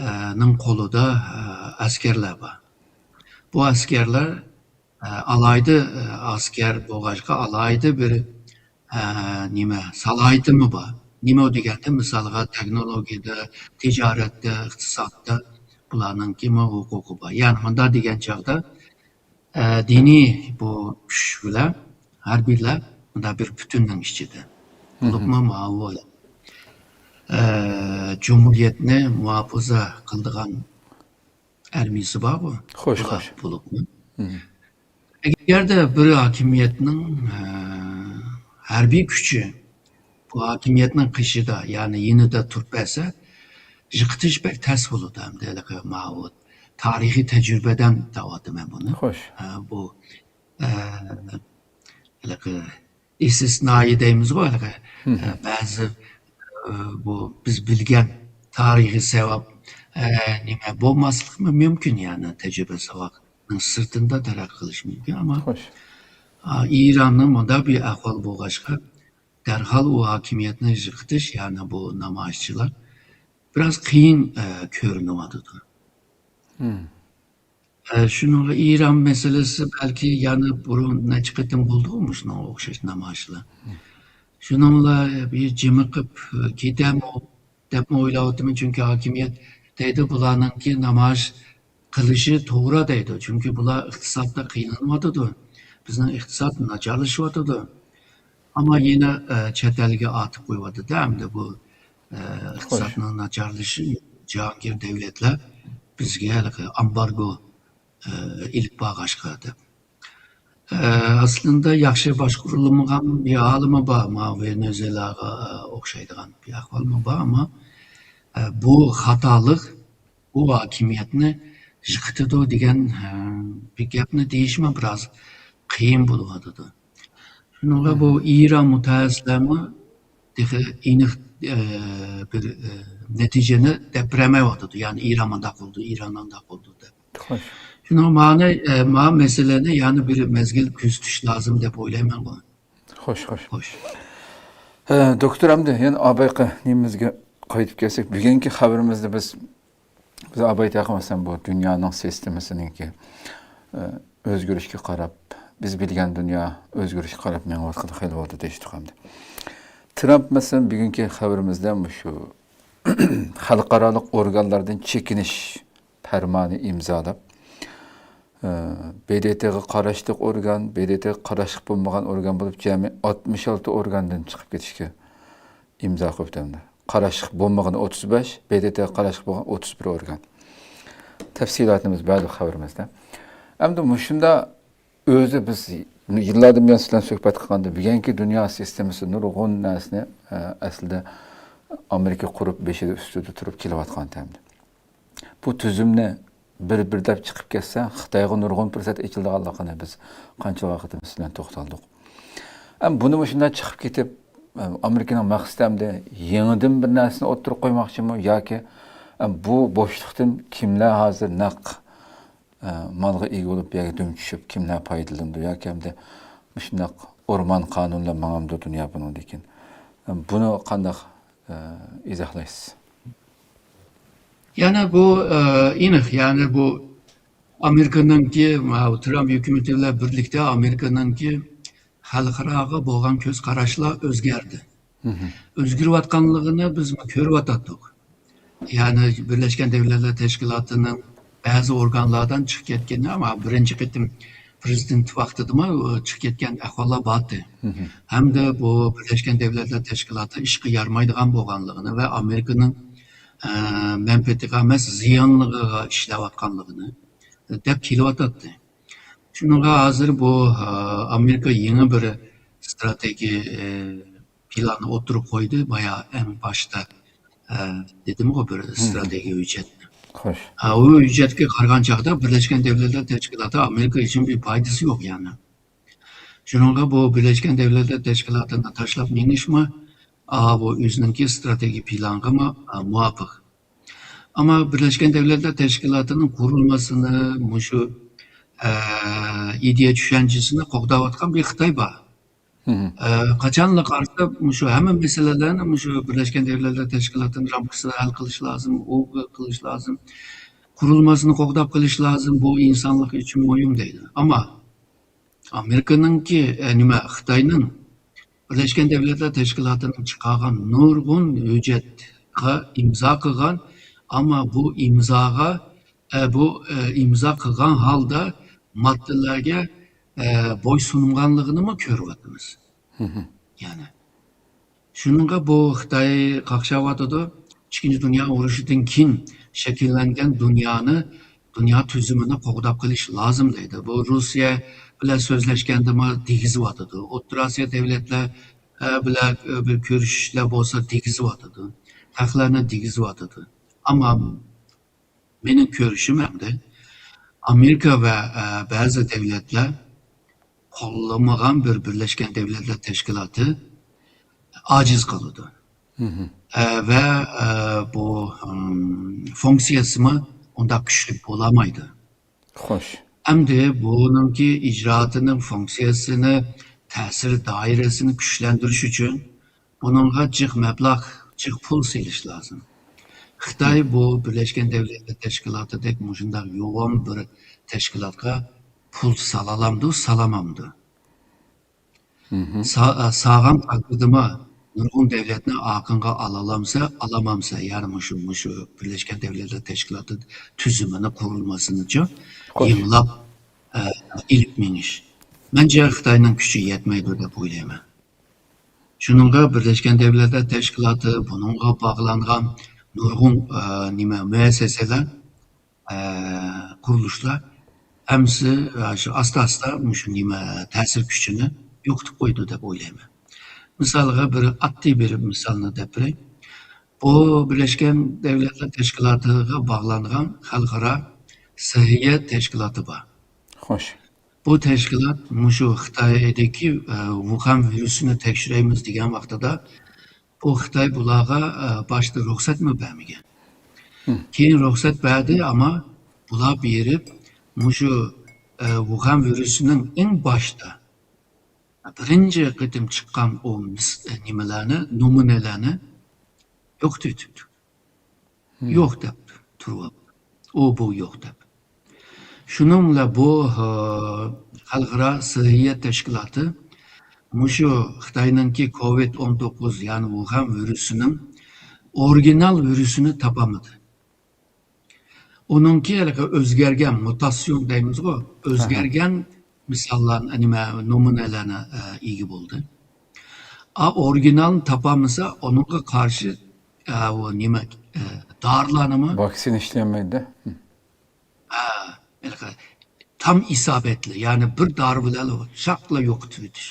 ئە، نىڭ قولىدا، ئە، ئەسكەرلەر بار. بۇ ئەسكەرلەر، ئە، ئالاھىدە، ئە، ئەسكەر بولغاچقا، ئالاھىدە بىر، ئە، نېمە، سالاھىيىتىمۇ بار. نېمە دېگەندە، مىسالغا، تېخنولوگىيەدە، تىجارەتتە، ئىقتىسادتا بۇلارنىڭكىمۇ ھوقۇقى بار. يەنى مۇنداق دېگەن چاغدا، ئە، دىنىي بۇ كۈچ بىلەن ھەربىيلەر مۇنداق بىر پۈتۈننىڭ ئىچىدە. مھم. بولۇپمۇ ماۋۇ، ئە، جۇمھۇرىيەتنى مۇھاپىزە قىلىدىغان ئارمىيىسى بارغۇ. خوش، بۇلار خوش. بولۇپمۇ. مھم. ئەگەردە بىر ھاكىمىيەتنىڭ، ئە، ھەربىي كۈچى بۇ ھاكىمىيەتنىڭ قېشىدا، يەنى يېنىدا تۇرۇپ بەرسە، يىقىتىش بەك تەس بولىدۇ. ئەمدى ھېلىقى ماۋۇ تارىخىي تەجرىبىدىن دەۋاتىمەن بۇنى. خوش. ئە، بۇ، ئە، ھېلىقى ئىستىسنائىي دەيمىزغۇ ھېلىقى، ئە، بەزى، ئە، بۇ بىز بىلگەن تارىخىي سەۋەب، ئە، نېمە بولماسلىقمۇ مۇمكىن، يەنى تەجرىبە ساۋاقنىڭ سىرتىندا تەرەققىي قىلىشى مۇمكىن. ئەمما، ئا، ئىراننىڭ مۇنداق بىر ئەھۋال بولغاچقا، دەرھال ئۇ ھاكىمىيەتنى يىقىتىش، يەنى بۇ نامايىشچىلار بىراز قىيىن، ئە، كۆرۈنۈۋاتىدۇ. ئە، شۇنىڭغا ئىران مەسىلىسى بەلكى يەنە بۇرۇن نەچچە قېتىم بولدىغۇ مۇشۇنىڭغا ئوخشاش نامايىشلار. شۇنىڭلا بىر جىمىقىپ كېتەمۇ دەپمۇ ئويلاۋاتىمەن، چۈنكى ھاكىمىيەت دەيدۇ، بۇلارنىڭكى نامايىش قىلىشى توغرا دەيدۇ، چۈنكى بۇلار ئىقتىسادتا قىينىلىۋاتىدۇ، بىزنىڭ ئىقتىساد ناچارلىشىۋاتىدۇ. ئەمما يەنە، ئە، چەت ئەلگە ئارتىپ قويۇۋاتىدۇ ئەمدى بۇ، ئە، ئىقتىسادنىڭ ناچارلىشى، جاھانگىر دەۋلەتلەر بىزگە ھېلىقى ئامبارگو، ئە، ئېلىپ بارغاچقا دەپ. ئە، ئەسلىندە ياخشى باشقۇرۇلمىغان بىر ھالىمۇ بار، ماۋۇ ۋېنېزۇېلاغا ئوخشايدىغان بىر ئەھۋالمۇ بار، ئەمما، ئە، بۇ خاتالىق بۇ ھاكىمىيەتنى يىقىتىدۇ دېگەن، ئە، بىر گەپنى دېيىشمۇ بىراز قىيىن بولۇۋاتىدۇ. شۇنىڭغا بۇ ئىران مۇتەخەسسىسلەرمۇ تېخى ئېنىق، ئە، بىر، ئە، نەتىجىنى دەپ بېرەلمەيۋاتىدۇ. يەنى ئىران مۇنداق قىلدى، ئىران ئانداق قىلدى دەپ. خوش. شۇنىڭ مانا، ئە، ما مەسىلىنى يەنە بىر مەزگىل كۆزىتىش لازىم دەپ ئويلايمەن بۇ. خوش، خوش. خوش. ئە، دوكتور، ئەمدى يەنە ئاۋۋالقى نېمىمىزگە قايتىپ كەلسەك، بۈگۈنكى خەۋىرىمىزدە بىز، بىز ئاۋۋال تېخى مەسىلەن بۇ دۇنيانىڭ سىستېمىسىنىڭكى، ئە، ئۆزگىرىشكە قاراپ، بىز بىلگەن دۇنيا ئۆزگىرىشكە قاراپ مېڭىۋاتقىلى خېلى بولدى دېيىشتۇق ئەمدى. ترامپ مەسىلەن بۈگۈنكى خەۋىرىمىزدە مۇشۇ خەلقئارالىق ئورگانلاردىن چېكىنىش پەرمانى ئىمزالاپ، ئە، ب د ت غا قاراشلىق ئورگان، ب د ت غا قاراشلىق بولمىغان ئورگان بولۇپ جەمئىي ئاتمىش ئالتە ئورگاندىن چىقىپ كېتىشكە ئىمزا قويۇپتۇ ئەمدى. قاراشلىق بولمىغىنى ئوتتۇز بەش، ب د ت غا قاراشلىق بولغان ئوتتۇز بىر ئورگان. تەپسىلاتىمىز بەردۇق خەۋىرىمىزدە. ئەمدى مۇشۇنداق ئۆزى بىز يىللاردىن بۇيان سىلەر بىلەن سۆھبەت قىلغاندا، بۈگۈنكى دۇنيا سىستېمىسى نۇرغۇن نەرسىنى، ئە، ئەسلىدە ئامېرىكا قۇرۇپ بېشىدا ئۈستىدە تۇرۇپ كېلىۋاتقان تەمدە. بۇ تۈزۈمنى بىر-بىرلەپ چىقىپ كەتسە، خىتايغا نۇرغۇن پۇرسەت ئېچىلىدىغانلىقىنى بىز قانچە ۋاقىت سىلەر بىلەن توختالدۇق. ئەم، بۇنى مۇشۇنداق چىقىپ كېتىپ، ئەم، ئامېرىكىنىڭ مەقسىتى ئەمدى يېڭىدىن بىر نەرسىنى ئوتتۇرىغا قويماقچىمۇ ياكى، ئەم، بۇ بوشلۇقتىن كىملەر ھازىر نەق ئە، مالغا ئىگە بولۇپ، بۇ يەرگە دۈم چۈشۈپ، كىملەر پايدىلىنىدۇ ياكى ئەمدى مۇشۇنداق ئورمان قانۇنلار ماڭامدۇ دۇنيا بۇنىڭدىن كېيىن؟ بۇنى قانداق، ئە، ئىزاھلايسىز؟ يەنى بۇ، ئە، ئېنىق، يەنى بۇ ئامېرىكىنىڭكى، ماۋۇ ترامپ ھۆكۈمىتى بىلەن بىرلىكتە ئامېرىكىنىڭكى خەلقئاراغا بولغان كۆز قاراشلار ئۆزگەردى. ئۆزگىرىۋاتقانلىقىنى بىزمۇ كۆرۈۋاتاتتۇق. يەنى بىرلەشكەن دۆلەتلەر تەشكىلاتىنىڭ بەزى ئورگانلاردىن چىقىپ كەتكىنى، ئەمما بىرىنچى قېتىم پىرېزىدېنت ۋاقتىدىمۇ چىقىپ كەتكەن ئەھۋاللار باردى. ھەمدە بۇ بىرلەشكەن دۆلەتلەر تەشكىلاتى ئىشقا يارىمايدىغان بولغانلىقىنى ۋە ئامېرىكىنىڭ، ئە، مەنپەئەتىگە ئەمەس، زىيانلىقىغا ئىشلەۋاتقانلىقىنى دەپ كېلىۋاتاتتى. شۇنىڭغا ھازىر بۇ، ئە، ئامېرىكا يېڭى بىر ئىستراتېگىيە، ئە، پىلاننى ئوتتۇرىغا قويدى. بايا ئەڭ باشتا، ئە، دېدىمغۇ بىر ئىستراتېگىيە ھۆججەتنى. خوش. ئە، ئۇ ھۆججەتكە قارىغان چاغدا بىرلەشكەن دۆلەتلەر تەشكىلاتى ئامېرىكا ئۈچۈن بىر پايدىسى يوق يەنى. شۇنىڭغا بۇ بىرلەشكەن دۆلەتلەر تەشكىلاتىنى تاشلاپ مېڭىشمۇ، ئا، بۇ ئۆزىنىڭكى ئىستراتېگىيە پىلانىغىمۇ، ئا، مۇۋاپىق. ئەمما بىرلەشكەن دۆلەتلەر تەشكىلاتىنىڭ قۇرۇلمىسىنى، مۇشۇ، ئە، ئىدىيە چۈشەنچىسىنى قوغداۋاتقان بىر خىتاي بار. ئە، قاچانلا قارىسا، مۇشۇ ھەممە مەسىلىلەرنى مۇشۇ بىرلەشكەن دۆلەتلەر تەشكىلاتىنىڭ رامكىسىدا ھەل قىلىش لازىم، ئۇ قىلىش لازىم، قۇرۇلمىسىنى قوغداپ قېلىش لازىم، بۇ ئىنسانلىق ئۈچۈن مۇھىم دەيدۇ. ئەمما ئامېرىكىنىڭكى، ئە، نېمە، خىتاينىڭ بىرلەشكەن دۆلەتلەر تەشكىلاتىنىڭ چىقارغان نۇرغۇن ھۆججەتكە ئىمزا قىلغان، ئەمما بۇ ئىمزاغا، ئە، بۇ، ئە، ئىمزا قىلغان ھالدا ماددىلارغا، ئە، بويسۇنمىغانلىقىنىمۇ كۆرۈۋاتىمىز. يەنى شۇنىڭغا بۇ خىتاي قاقشاۋاتىدۇ. ئىككىنچى دۇنيا ئۇرۇشىدىن كېيىن شەكىللەنگەن دۇنيانى، دۇنيا تۈزۈمىنى قوغداپ قېلىش لازىم دەيدۇ. بۇ روسىيە بىلەن سۆزلەشكەندىمۇ دېگۈزۈۋاتىدۇ. ئوتتۇرا ئاسىيا دۆلەتلەر، ئە، بىلەن، ئە، بىر كۆرۈشۈشلەر بولسا دېگۈزۈۋاتىدۇ. خەقلەرنى دېگۈزۈۋاتىدۇ. ئەمما مېنىڭ كۆرۈشۈم ئەمدى ئامېرىكا ۋە، ئە، بەزى دۆلەتلەر قوللىمىغان بىر بىرلەشكەن دەۋلەتلەر تەشكىلاتى ئاجىز قالىدۇ. ئە، ۋە، ئە، بۇ، ئىم، فۇنكسىيەسىمۇ ئۇنداق كۈچلۈك بولالمايدۇ. خوش. ئەمدى بۇنىڭكى ئىجرائاتىنىڭ فۇنكسىيەسىنى، تەسىر دائىرىسىنى كۈچلەندۈرۈش ئۈچۈن بۇنىڭغا جىق مەبلەغ، جىق پۇل سېلىش لازىم. خىتاي بۇ بىرلەشكەن دەۋلەتلەر تەشكىلاتىدەك مۇشۇنداق يوغان بىر تەشكىلاتقا پۇل سالالامدۇ، سالامامدۇ؟ سا-، سالغان تەقدىردىمۇ نۇرغۇن دەۋلەتنى ئارقىغا ئالالامسا، ئالامامسا، يەنى مۇشۇ، مۇشۇ بىرلەشكەن دەۋلەتلەر تەشكىلاتى تۈزۈمىنى، قۇرۇلمىسىنىچۇ خوش. يېڭىلاپ، ئە، ئېلىپ مېڭىش. مەنچە خىتاينىڭ كۈچى يەتمەيدۇ دەپ ئويلايمەن. شۇنىڭغا بىرلەشكەن دەۋلەتلەر تەشكىلاتى، بۇنىڭغا باغلانغان نۇرغۇن، ئە، نېمە، مۇئەسسەسەلەر، ئە، قۇرۇلۇشلار ھەممىسى، ئە، شۇ ئاستا-ئاستا مۇشۇ نېمە، تەسىر كۈچىنى يوقىتىپ قويىدۇ دەپ ئويلايمەن. مىسالغا بىر ئاددىي بىر مىسالنى دەپ بېرەي. بۇ بىرلەشكەن دەۋلەتلەر تەشكىلاتىغا باغلانغان خەلقئارا سەھىيە تەشكىلاتى بار. خوش. بۇ تەشكىلات مۇشۇ خىتايدىكى، ئە، ۋۇخەن ۋىرۇسىنى تەكشۈرەيمىز دېگەن ۋاقتىدا، بۇ خىتاي بۇلارغا، ئە، باشتا رۇخسەتمۇ بەرمىگەن. كېيىن رۇخسەت بەردى، ئەمما بۇلار بېرىپ مۇشۇ، ئە، ۋۇخەن ۋىرۇسىنىڭ ئەڭ باشتا، بىرىنچى قېتىم چىققان ئۇ مىس-، نېمىلەرنى، نومۇنىلەرنى يوقىتىۋېتىپتۇ. يوق دەپ تۇرۇۋاپتۇ. ئۇ بۇ يوق دەپ. شۇنىڭ بىلەن بۇ، ھە، خەلقئارا سەھىيە تەشكىلاتى مۇشۇ خىتاينىڭكى كوۋىد ئون توققۇز، يەنى ۋۇخەن ۋىرۇسىنىڭ ئورىگىنال ۋىرۇسىنى تاپالمىدى. ئۇنىڭكى ھېلىقى ئۆزگەرگەن، مۇتاتسىيون دەيمىزغۇ، ئۆزگەرگەن مىساللار، نېمە، نومۇنەلەرنى، ئە، ئىگە بولدى. ئا، ئورىگىنالنى تاپالمىسا، ئۇنىڭغا قارشى، ئە، ئۇ نېمە، ئە، دارىلارنىمۇ، ۋاكسىنا ئىشلىيەلمەيدۇ. ھە، ھېلىقى تام ئىسابەتلىك، يەنى بىر دارى بىلەن شاقلا يوقىتىۋېتىش.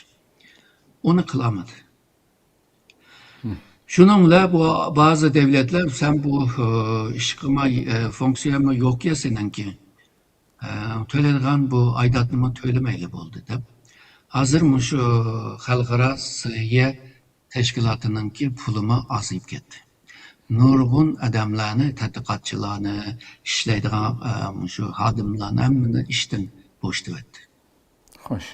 ئۇنى قىلالمىدى. شۇنىڭ بىلەن بۇ بەزى دەۋلەتلەر، سەن بۇ، ئىش قىلماي، فۇنكسىيەمۇ يوقكەن سېنىڭكى، تۆلەيدىغان بۇ ئايداتنىمۇ تۆلىمەيلى بولدى دەپ، ھازىر مۇشۇ خەلقئارا سەھىيە تەشكىلاتىنىڭكى پۇلىمۇ ئازىيىپ كەتتى. نۇرغۇن ئادەملەرنى، تەتقىقاتچىلارنى، ئىشلەيدىغان، ئە، مۇشۇ خادىملارنى ھەممىنى ئىشتىن بوشىتىۋەتتى. خوش.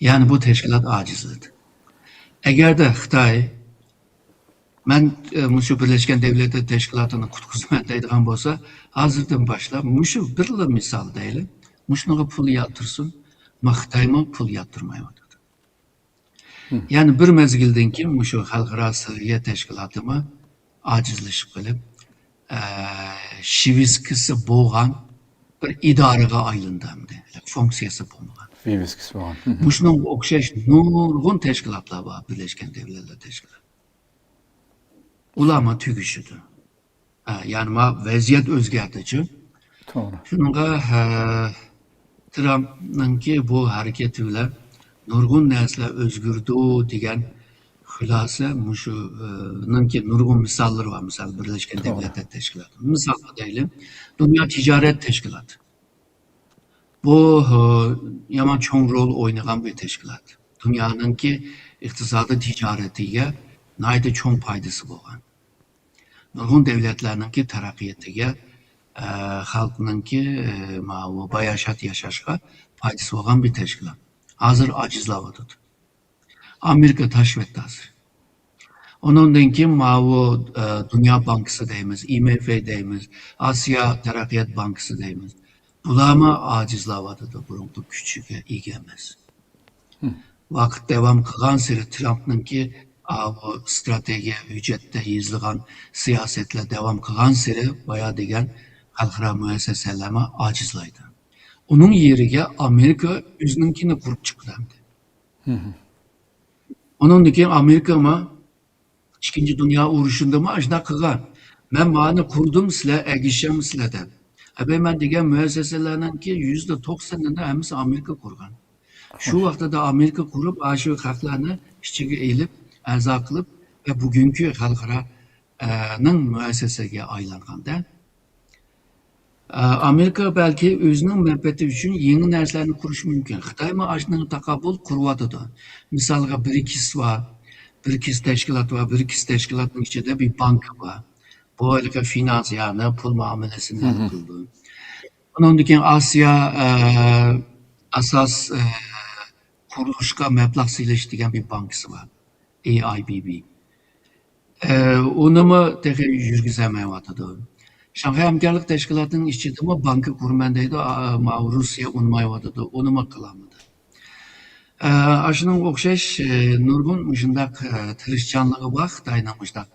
يەنى بۇ تەشكىلات ئاجىزلىدى. ئەگەردە خىتاي، مەن، ئە، مۇشۇ بىرلەشكەن دەۋلەتلەر تەشكىلاتىنى قۇتقۇزىمەن دەيدىغان بولسا، ھازىردىن باشلاپ مۇشۇ بىرلا مىسال دەيلى، مۇشۇنىڭغا پۇل ياتۇرسۇن، ما خىتايمۇ پۇل ياتۇرمايۋاتىدۇ. يەنى بىر مەزگىلدىن كېيىن مۇشۇ خەلقئارا سەھىيە تەشكىلاتىمۇ ئاجىزلىشىپ قېلىپ، ئە، شىۋىسكىسى بولغان بىر ئىدارىگە ئايلاندى ئەمدى. فۇنكسىيەسى بولمىغان. ۋىۋىسكىسى بولغان. مۇشۇنىڭغا ئوخشاش نۇرغۇن تەشكىلاتلار بار، بىرلەشكەن دەۋلەتلەر تەشكىلاتى. ئۇلارمۇ تۈگىشىدۇ. ھە، يەنى ما ۋەزىيەت ئۆزگەردىچۇ. توغرا. شۇنىڭغا، ھە، ترامپنىڭكى بۇ ھەرىكىتى بىلەن نۇرغۇن نەرسىلەر ئۆزگىرىدۇ دېگەن خۇلاسە مۇشۇ، ئە، نىڭكى نۇرغۇن مىساللىرى بار. مىسال، بىرلەشكەن توغرا. دەۋلەتلەر تەشكىلاتى. مىسالغا دەيلى، دۇنيا تىجارەت تەشكىلاتى. بۇ، ئە، يامان چوڭ رول ئوينىغان بىر تەشكىلات. دۇنيانىڭكى ئىقتىسادىي تىجارىتىگە ناھايىتى چوڭ پايدىسى بولغان. نۇرغۇن دەۋلەتلەرنىڭكى تەرەققىياتىگە، ئە، خەلقنىڭكى، ئە، ماۋۇ باياشات ياشاشقا پايدىسى بولغان بىر تەشكىلات. ھازىر ئاجىزلاۋاتىدۇ. ئامېرىكا تاشىۋەتتى ھازىر. ئۇنىڭدىن كېيىن ماۋۇ، ئە، دۇنيا بانكىسى دەيمىز، ئاي ئېم ئېف دەيمىز، ئاسىيا تەرەققىيات بانكىسى دەيمىز. بۇلارمۇ ئاجىزلاۋاتىدۇ، بۇرۇنقى كۈچىگە ئىگە ئەمەس. ۋاقىت داۋام قىلغانسېرى ترامپنىڭكى ئاۋۇ ئىستراتېگىيە ھۆججەتتە يېزىلغان سىياسەتلەر داۋام قىلغانسېرى بايا دېگەن خەلقئارا مۇئەسسەسەلەرمۇ ئاجىزلايدۇ. ئۇنىڭ يېرىگە ئامېرىكا ئۆزىنىڭكىنى قۇرۇپ چىقىدۇ ئەمدى. ئۇنىڭدىن كېيىن ئامېرىكىمۇ ئىككىنچى دۇنيا ئۇرۇشىندىمۇ ئاشۇنداق قىلغان. مەن مانى قۇردۇم، سىلەر ئەگىشەمسىلەر دەپ. ئەبەي مەن دېگەن مۇئەسسەسەلەرنىڭكى يۈزدە توقسىنىنى ھەممىسى ئامېرىكا قۇرغان. شۇ ۋاقتىدا ئامېرىكا قۇرۇپ، ئاشۇ خەقلەرنى ئىچىگە ئېلىپ، ئەزا قىلىپ ۋە بۈگۈنكى خەلقئارا، ئە، نىڭ مۇئەسسەسىگە ئايلانغاندا، ئامېرىكا بەلكى ئۆزىنىڭ مەنپەئەتى ئۈچۈن يېڭى نەرسىلەرنى قۇرۇشى مۇمكىن. خىتايمۇ ئاشۇنىڭغا تاقابىل قۇرۇۋاتىدۇ. مىسالغا، برىكس بار، برىكس تەشكىلاتى بار، برىكس تەشكىلاتىنىڭ ئىچىدە بىر بانكا بار. بۇ ھېلىقى فىنانس، يەنى پۇل مۇئامىلىسىنى ھەل قىلىدۇ. ئۇنىڭدىن كېيىن ئاسىيا ئاساس قۇرۇلۇشقا مەبلەغ سېلىش دېگەن بىر بانكىسى بار، ئېي ئاي بى بى. ئۇنىمۇ تېخى يۈرگۈزەلمەيۋاتىدۇ. شاڭخەي ھەمكارلىق تەشكىلاتىنىڭ ئىچىدىمۇ بانكا قۇرىمەن دەيدۇ، ماۋۇ روسىيە ئۇنىمايۋاتىدۇ، ئۇنىمۇ قىلالمىدى. ئاشۇنىڭغا ئوخشاش نۇرغۇن مۇشۇنداق تىرىشچانلىقى بار خىتاينىڭ، مۇشۇنداق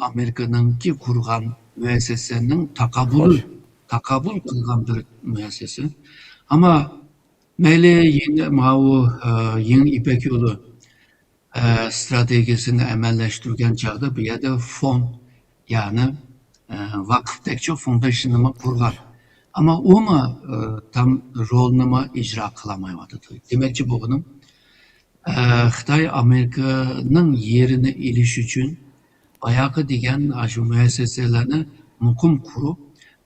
ئامېرىكىنىڭكى قۇرغان مۇئەسسەسىنىڭ تاقابۇل تاقابۇل قىلغان بىر مۇئەسسەسە. ئەمما مەيلى يېڭى ماۋۇ يېڭى يىپەك يولى ئە، ئىستراتېگىيەسىنى ئەمەلىيلەشتۈرگەن چاغدا بۇ يەردە فوند، يەنى، ئە، ۋاقىپتەكچۇ فوندېيشننىمۇ قۇرغان. ئەمما ئۇمۇ، ئە، تام رولنىمۇ ئىجرا قىلالمايۋاتىدۇ. دېمەكچى بولغىنىم، ئە، خىتاي ئامېرىكىنىڭ يېرىنى ئېلىش ئۈچۈن باياقى دېگەن ئاشۇ مۇئەسسەسەلەرنى مۇقىم قۇرۇپ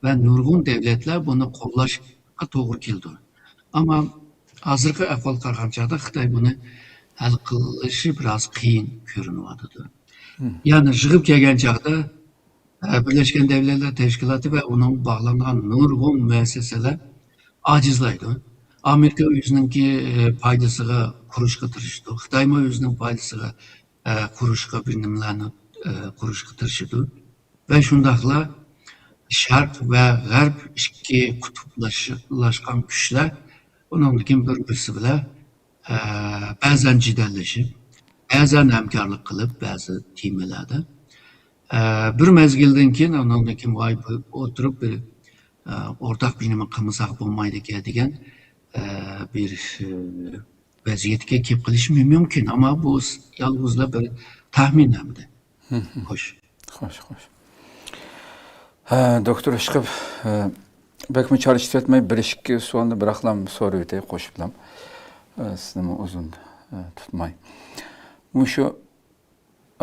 ۋە نۇرغۇن دۆلەتلەر بۇنى قوللاشقا توغرا كېلىدۇ. ئەمما ھازىرقى ئەھۋالغا قارىغان چاغدا خىتاي بۇنى ھەل قىلىشى بىراز قىيىن كۆرۈنۈۋاتىدۇ. يەنى يىغىپ كەلگەن چاغدا، ئە، بىرلەشكەن دۆلەتلەر تەشكىلاتى ۋە ئۇنىڭغا باغلانغان نۇرغۇن مۇئەسسەسەلەر ئاجىزلايدۇ. ئامېرىكا ئۆزىنىڭكى، ئە، پايدىسىغا قۇرۇشقا تىرىشىدۇ. خىتايمۇ ئۆزىنىڭ پايدىسىغا، ئە، قۇرۇشقا بىر نېمىلەرنى، ئە، قۇرۇشقا تىرىشىدۇ. ۋە شۇنداقلا شەرق ۋە غەرب ئىككى قۇتۇپلاشقان كۈچلەر ئۇنىڭدىن كېيىن بىر-بىرسى بىلەن، ئە، بەزەن جېدەللىشىپ، بەزەن ھەمكارلىق قىلىپ، بەزى تېمىلاردا، ئە، بىر مەزگىلدىن كېيىن ئۇنىڭدىن كېيىن ۋاي بۇ ئولتۇرۇپ بىر، ئە، ئورتاق بىر نېمە قىلمىساق بولمايدىكەن دېگەن، ئە، بىر، ئە، ۋەزىيەتكە كېلىپ قېلىشى مۇمكىن. ئەمما بۇ يالغۇزلا بىر تەخمىن ھەمدە. خوش. خوش، خوش. ھە، دوكتور ئىشقىپ، ھە، بەكمۇ چارچىتىۋەتمەي، بىر ئىككى سوئالنى بىراقلا سوراۋېتەي قوشۇپلا. ھە، سىزنىمۇ ئۇزۇن، ھە، تۇتماي. مۇشۇ،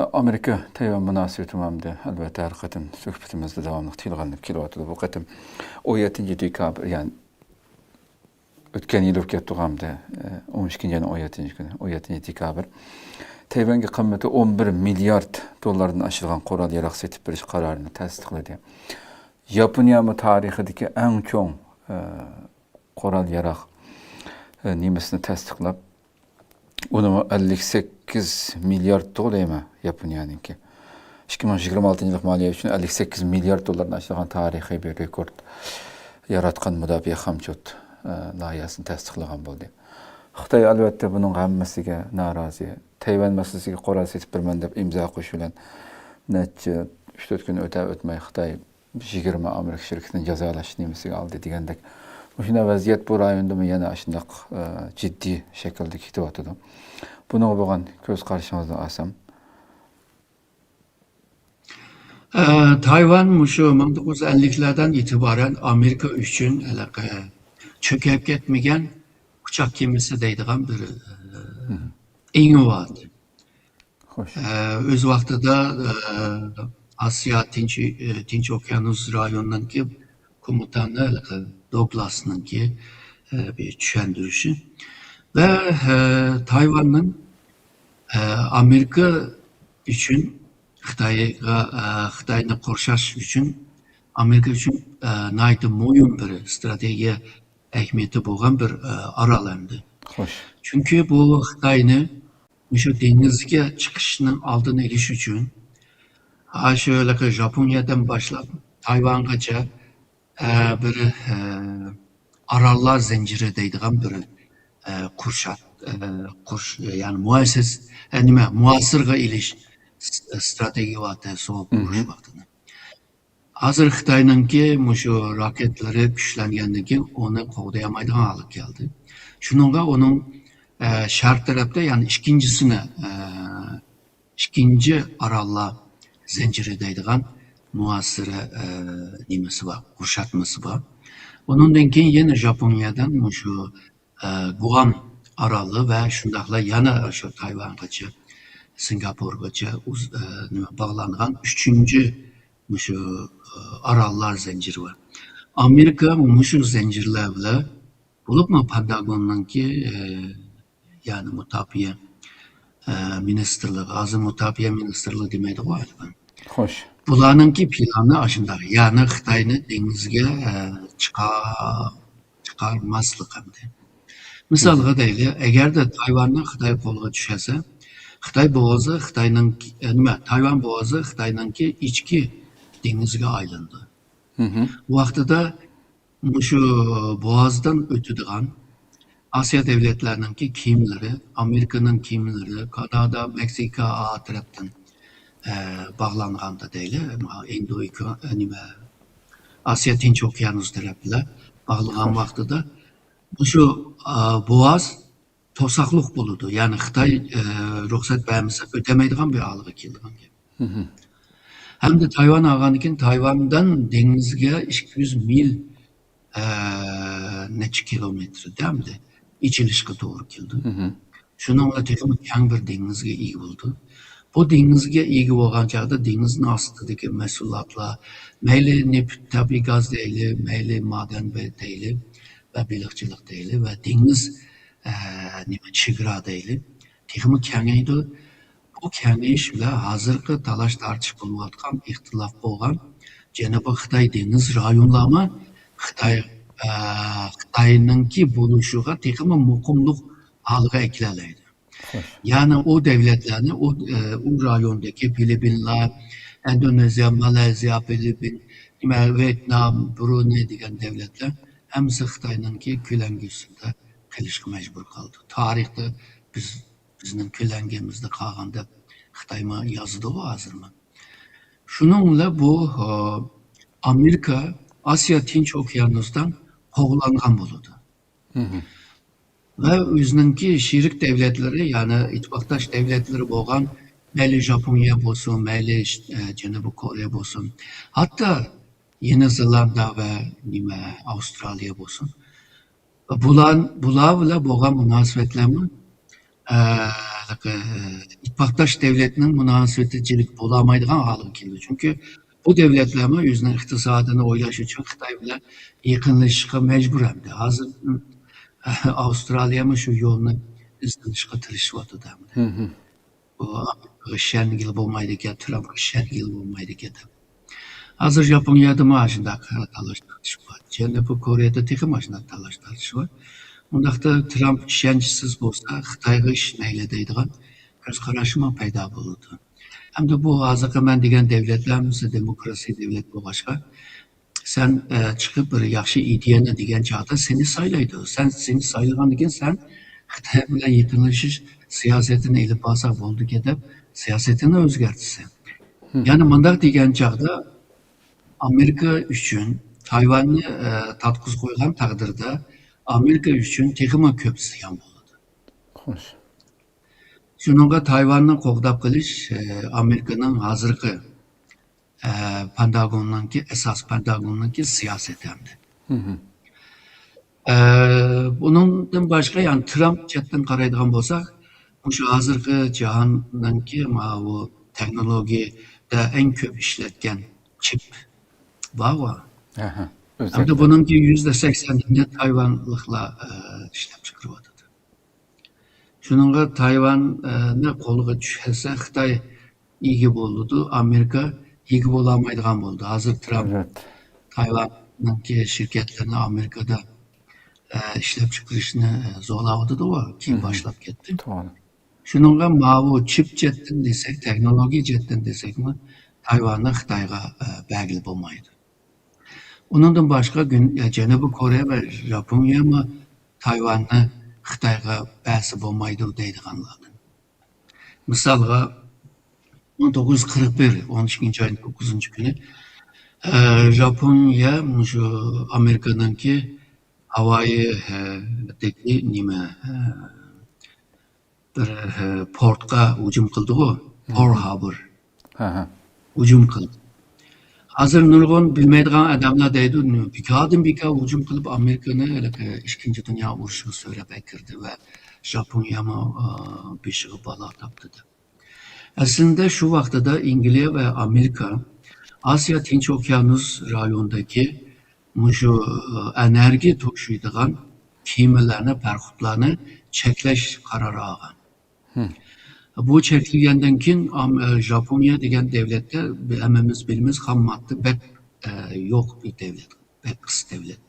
ھە، ئامېرىكا تەيۋەن مۇناسىۋىتى مەمدە، ئەلۋەتتە، ھەر قېتىم سۆھبىتىمىزدە داۋاملىق تىلغا ئېلىنىپ كېلىۋاتىدۇ. بۇ قېتىم ئون يەتتىنچى دېكابىر، يەنى ئۆتكەن يىل بولۇپ كەتتى غامدە، ئون ئىككىنچى ئاينىڭ ئون يەتتىنچى كۈنى، ئون يەتتىنچى دېكابىر. تەيۋەنگە قىممىتى ئون بىر مىليارد دوللاردىن ئاشىدىغان قورال ياراغ سېتىپ بېرىش قارارىنى تەستىقلىدى. ياپونىيەمۇ تارىخىدىكى ئەڭ چوڭ، ئە، قورال ياراغ، ئە، نېمىسىنى تەستىقلاپ، ئۇنىمۇ ئەللىك سەككىز مىليارد دوللار دەيمەن، ياپونىيەنىڭكى. ئىككى مىڭ يىگىرمە ئالتىنچى يىللىق مالىيە ئۈچۈن ئەللىك سەككىز مىليارد دوللاردىن ئاشىدىغان تارىخىي بىر رېكورت ياراتقان مۇداپىئە خامچوت، ئە، لايىھەسىنى تەستىقلىغان بولدى. خىتاي، ئەلۋەتتە، بۇنىڭ ھەممىسىگە نارازى. تەيۋەن مەسىلىسىگە قورال سېتىپ بېرىمەن دەپ ئىمزا قويۇش بىلەن نەچچە ئۈچ تۆت كۈن ئۆتە ئۆتمەي خىتاي يىگىرمە ئامېرىكا شىركىتىنى جازالاش نېمىسىگە ئالدى دېگەندەك. مۇشۇنداق ۋەزىيەت بۇ رايوندىمۇ يەنە ئاشۇنداق، ئە، جىددىي شەكىلدە كېتىۋاتىدۇ. بۇنىڭغا بولغان كۆز قارىشىڭىزنى ئالسام. ئە، تايۋان مۇشۇ مىڭ توققۇز يۈز ئەللىكلەردىن ئېتىبارەن ئامېرىكا ئۈچۈن ھېلىقى چۆكۈپ كەتمىگەن ئۇچاق كېمىسى دەيدىغان بىر، ئە، ئېڭى بار ئىدى. خوش. ئە، ئۆز ۋاقتىدا، ئە، ئاسىيا تىنچ، ئە، تىنچ ئوكيانۇس رايونىنىڭكى كومېندانى ھېلىقى دوگلاسنىڭكى، ئە، بىر چۈشەندۈرۈشى. ۋە، ئە، تايۋاننىڭ، ئە، ئامېرىكا ئۈچۈن خىتايغا، ئە، خىتاينى قورشاش ئۈچۈن ئامېرىكا ئۈچۈن، ئە، ناھايىتى مۇھىم بىر ئىستراتېگىيە ئەھمىيىتى بولغان بىر، ئە، ئارال ئەمدى. خوش. چۈنكى بۇ خىتاينى مۇشۇ دېڭىزگە چىقىشنىڭ ئالدىنى ئېلىش ئۈچۈن، ھە، شۇ ھېلىقى ژاپونىيەدىن باشلاپ تايۋانغىچە، ئە، بىر، ئە، ئاراللار زەنجىرى دەيدىغان بىر، ئە، قۇرشاق، ئە، قۇرش-، يەنى مۇئەسسەس-، ئە، نېمە، مۇھاسىرىگە ئېلىش س-، ئىستراتېگىيە ۋە تەسىرات قۇرۇش ۋاقتىدا. ھازىر خىتاينىڭكى مۇشۇ راكېتلىرى كۈچلەنگەندىن كېيىن ئۇنى قوغدىيالمايدىغان ھالغا كەلدى. شۇنىڭغا ئۇنىڭ، ئە، شەرق تەرەپتە، يەنى ئىككىنچىسىنى، ئە، ئىككىنچى ئاراللار زەنجىرى دەيدىغان مۇھاسىرە، ئە، نېمىسى بار، قۇرشاتمىسى بار. ئۇنىڭدىن كېيىن يەنە ژاپونىيەدىن مۇشۇ ئە، گۇئام ئارالى ۋە شۇنداقلا يەنە شۇ تايۋانغىچە، سىنگاپورغىچە ئۇز-، ئە، نېمە، باغلانغان ئۈچىنچى مۇشۇ، ئە، ئاراللار زەنجىرى بار. ئامېرىكا مۇشۇ زەنجىرلەر بىلەن، بولۇپمۇ پېنتاگوننىڭكى، ئە، يەنى مۇداپىئە، ئە، مىنىستىرلىقى، ھازىر مۇداپىئە مىنىستىرلىقى دېمەيدىغۇ ھېلىقى. خوش. بۇلارنىڭكى پىلانى ئاشۇنداق، يەنى خىتاينى دېڭىزگە، ئە، چىقا-، چىقارماسلىق ئەمدى. مىسالغا دەيلى، ئەگەردە تايۋاننى خىتاي قولىغا چۈشەرسە، خىتاي بوغازى خىتاينىڭ، ئە، نېمە، تايۋان بوغازى خىتاينىڭكى ئىچكى دېڭىزىگە ئايلىنىدۇ. مھم. بۇ ۋاقتىدا مۇشۇ بوغازدىن ئۆتىدىغان ئاسىيا دۆلەتلەرنىڭكى كېمىلىرى، ئامېرىكىنىڭ كېمىلىرى، كانادا، مېكسىكا، ئا تەرەپتىن، ئە، باغلانغاندا دەيلى، ئىندو، نېمە، ئاسىيا تىنچ ئوكيانۇس تەرەپ بىلەن باغلىغان ۋاقتىدا مۇشۇ، ئا، بوغاز توساقلىق بولىدۇ. يەنى خىتاي، ئە، رۇخسەت بەرمىسە ئۆتەلمەيدىغان بىر ھالغا كېلىدىغان گەپ. مھم. ھەمدە تايۋان ئالغاندىن كېيىن تايۋاندىن دېڭىزگە ئىككى يۈز مىل، ئە، نەچچە كىلومېتىر دەمدى ئېچىلىشقا توغرا كېلىدۇ. مھم. شۇنىڭ بىلەن تېخىمۇ كەڭ بىر دېڭىزگە ئىگە بولىدۇ. بۇ دېڭىزگە ئىگە بولغان چاغدا دېڭىزنىڭ ئاستىدىكى مەھسۇلاتلار، مەيلى نېفىت، تەبىئىي گاز دەيلى، مەيلى مادەن بە-، دەيلى ۋە بېلىقچىلىق دەيلى ۋە دېڭىز، ئە، نېمە، چېگرا دەيلى، تېخىمۇ كېڭەيدۇ. بۇ كېڭىيىش بىلەن ھازىرقى تالاش-تارتىش بولۇۋاتقان، ئىختىلاپ بولغان جەنۇبىي خىتاي دېڭىز رايونلارمۇ خىتاي، ئە، خىتاينىڭكى بولۇشىغا تېخىمۇ مۇقىملىق ھالغا ئەكېلەلەيدۇ. خوش. يەنى ئۇ دۆلەتلەرنى، ئۇ، ئە، ئۇ رايوندىكى فىلىپپىنلار، ئىندونېزىيە، مالايزىيە، فىلىپپىن، نېمە، ۋيېتنام، برۇنېي دېگەن دۆلەتلەر ھەممىسى خىتاينىڭكى كۆلەڭگىسىدە قېلىشقا مەجبۇر قالدى. تارىختا بىز، بىزنىڭ كۆلەڭگىمىزدە قالغان دەپ خىتايمۇ يازىدۇ ھازىرمۇ. شۇنىڭ بىلەن بۇ، ئە، ئامېرىكا ئاسىيا تىنچ ئوكيانۇستىن قوغلانغان بولىدۇ. مھم. ۋە ئۆزىنىڭكى شېرىك دۆلەتلىرى، يەنى ئىتتىپاقداش دۆلەتلىرى بولغان، مەيلى ژاپونىيە بولسۇن، مەيلى، ئە، جەنۇبىي كورېيە بولسۇن، ھەتتا يېڭى زېلاندىيە ۋە نېمە، ئاۋسترالىيە بولسۇن، بۇلار، بۇلار بىلەن بولغان مۇناسىۋەتلەرمۇ، ئە، ھېلىقى، ئىتتىپاقداش دۆلەتنىڭ مۇناسىۋىتىدىچىلىك بولالمايدىغان ھالغا كېلىدۇ. چۈنكى بۇ دۆلەتلەرمۇ ئۆزىنىڭ ئىقتىسادىنى ئويلاش ئۈچۈن خىتاي بىلەن يېقىنلىشىشقا مەجبۇر ئەمدى. ھازىر، ئاۋسترالىيەمۇ شۇ يولنى ئىزدىنىشقا تىرىشىۋاتىدۇ ئەمدى. مھم. بۇ ئامېرىكىغا ئىشەنگىلى بولمايدىكەن، ترامپقا ئىشەنگىلى بولمايدىكەن دەپ. ھازىر ژاپونىيەدىمۇ ئاشۇنداق تالاش-تارتىش بار. جەنۇبىي كورېيەدە تېخىمۇ ئاشۇنداق تالاش-تارتىش بار. ئۇنداقتا ترامپ ئىشەنچسىز بولسا، خىتايغا ئىشىنەيلى دەيدىغان كۆز قاراشمۇ پەيدا بولىدۇ. ھەمدە بۇ ھازىرقى مەن دېگەن دۆلەتلەر ھەممىسى دېموكراتىيە دۆلەت بولغاچقا، سەن، ئە، چىقىپ بىر ياخشى ئىدىيەنى دېگەن چاغدا سېنى سايلايدۇ. سەن، سېنى سايلىغاندىن كېيىن سەن خىتاي بىلەن يېقىنلىشىش سىياسىتىنى ئېلىپ بارساق بولىدىكەن دەپ سىياسىتىنى ئۆزگەرتىسەن. مھم. يەنى مۇنداق دېگەن چاغدا ئامېرىكا ئۈچۈن تايۋاننى، ئە، تارتقۇزۇپ قويغان تەقدىردە ئامېرىكا ئۈچۈن تېخىمۇ كۆپ زىيان بولىدۇ. خوش. شۇنىڭغا تايۋاننى قوغداپ قېلىش، ئە، ئامېرىكىنىڭ ھازىرقى، ئە، پېنتاگوننىڭكى، ئاساسىي پېنتاگوننىڭكى سىياسىتى ئەمدى. مھم. ئە، بۇنىڭدىن باشقا، يەنى ترامپ جەھەتتىن قارايدىغان بولساق، مۇشۇ ھازىرقى جاھاننىڭكى ماۋۇ تېخنولوگىيەدە ئەڭ كۆپ ئىشلەتكەن چىپ بارغۇ. ئەھە، ھەمدە ئۆزەكتە. بۇنىڭكى يۈزدە سەكسەنىنى تايۋانلىقلار، ئە، ئىشلەپ چىقىرىۋاتىدۇ. شۇنىڭغا تايۋاننى قولغا چۈشۈرسە، خىتاي ئىگە بولىدۇ، ئامېرىكا ئىگە بولالمايدىغان بولىدۇ. ھازىر ترامپ ئەلۋەتتە. تايۋاننىڭكى شىركەتلىرىنى ئامېرىكىدا، ئە، ئىشلەپ چىقىرىشنى، ئە، زورلاۋاتىدىغۇ، كېيىن مھم. باشلاپ كەتتى. توغرا. شۇنىڭغا ماۋۇ چىپ جەھەتتىن دېسەك، تېخنولوگىيە جەھەتتىن دېسەكمۇ، تايۋاننى خىتايغا، ئە، بەرگىلى بولمايدۇ. ئۇنىڭدىن باشقا گۈن-، جەنۇبىي كورېيە ۋە ژاپونىيەمۇ تايۋاننى خىتايغا بەرسە بولمايدۇ دەيدىغانلاردىن. مىسالغا، مىڭ توققۇز يۈز قىرىق بىر، ئون ئىككىنچى ئاينىڭ توققۇزىنچى كۈنى، ئە، ژاپونىيە مۇشۇ ئامېرىكىنىڭكى ھاۋايى، ئە، دىكى نېمە، ئە، بىر، ئە، پورتقا ھۇجۇم قىلدىغۇ، پېرل ھاربور. ھە، ھە. ھۇجۇم قىلدى. ھازىر نۇرغۇن بىلمەيدىغان ئادەملەر دەيدۇ، بىكاردىن بىكار ھۇجۇم قىلىپ، ئامېرىكىنى ھېلىقى ئىككىنچى دۇنيا ئۇرۇشىغا سۆرەپ ئەكىردى ۋە ژاپونىيەمۇ، ئە، بېشىغا بالا تاپتى دەپ. ئەسلىندە شۇ ۋاقتىدا ئەنگلىيە ۋە ئامېرىكا ئاسىيا تىنچ ئوكيانۇس رايونىدىكى مۇشۇ ئېنېرگىيە توشۇيدىغان كېمىلەرنى، پاراخوتلارنى چەكلەش قارارى ئالغان. بۇ چەكلىگەندىن كېيىن، ئام-، ژاپونىيە دېگەن دەۋلەتتە ھەممىمىز بىلىمىز، خام ماددا بەك، ئە، يوق بىر دەۋلەت، بەك قىس دەۋلەت.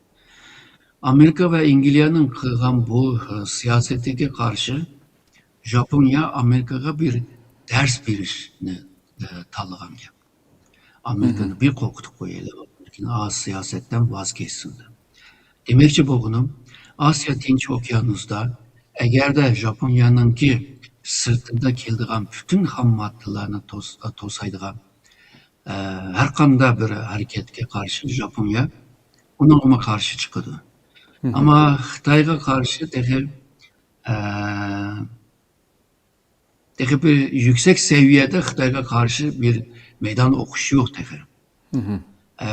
ئامېرىكا ۋە ئەنگلىيەنىڭ قىلغان بۇ، ئە، سىياسىتىگە قارشى ژاپونىيە ئامېرىكىغا بىر دەرس بېرىشنى، ئە، تاللىغان گەپ. ئامېرىكىنى بىر قورقۇتۇپ قويايلى، ئامېرىكىنى ئا سىياسەتتىن ۋاز كەچسۇن دەپ. دېمەكچى بولغىنىم، ئاسىيا تىنچ ئوكيانۇسدا ئەگەردە ژاپونىيەنىڭكى سىرتىدا كېلىدىغان پۈتۈن خام ماددىلارنى توس-، توسايدىغان، ئە، ھەر قانداق بىر ھەرىكەتكە قارشى ژاپونىيە ئۇنىڭغىمۇ قارشى چىقىدۇ. ئەمما خىتايغا قارشى تېخى، ئە، تېخى بىر يۈكسەك سەۋىيەدە خىتايغا قارشى بىر مەيدان ئوقۇش يوق تېخى. ئە،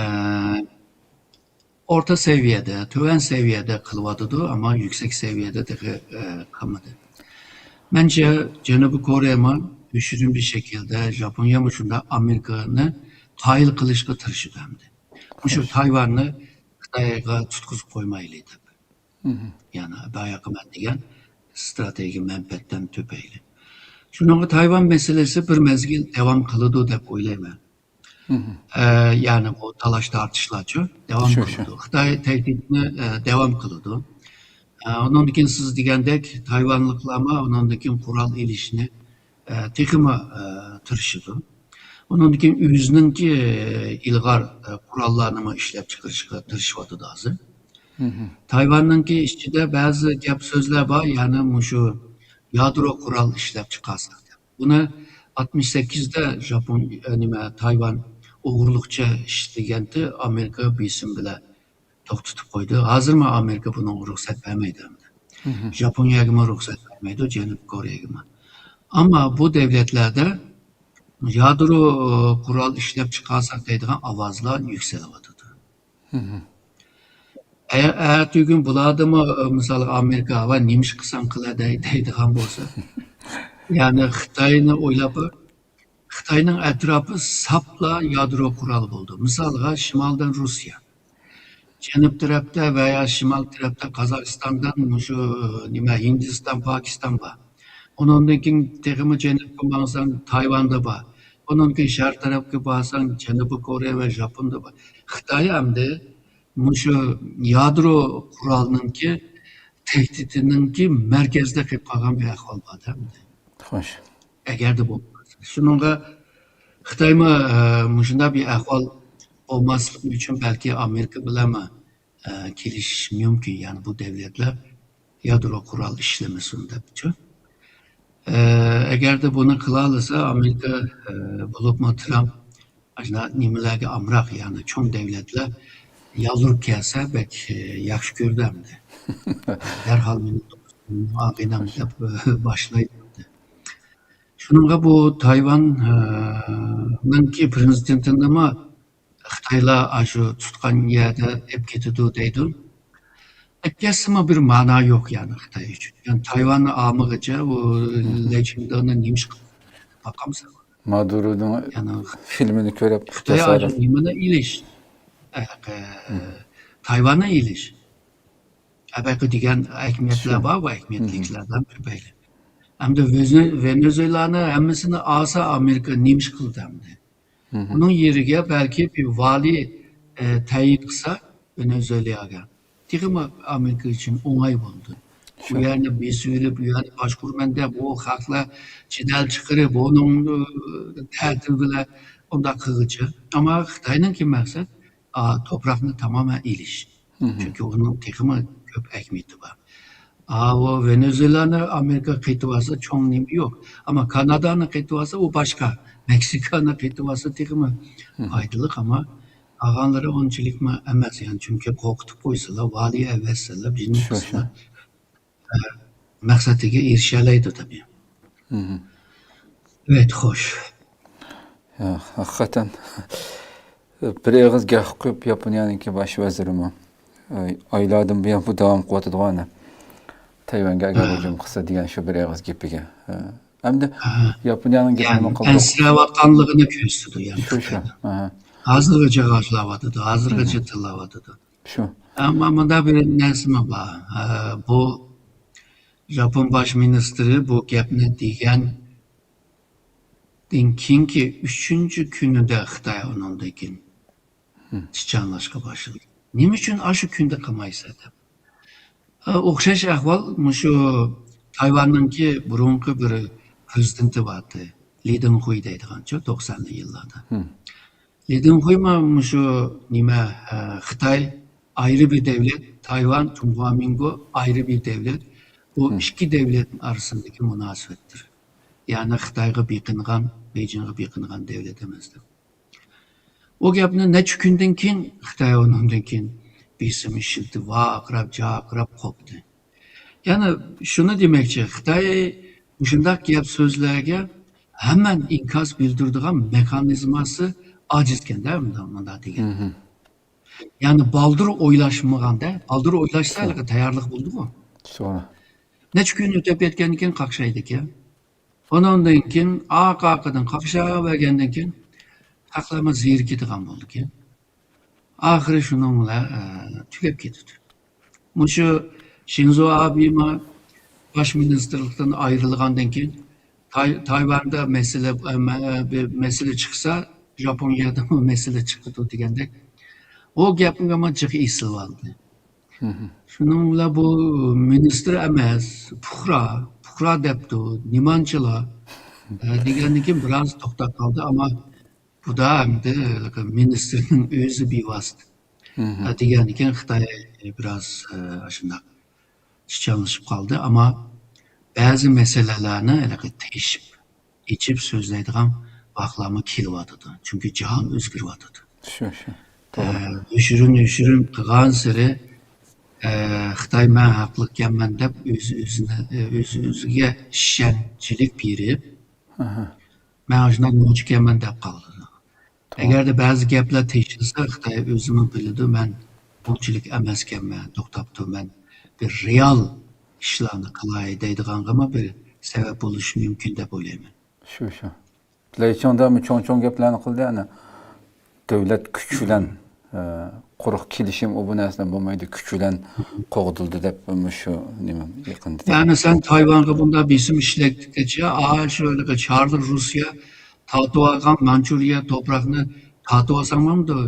ئورتا سەۋىيەدە، تۆۋەن سەۋىيەدە قىلىۋاتىدۇ، ئەمما يۈكسەك سەۋىيەدە تېخى، ئە، قىلمىدى. مەنچە، جەنۇبىي كورېيەمۇ يوشۇرۇن بىر شەكىلدە، ژاپونىيەمۇ شۇنداق، ئامېرىكىنى قايىل قىلىشقا تىرىشىدۇ ئەمدى. مۇشۇ تايۋاننى خىتايغا تۇتقۇزۇپ قويمايلى دەپ. يەنى باياقى مەن دېگەن ئىستراتېگىيە مەنپەئەتتىن تۆپەيلى. شۇنىڭغا تايۋان مەسىلىسى بىر مەزگىل داۋام قىلىدۇ دەپ ئويلايمەن. ئە، يەنى بۇ تالاش تارتىشلارچۇ داۋام قىلىدۇ. خىتاي تەھدىتىنى، ئە، داۋام قىلىدۇ. ئە، ئۇنىڭدىن كېيىن سىز دېگەندەك تايۋانلىقلارمۇ ئۇنىڭدىن كېيىن قورال ئېلىشنى، ئە، تېخىمۇ، ئە، تىرىشىدۇ. ئۇنىڭدىن كېيىن ئۆزىنىڭكى، ئە، ئىلغار، ئە، قوراللارنىمۇ ئىشلەپ چىقىرىشقا تىرىشىۋاتىدۇ ھازىر. تايۋاننىڭكى ئىچىدە بەزى گەپ سۆزلەر بار، يەنى مۇشۇ يادرو قورال ئىشلەپ چىقارساق دەپ. بۇنى ئاتمىش سەككىزدە ژاپون، ئە، نېمە، تايۋان ئوغرىلىقچە ئىشلىگەنتى، ئامېرىكا بېسىم بىلەن توختىتىپ قويدى. ھازىرمۇ ئامېرىكا بۇنىڭغا رۇخسەت بەرمەيدۇ ئەمدى. ژاپونىيەگىمۇ رۇخسەت بەرمەيدۇ، جەنۇبىي كورېيەگىمۇ. ئەمما بۇ دەۋلەتلەردە يادرو قورال ئىشلەپ چىقارساق دەيدىغان ئاۋازلار يۈكسىلىۋاتىدۇ. ئە-، ئەتىگۈن بۇلاردىمۇ، مىسالغا، ئامېرىكا ۋە نېمە ئىش قىلساڭ قىلە دەي-، دەيدىغان بولسا، يەنى خىتاينى ئويلاپ، خىتاينىڭ ئەتراپى ساپلا يادرو قورال بولدى. مىسالغا، شىمالدىن روسىيە، جەنۇب تەرەپتە ۋە يا شىمال تەرەپتە قازاقىستاندىن مۇشۇ، نېمە، ھىندىستان، پاكىستان بار. ئۇنىڭدىن كېيىن تېخىمۇ جەنۇبقا ماڭساڭ، تايۋاندا بار. ئۇنىڭدىن كېيىن شەرق تەرەپكە بارساڭ، جەنۇبىي كورېيە ۋە ژاپوندا بار. خىتاي ئەمدى مۇشۇ يادرو قورالنىڭكى تەھدىتىنىڭكى مەركەزدە قېلىپ قالغان بىر ئەھۋال بار ئەمدى. خوش. ئەگەردە بولمىسا. شۇنىڭغا خىتايمۇ، ئە، مۇشۇنداق بىر ئەھۋال بولماسلىقى ئۈچۈن بەلكى ئامېرىكا بىلەنمۇ، ئە، كېلىشىشى مۇمكىن. يەنى بۇ دەۋلەتلەر يادرو قورال ئىشلىمىسۇن دەپچۇ. ئە، ئەگەردە بۇنى قىلالىسا، ئامېرىكا، ئە، بولۇپمۇ ترامپ ئاشۇنداق نېمىلەرگە ئامراق، يەنى چوڭ دەۋلەتلەر يالۋۇرۇپ كەلسە بەك، ئە، ياخشى كۆرىدۇ ئەمدى. دەرھال مېنى ئاغىنەم دەپ، ئە، باشلايدۇ. شۇنىڭغا بۇ تايۋان، ئە، نىڭكى پرېزىدېنتىنىمۇ خىتايلار ئاشۇ تۇتقان يەردە ئېلىپ كېتىدۇ دەيدۇ. ئەكەلسىمۇ بىر مانا يوق، يەنى خىتاي ئۈچۈن. يەنى تايۋاننى ئالمىغىچە ئۇ لەي چىڭدېنى نېمە ئىش قىلىدۇ؟ باقامسىز. مادۇرونىڭ يەنى فىلمىنى كۆرۈپ خىتاي ئاشۇ نېمىنى ئېلىش؟ ئە، ئە، تايۋاننى ئېلىش. ئەبەقى دېگەن ئەھمىيەتلەر بار، بۇ ئەھمىيەتلىكلەردىن كۆپەيلى. ئەمدى ۋېنزۇ-، ۋېنېزۇېلانى ھەممىسىنى ئالسا، ئامېرىكا نېمە ئىش قىلدى ئەمدى؟ ئۇنىڭ يېرىگە بەلكى بىر ۋالىي، ئە، تەيىن قىلسا ۋېنېزۇېلاغا، تېخىمۇ ئامېرىكا ئۈچۈن ئوڭاي بولىدۇ. بۇ يەرنى بېسىۋېلىپ، بۇ يەرنى باشقۇرىمەن دەپ، بۇ خەقلەر جېدەل چىقىرىپ، بۇنىڭ، ئە، تەتۈر بىلەن ئۇنداق قىلغۇچە. ئەمما خىتاينىڭكى مەقسەت، ئا، توپراقنى تامامەن ئېلىش. چۈنكى ئۇنىڭ تېخىمۇ كۆپ ئەھمىيىتى بار. ئا، ئۇ ۋېنېزۇېلانى ئامېرىكا قېتىۋالسا چوڭ نېمە يوق. ئەمما كانادانى قېتىۋالسا ئۇ باشقا. مېكسىكانى قېتىۋالسا تېخىمۇ پايدىلىق، ئەمما قالغانلىرى ئۇنچىلىكمۇ ئەمەس، يەنى چۈنكى قورقۇتۇپ قويسىلا، ۋالىي ئەۋەتسىلا، بىزنى قىلسىلا، ئە، مەقسىتىگە ئېرىشەلەيدۇ تەبىئىي. ئەۋەت، خوش. يا، ھەقىقەتەن. بىر ئېغىز گەپ قىلىپ، ياپونىيەنىڭكى باش ۋەزىرىمۇ، ئايلاردىن بۇيان بۇ داۋام قىلىۋاتىدىغان، تەيۋەنگە ئەگەر ھۇجۇم قىلسا دېگەن شۇ بىر ئېغىز گېپىگە. ئەمدى ياپونىيەنىڭ گېپىنى ئەنسىرەۋاتقانلىقىنى كۆرسىتىدۇ، يەنى شۇ، شۇ. ھازىرغىچە راجلاۋاتىدۇ، ھازىرغىچە تىللاۋاتىدۇ. شۇ. ئەمما مۇندا بىر نەرسىمۇ بار. ئە، بۇ ژاپون باش مىنىستىرى بۇ گەپنى دېگەندىن كېيىنكى ئۈچىنچى كۈنىدە خىتاي ئۇنىڭدىن كېيىن چىچانلاشقا باشلىدى. نېمە ئۈچۈن ئاشۇ كۈندە قىلمايسەن دەپ. ئە، ئوخشاش ئەھۋال مۇشۇ تايۋاننىڭكى بۇرۇنقى بىر پرېزىدېنتى بارتى. لى دېڭخۇي دەيدىغانچۇ، توقسانىنچى يىللاردا. لى دېڭخۇيمۇ مۇشۇ نېمە، ئە، خىتاي ئايرى بىر دەۋلەت، تايۋان، چۇڭخۇامىنگو ئايرى بىر دەۋلەت. بۇ ئىككى دەۋلەت ئارىسىندىكى مۇناسىۋەتتۇر. يەنى خىتايغا بېقىنغان، بېيجىڭغا بېقىنغان دەۋلەت ئەمەس دەپ. ئۇ گەپنى نەچچە كۈندىن كېيىن خىتاي ئۇنىڭدىن كېيىن بېسىم ئىشلىتىپ، ۋارقىراپ، جارقىراپ قوپتى. يەنى شۇنى دېمەكچى، خىتاي مۇشۇنداق گەپ سۆزلەرگە ھەمەن ئىنكاس بىلدۈرىدىغان مېخانىزماسى ئاجىزكەن-دە، مۇنداق، مۇنداق دېگەن. يەنى بالدۇر ئويلاشمىغان-دە، بالدۇر ئويلاشسا ھېلىقى تەييارلىق بولىدىغۇ. توغرا. نەچچە كۈن ئۆتۈپ كەتكەندىن كېيىن قاقشايدىكەن. ئۇنىڭدىن كېيىن ئارقا-ئارقىدىن قاقشاۋەرگەندىن كېيىن خەقلەرمۇ زېرىكىدىغان بولدىكەن. ئاخىرى شۇنىڭ بىلەن، ئە، تۈگەپ كېتىدۇ. مۇشۇ شىنزو ئابېمۇ باش مىنىستىرلىقتىن ئايرىلغاندىن كېيىن تاي-، تايۋاندا مەسىلە، ئە، مە-، بىر مەسىلە چىقسا، ژاپونىيەدىمۇ مەسىلە چىقىدۇ دېگەندەك، ئۇ گەپنىمۇ جىق ئېسىلىۋالدى. شۇنىڭ بىلەن بۇ مىنىستىر ئەمەس، پۇقرا، پۇقرا دەپتۇ، نېمانچىلا، ئە، دېگەندىن كېيىن بىراز توختاپ قالدى. ئەمما بۇدا ئەمدى مىنىستىرنىڭ ئۆزى بىۋاسىتە، ئە، دېگەندىن كېيىن خىتاي بىراز، ئە، ئاشۇنداق چىچانلىشىپ قالدى. ئەمما بەزى مەسىلىلەرنى ھېلىقى تېشىپ، ئېچىپ سۆزلەيدىغان ۋاقىتلارمۇ كېلىۋاتىدۇ. چۈنكى جاھان ئۆزگىرىۋاتىدۇ. شۇ، شۇ. ئە، توغرا. يوشۇرۇن، يوشۇرۇن قىلغانسېرى، ئە، خىتاي مەن ھەقلىقكەنمەن دەپ ئۆز-ئۆزىنى، ئۆز-ئۆزىگە ئىشەنچلىك بېرىپ، ئاھا. مەن ئاشۇنداق نوچىكەنمەن دەپ قالىدۇ. توغرا. ئەگەردە بەزى گەپلەر تېشىلسا، خىتاي ئۆزىمۇ بىلىدۇ، مەن ئۇنچىلىك ئەمەسكەنمەن، توختاپ تۇر، مەن بىر رېئال ئىشلارنى قىلاي دەيدىغانغىمۇ بىر سەۋەب بولۇشى مۇمكىن دەپ ئويلايمەن. شۇ، شۇ. لەيچىڭدامۇ چوڭ-چوڭ گەپلەرنى قىلدى، يەنى دۆلەت كۈچ بىلەن، ئە، قۇرۇق كېلىشىم ئۇ بۇ نەرسىدىن بولمايدۇ، كۈچ بىلەن قوغدىلدى دەپ مۇشۇ نېمە يېقىندا. يەنى سەن تايۋانغا بۇنداق بېسىم ئىشلەتكەچە، ئا، شۇ ھېلىقى چارلىق روسىيە تارتىۋالغان مانچۇرىيە توپراقنى تارتىۋالساڭلامدۇ؟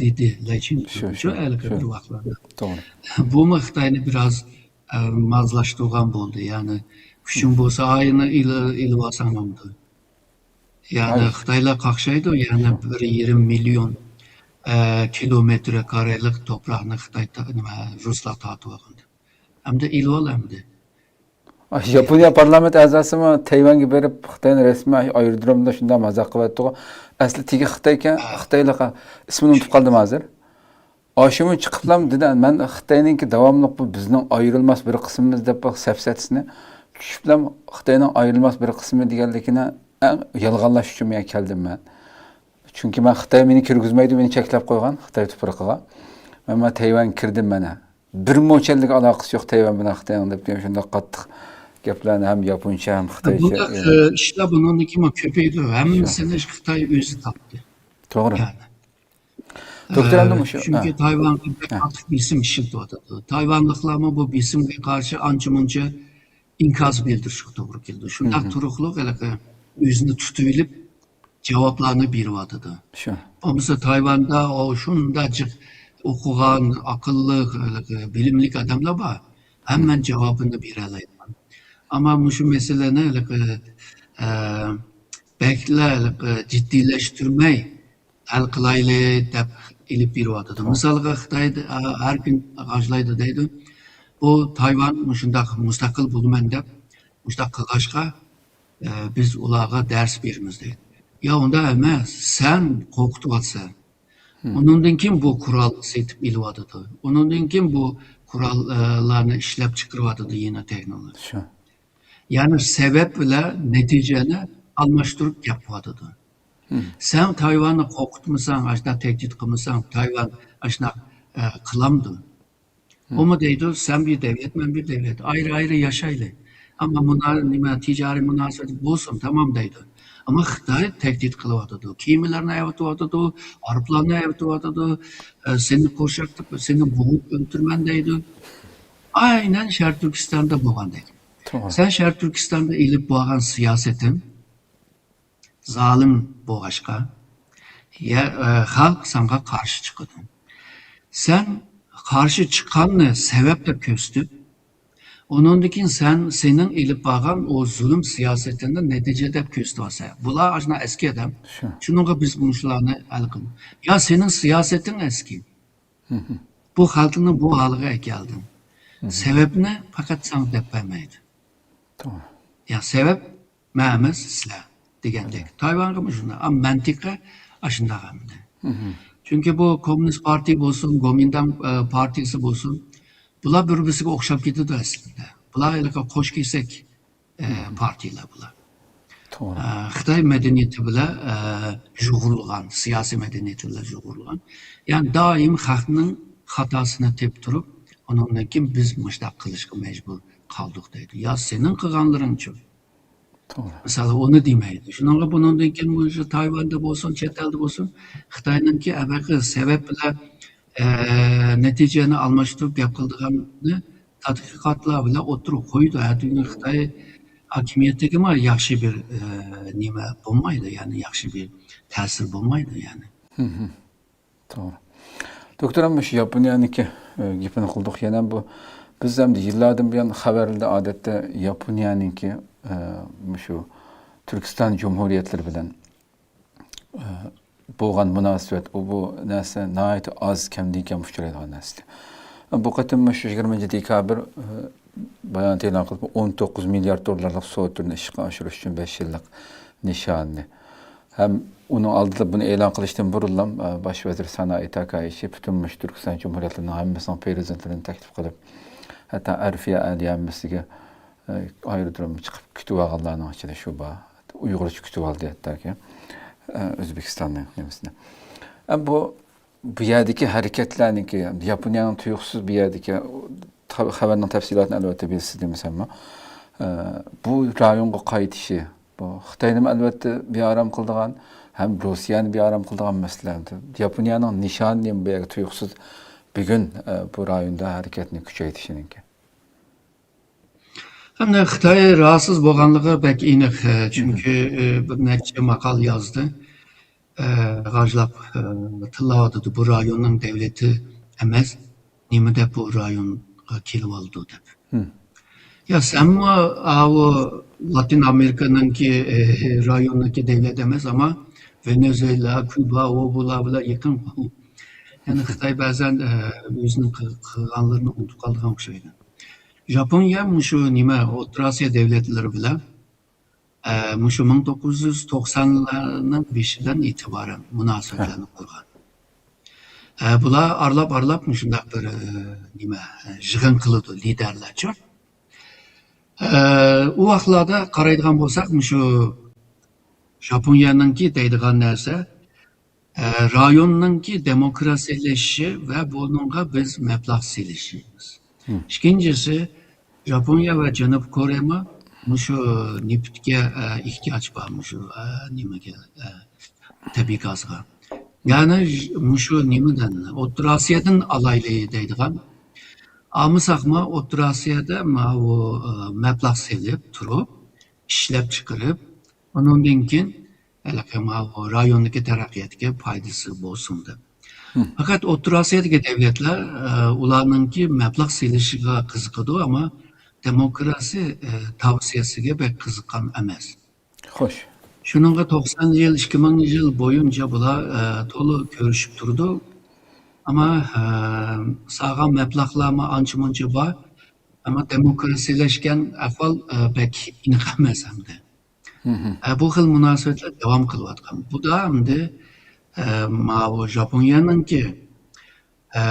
دېدى لەيچىڭ. شۇ، شۇ، شۇ ھېلىقى شۇ. بىر ۋاقىتلاردا. توغرا. بۇمۇ خىتاينى بىراز، ئە، مازلاشتۇرغان بولدى. يەنى كۈچۈڭ بولسا ئاينى ئېلى-، ئېلىۋالساڭلامدۇ؟ يەنى ئاي. خىتايلار قاقشايدۇ، يەنى بىر يېرىم مىليون، ئە، كىلومېتىر كارەيلىق توپراقنى خىتاي تا-، نېمە، رۇسلار تارتىۋالغان دەپ. ئەمدى ئېلىۋال ئەمدى. ئاي، ياپونىيە پارلامېنت ئەزاسىمۇ تەيۋەنگە بېرىپ، خىتاينى رەسمىي ئايرودرومدا شۇنداق مازاق قىلىۋەتتىغۇ. ئەسلى تېگى خىتايكەن، ھە. خىتايلىققا ئىسمىنى ئۇنتۇپ قالدىم ھازىر. ئاشۇمۇ چىقىپلام دېدى، مەن خىتاينىڭكى داۋاملىق بۇ بىزنىڭ ئايرىلماس بىر قىسمىمىز دەپ بىر سەپسەتىسىنى چۈشۈپلام خىتاينىڭ ئايرىلماس بىر قىسمى دېگەنلىكىنى ئەڭ يالغانلاش ئۈچۈن مەن كەلدىم مەن. چۈنكى مەن خىتاي مېنى كىرگۈزمەيدۇ، مېنى چەكلەپ قويغان خىتاي تۇپرىقىغا. مەن، مەن تەيۋەنگە كىردىم مانا. بىر موچەنلىك ئالاقىسى يوق تەيۋەن بىلەن خىتاينىڭ دەپ شۇنداق قاتتىق گەپلەرنى ھەم ياپونچە ھەم خىتايچە. بۇنداق، ئە، ئىشلار بۇنىڭدىن كېيىن كۆپىيىدۇ. ھەممىسىنى خىتاي ئۆزى تاپتى. توغرا. يەنى. دوكتور ئەمدى ئە، مۇشۇ، چۈنكى ھە. تايۋانغا بەك ھە. قاتتىق بېسىم ئىشلىتىۋاتىدۇ. تايۋانلىقلارمۇ بۇ بېسىمغا قارشى ئانچە-مۇنچە ئىنكاس بىلدۈرۈشكە توغرا كېلىدۇ. شۇنداق مھم. تۇرۇقلۇق ھېلىقى ئۆزىنى تۇتۇۋېلىپ جاۋابلارنى بېرىۋاتىدۇ. شۇ. بولمىسا تايۋاندا ئۇ شۇنداق جىق ئوقۇغان، ئاقىللىق، ھېلىقى بىلىملىك ئادەملەر بار. ھەممە جاۋابىنى بېرەلەيدىغان. ئەمما مۇشۇ مەسىلىنى ھېلىقى، ئە، بەكلا ھېلىقى جىددىيلەشتۈرمەي، ھەل قىلايلى دەپ ئېلىپ بېرىۋاتىدۇ. مىسالغا، خىتاي، ئا، ھەر كۈن غاجىلايدۇ دەيدۇ. بۇ تايۋان مۇشۇنداق مۇستەقىل بولىمەن دەپ مۇشۇنداق قىلغاچقا، ئە، بىز ئۇلارغا دەرس بېرىمىز دەيدۇ. يا ئۇنداق ئەمەس، سەن قورقۇتۇۋاتىسەن. ئۇنىڭدىن كېيىن بۇ قورال سېتىپ ئېلىۋاتىدۇ. ئۇنىڭدىن كېيىن بۇ قوراللارنى ئىشلەپ چىقىرىۋاتىدۇ يېڭى تېخنولوگىيە. شۇ. يەنى سەۋەب بىلەن نەتىجىنى ئالماشتۇرۇپ گەپ قىلىۋاتىدۇ. سەن تايۋاننى قورقۇتمىساڭ، ئاشۇنداق تەھدىت قىلمىساڭ، تايۋان ئاشۇنداق، ئە، قىلامدۇ؟ ئۇمۇ دەيدۇ، سەن بىر دەۋلەت، مەن بىر دەۋلەت. ئايرى-ئايرى ياشايلى. ئەمما مۇنا-، نېمە، تىجارىي مۇناسىۋەت بولسۇن، تامام دەيدۇ. ئەمما خىتاي تەھدىت قىلىۋاتىدۇ. كېمىلەرنى ئەۋېتىۋاتىدۇ، ئايروپىلاننى ئەۋېتىۋاتىدۇ. ئە، سېنى قورشاپ، سېنى بوغۇپ ئۆلتۈرىمەن دەيدۇ. ئاينەن شەرقىي تۈركىستاندا بولغاندەك. توغرا. سەن شەرقىي تۈركىستاندا ئېلىپ بارغان سىياسىتىڭ زالىم بولغاچقا، يە-، ئە، خەلق ساڭا قارشى چىقىدۇ. سەن قارشى چىققاننى سەۋەب دەپ كۆرسىتىپ، ئۇنىڭدىن كېيىن سەن، سېنىڭ ئېلىپ بارغان ئۇ زۇلۇم سىياسىتىنى نەتىجە دەپ كۆرسىتىۋالسا، بۇلار ئاشۇنداق ئەسكى ئادەم. شۇ. شۇنىڭغا بىز مۇشۇلارنى ھەل قىلدۇق. يا سېنىڭ سىياسىتىڭ ئەسكى. مھم. بۇ خەلقنى بۇ ھالغا ئەكەلدىڭ. مھم. سەۋەبنى پەقەت ساڭا دەپ بەرمەيدۇ. توغرا. يا سەۋەب مەن ئەمەس، سىلەر دېگەندەك. تايۋانغىمۇ شۇنداق. ئەمما مەنتىقە ئاشۇنداق ئەمدى. مھم. چۈنكى بۇ كوممۇنىست پارتىيە بولسۇن، گومىنداڭ، ئە، پارتىيىسى بولسۇن، بۇلار بىر-بىرسىگە ئوخشاپ كېتىدۇ ئەسلىدە. بۇلار ھېلىقى قوش كېسەك، ئە، مھم. پارتىيىلەر بۇلار. توغرا. ئە، خىتاي مەدەنىيىتى بىلەن، ئە، يۇغۇرۇلغان، سىياسىي مەدەنىيىتى بىلەن يۇغۇرۇلغان. يەنى دائىم خەقنىڭ خاتاسىنى تېپىپ تۇرۇپ، ئۇنىڭدىن كېيىن بىز مۇشۇنداق قىلىشقا مەجبۇر قالدۇق دەيدۇ. يا سېنىڭ قىلغانلىرىڭچۇ؟ توغرا. مىسالى ئۇنى دېمەيدۇ. شۇنىڭغا بۇنىڭدىن كېيىن مۇشۇ تايۋاندا بولسۇن، چەت ئەلدە بولسۇن، خىتاينىڭكى ھەقىقىي سەۋەب بىلەن، ئە، نەتىجىنى ئالماشتۇرۇپ گەپ قىلىدىغاننى تەتقىقاتلار بىلەن ئوتتۇرىغا قويىدۇ. ھە، بۈگۈن خىتاي ھاكىمىيىتىگىمۇ ياخشى بىر، ئە، نېمە بولمايدۇ، يەنى ياخشى بىر تەسىر بولمايدۇ، يەنى. مھم. توغرا. دوكتور، مۇشۇ ياپونىيەنىڭكى، ئە، گېپىنى قىلدۇق. يەنە بۇ، بىز ئەمدى يىللاردىن بۇيان خەۋەرلەردە ئادەتتە ياپونىيەنىڭكى، ئە، مۇشۇ تۈركىستان جۇمھۇرىيەتلىرى بىلەن، ئە، بولغان مۇناسىۋەت، ئۇ بۇ نەرسە ناھايىتى ئاز، كەمدىن كەم ئۇچرايدىغان نەرسە. بۇ قېتىم مۇشۇ يىگىرمىنچى دېكابىر، ئە، بايانات ئېلان قىلىپ، ئون توققۇز مىليارد دوللارلىق سودا تۈرىنى ئىشقا ئاشۇرۇش ئۈچۈن بەش يىللىق نىشاننى ھەم ئۇنىڭ ئالدىدا بۇنى ئېلان قىلىشتىن بۇرۇنلا، ئە، باش ۋەزىر سانائى تاكايىشى پۈتۈن مۇشۇ تۈركىستان جۇمھۇرىيەتلىرىنىڭ ھەممىسىنىڭ پىرېزىدېنتلىرىنى تەكلىپ قىلىپ، ھەتتا ئەرفىيە ئەھلى ھەممىسىگە، ئە، ئايرودرومغا چىقىپ كۈتۈۋالغانلارنىڭ ئىچىدە شۇ بار. ئۇيغۇرچە كۈتۈۋالدى ھەتتاكى، ئە، ئۆزبېكىستاننىڭ نېمىسىنى. ئە، بۇ بۇ يەردىكى ھەرىكەتلەرنىڭكى، ياپونىيەنىڭ تۇيۇقسىز بۇ يەردىكى تا-، خەۋەرنىڭ تەپسىلاتىنى ئەلۋەتتە بىلىسىز دېمىسەممۇ، ئە، بۇ رايونغا قايتىشى، بۇ خىتاينىمۇ ئەلۋەتتە بىئارام قىلىدىغان، ھەم روسىيەنى بىئارام قىلىدىغان مەسىلە. ياپونىيەنىڭ نىشانى نېمە بۇ يەرگە تۇيۇقسىز بۈگۈن، ئە، بۇ رايوندا ھەرىكەتنى كۈچەيتىشىنىڭكى؟ ئەمدى خىتاي رازىسىز بولغانلىقى بەك ئېنىق، ئە، چۈنكى، ئە، بىر نەچچە ماقالە يازدى. ئە، غاجىلاپ، ئە، تىللاۋاتىدۇ، بۇ رايوننىڭ دەۋلىتى ئەمەس، نېمە دەپ بۇ رايونغا كېلىۋالىدۇ دەپ. يا سەنمۇ ئاۋۇ لاتىن ئامېرىكىنىڭكى، ئە، رايونىدىكى دەۋلەت ئەمەس، ئەمما ۋېنېزۇېلا، كۇبا، ئۇ بۇلار بىلەن يېقىن. يەنى خىتاي بەزەن، ئە، ئۆزىنىڭ قىل-، قىلغانلىرىنى ئۇنتۇپ قالىدىغان ئوخشايدۇ. ژاپونىيە مۇشۇ نېمە، ئوتتۇرا ئاسىيا دەۋلەتلىرى بىلەن، ئە، مۇشۇ مىڭ توققۇز يۈز توقسانلارنىڭ بېشىدىن ئېتىبارەن مۇناسىۋەتلەرنى قۇرغان. ئە، بۇلار ئارىلاپ-ئارىلاپ مۇشۇنداق بىر، ئە، نېمە، ئە، يىغىن قىلىدۇ، لىدەرلەرچۇ. ئە، ئۇ ۋاقىتلاردا قارايدىغان بولساق، مۇشۇ ژاپونىيەنىڭكى دەيدىغان نەرسە، ئە، رايوننىڭكى دېموكراتىيەلىشىشى ۋە بۇنىڭغا بىز مەبلەغ سېلىشىمىز. ئىككىنچىسى، ژاپونىيە ۋە جەنۇبىي كورېيەمۇ مۇشۇ نېفىتكە، ئە، ئېھتىياج بار، مۇشۇ، ئە، نېمىگە، ئە، تەبىئىي گازغا. يەنى ژ-، مۇشۇ نېمىدىن، ئوتتۇرا ئاسىيادىن ئالايلى دەيدىغان. ئالمىساقمۇ ئوتتۇرا ئاسىيادا ماۋۇ، ئە، مەبلەغ سېلىپ تۇرۇپ، ئىشلەپ چىقىرىپ، ئۇنىڭدىن كېيىن ھېلىقى ماۋۇ رايوندىكى تەرەققىياتقا پايدىسى بولسۇن دەپ. پەقەت ئوتتۇرا ئاسىيادىكى دەۋلەتلەر، ئە، ئۇلارنىڭكى مەبلەغ سېلىشىغا قىزىقىدۇ، ئەمما دېموكراتىيە، ئە، تەۋسىيەسىگە بەك قىزىققان ئەمەس. خوش. شۇنىڭغا توقسان يىل، ئىككى مىڭ يىل بويىچە بۇلار، ئە، تولا كۆرۈشۈپ تۇرىدۇ. ئەمما، ئە، سالغان مەبلەغلەرمۇ ئانچە-مۇنچە بار. ئەمما دېموكراتىيەلەشكەن ئەھۋال، ئە، بەك ئېنىق ئەمەس ئەمدى. ئە، بۇ خىل مۇناسىۋەتلەر داۋام قىلىۋاتقان. بۇ دا ئەمدى، ئە، ماۋۇ ژاپونىيەنىڭكى، ئە،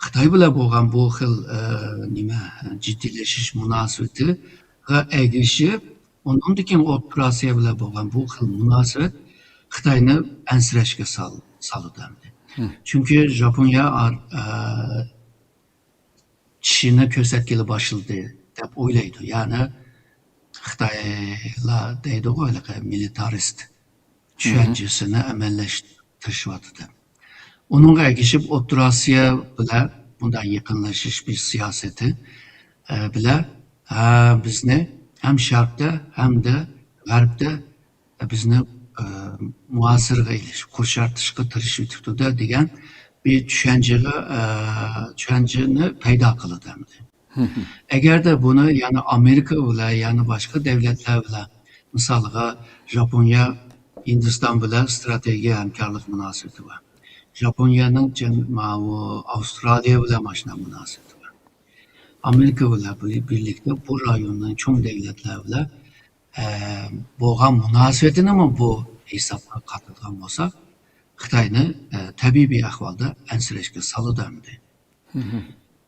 خىتاي بىلەن بولغان بۇ خىل، ئە، نېمە، جىددىيلىشىش مۇناسىۋىتىگە ئەگىشىپ، ئۇنىڭدىن كېيىن ئوتتۇرا ئاسىيا بىلەن بولغان بۇ خىل مۇناسىۋەت خىتاينى ئەنسىرەشكە سال-، سالىدۇ ئەمدى. چۈنكى ژاپونىيە ئار-، ئە، چىشىنى كۆرسەتكىلى باشلىدى دەپ ئويلايدۇ. يەنى خىتايلار دەيدىغۇ، ھېلىقى مىلىتارىست چۈشەنچىسىنى ئەمەلىيلەشتۈرۈشكە تىرىشىۋاتىدۇ. ئۇنىڭغا ئەگىشىپ، ئوتتۇرا ئاسىيا بىلەن بۇنداق يېقىنلىشىش بىر سىياسىتى، ئە، بىلەن، ھە، بىزنى ھەم شەرقتە، ھەمدە غەربتە، ئە، بىزنى، ئە، مۇھاسىرىگە ئېلىش، قورشىتىشقا تىرىشىۋېتىپتۇ-دە دېگەن بىر چۈشەنچىگە، ئە، چۈشەنچىنى پەيدا قىلىدۇ ئەمدى. ئەگەردە بۇنى يەنە ئامېرىكا بىلەن، يەنە باشقا دۆلەتلەر بىلەن، مىسالغا، ژاپونىيە ھىندىستان بىلەن ئىستراتېگىيە ھەمكارلىق مۇناسىۋىتى بار. ژاپونىيەنىڭ جەم-، ماۋۇ ئاۋسترالىيە بىلەن ماشۇنداق مۇناسىۋىتى بار. ئامېرىكا بىلەن بىر-، بىرلىكتە بۇ رايوننىڭ چوڭ دۆلەتلەر بىلەن، ئە، بولغان مۇناسىۋىتىنىمۇ بۇ ھېسابقا قاتىدىغان بولساق، خىتاينى، ئە، تەبىئىي بىر ئەھۋالدا ئەنسىرەشكە سالىدۇ ئەمدى.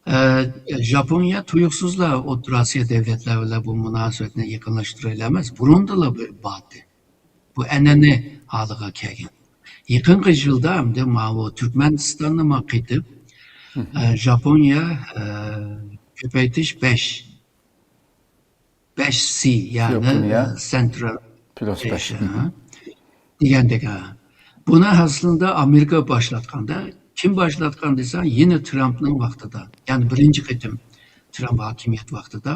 ئە، ژاپونىيە تۇيۇقسىزلا ئوتتۇرا ئاسىيا دۆلەتلەر بىلەن بۇ مۇناسىۋەتنى يېقىنلاشتۇرايلى ئەمەس، بۇرۇندىنلا بىر بار ئىدى. بۇ ئەنئەنە ھالىغا كەلگەن. يېقىنقى يىلدا ئەمدى ماۋۇ تۈركمەنىستاننىمۇ قېتىپ، ئە، ژاپونىيە، ئە، كۆپەيتىش بەش، بەش سى، يەنى، ياپونىيە ئە، سەنترال پلۇس بەش. ئېشىيا، ھە، دېگەندەك، ھە. بۇنى ئەسلىدە ئامېرىكا باشلاتقاندا، كىم باشلاتقان دېسە، يەنە ترامپنىڭ ۋاقتىدا، يەنى بىرىنچى قېتىم ترامپ ھاكىمىيەت ۋاقتىدا،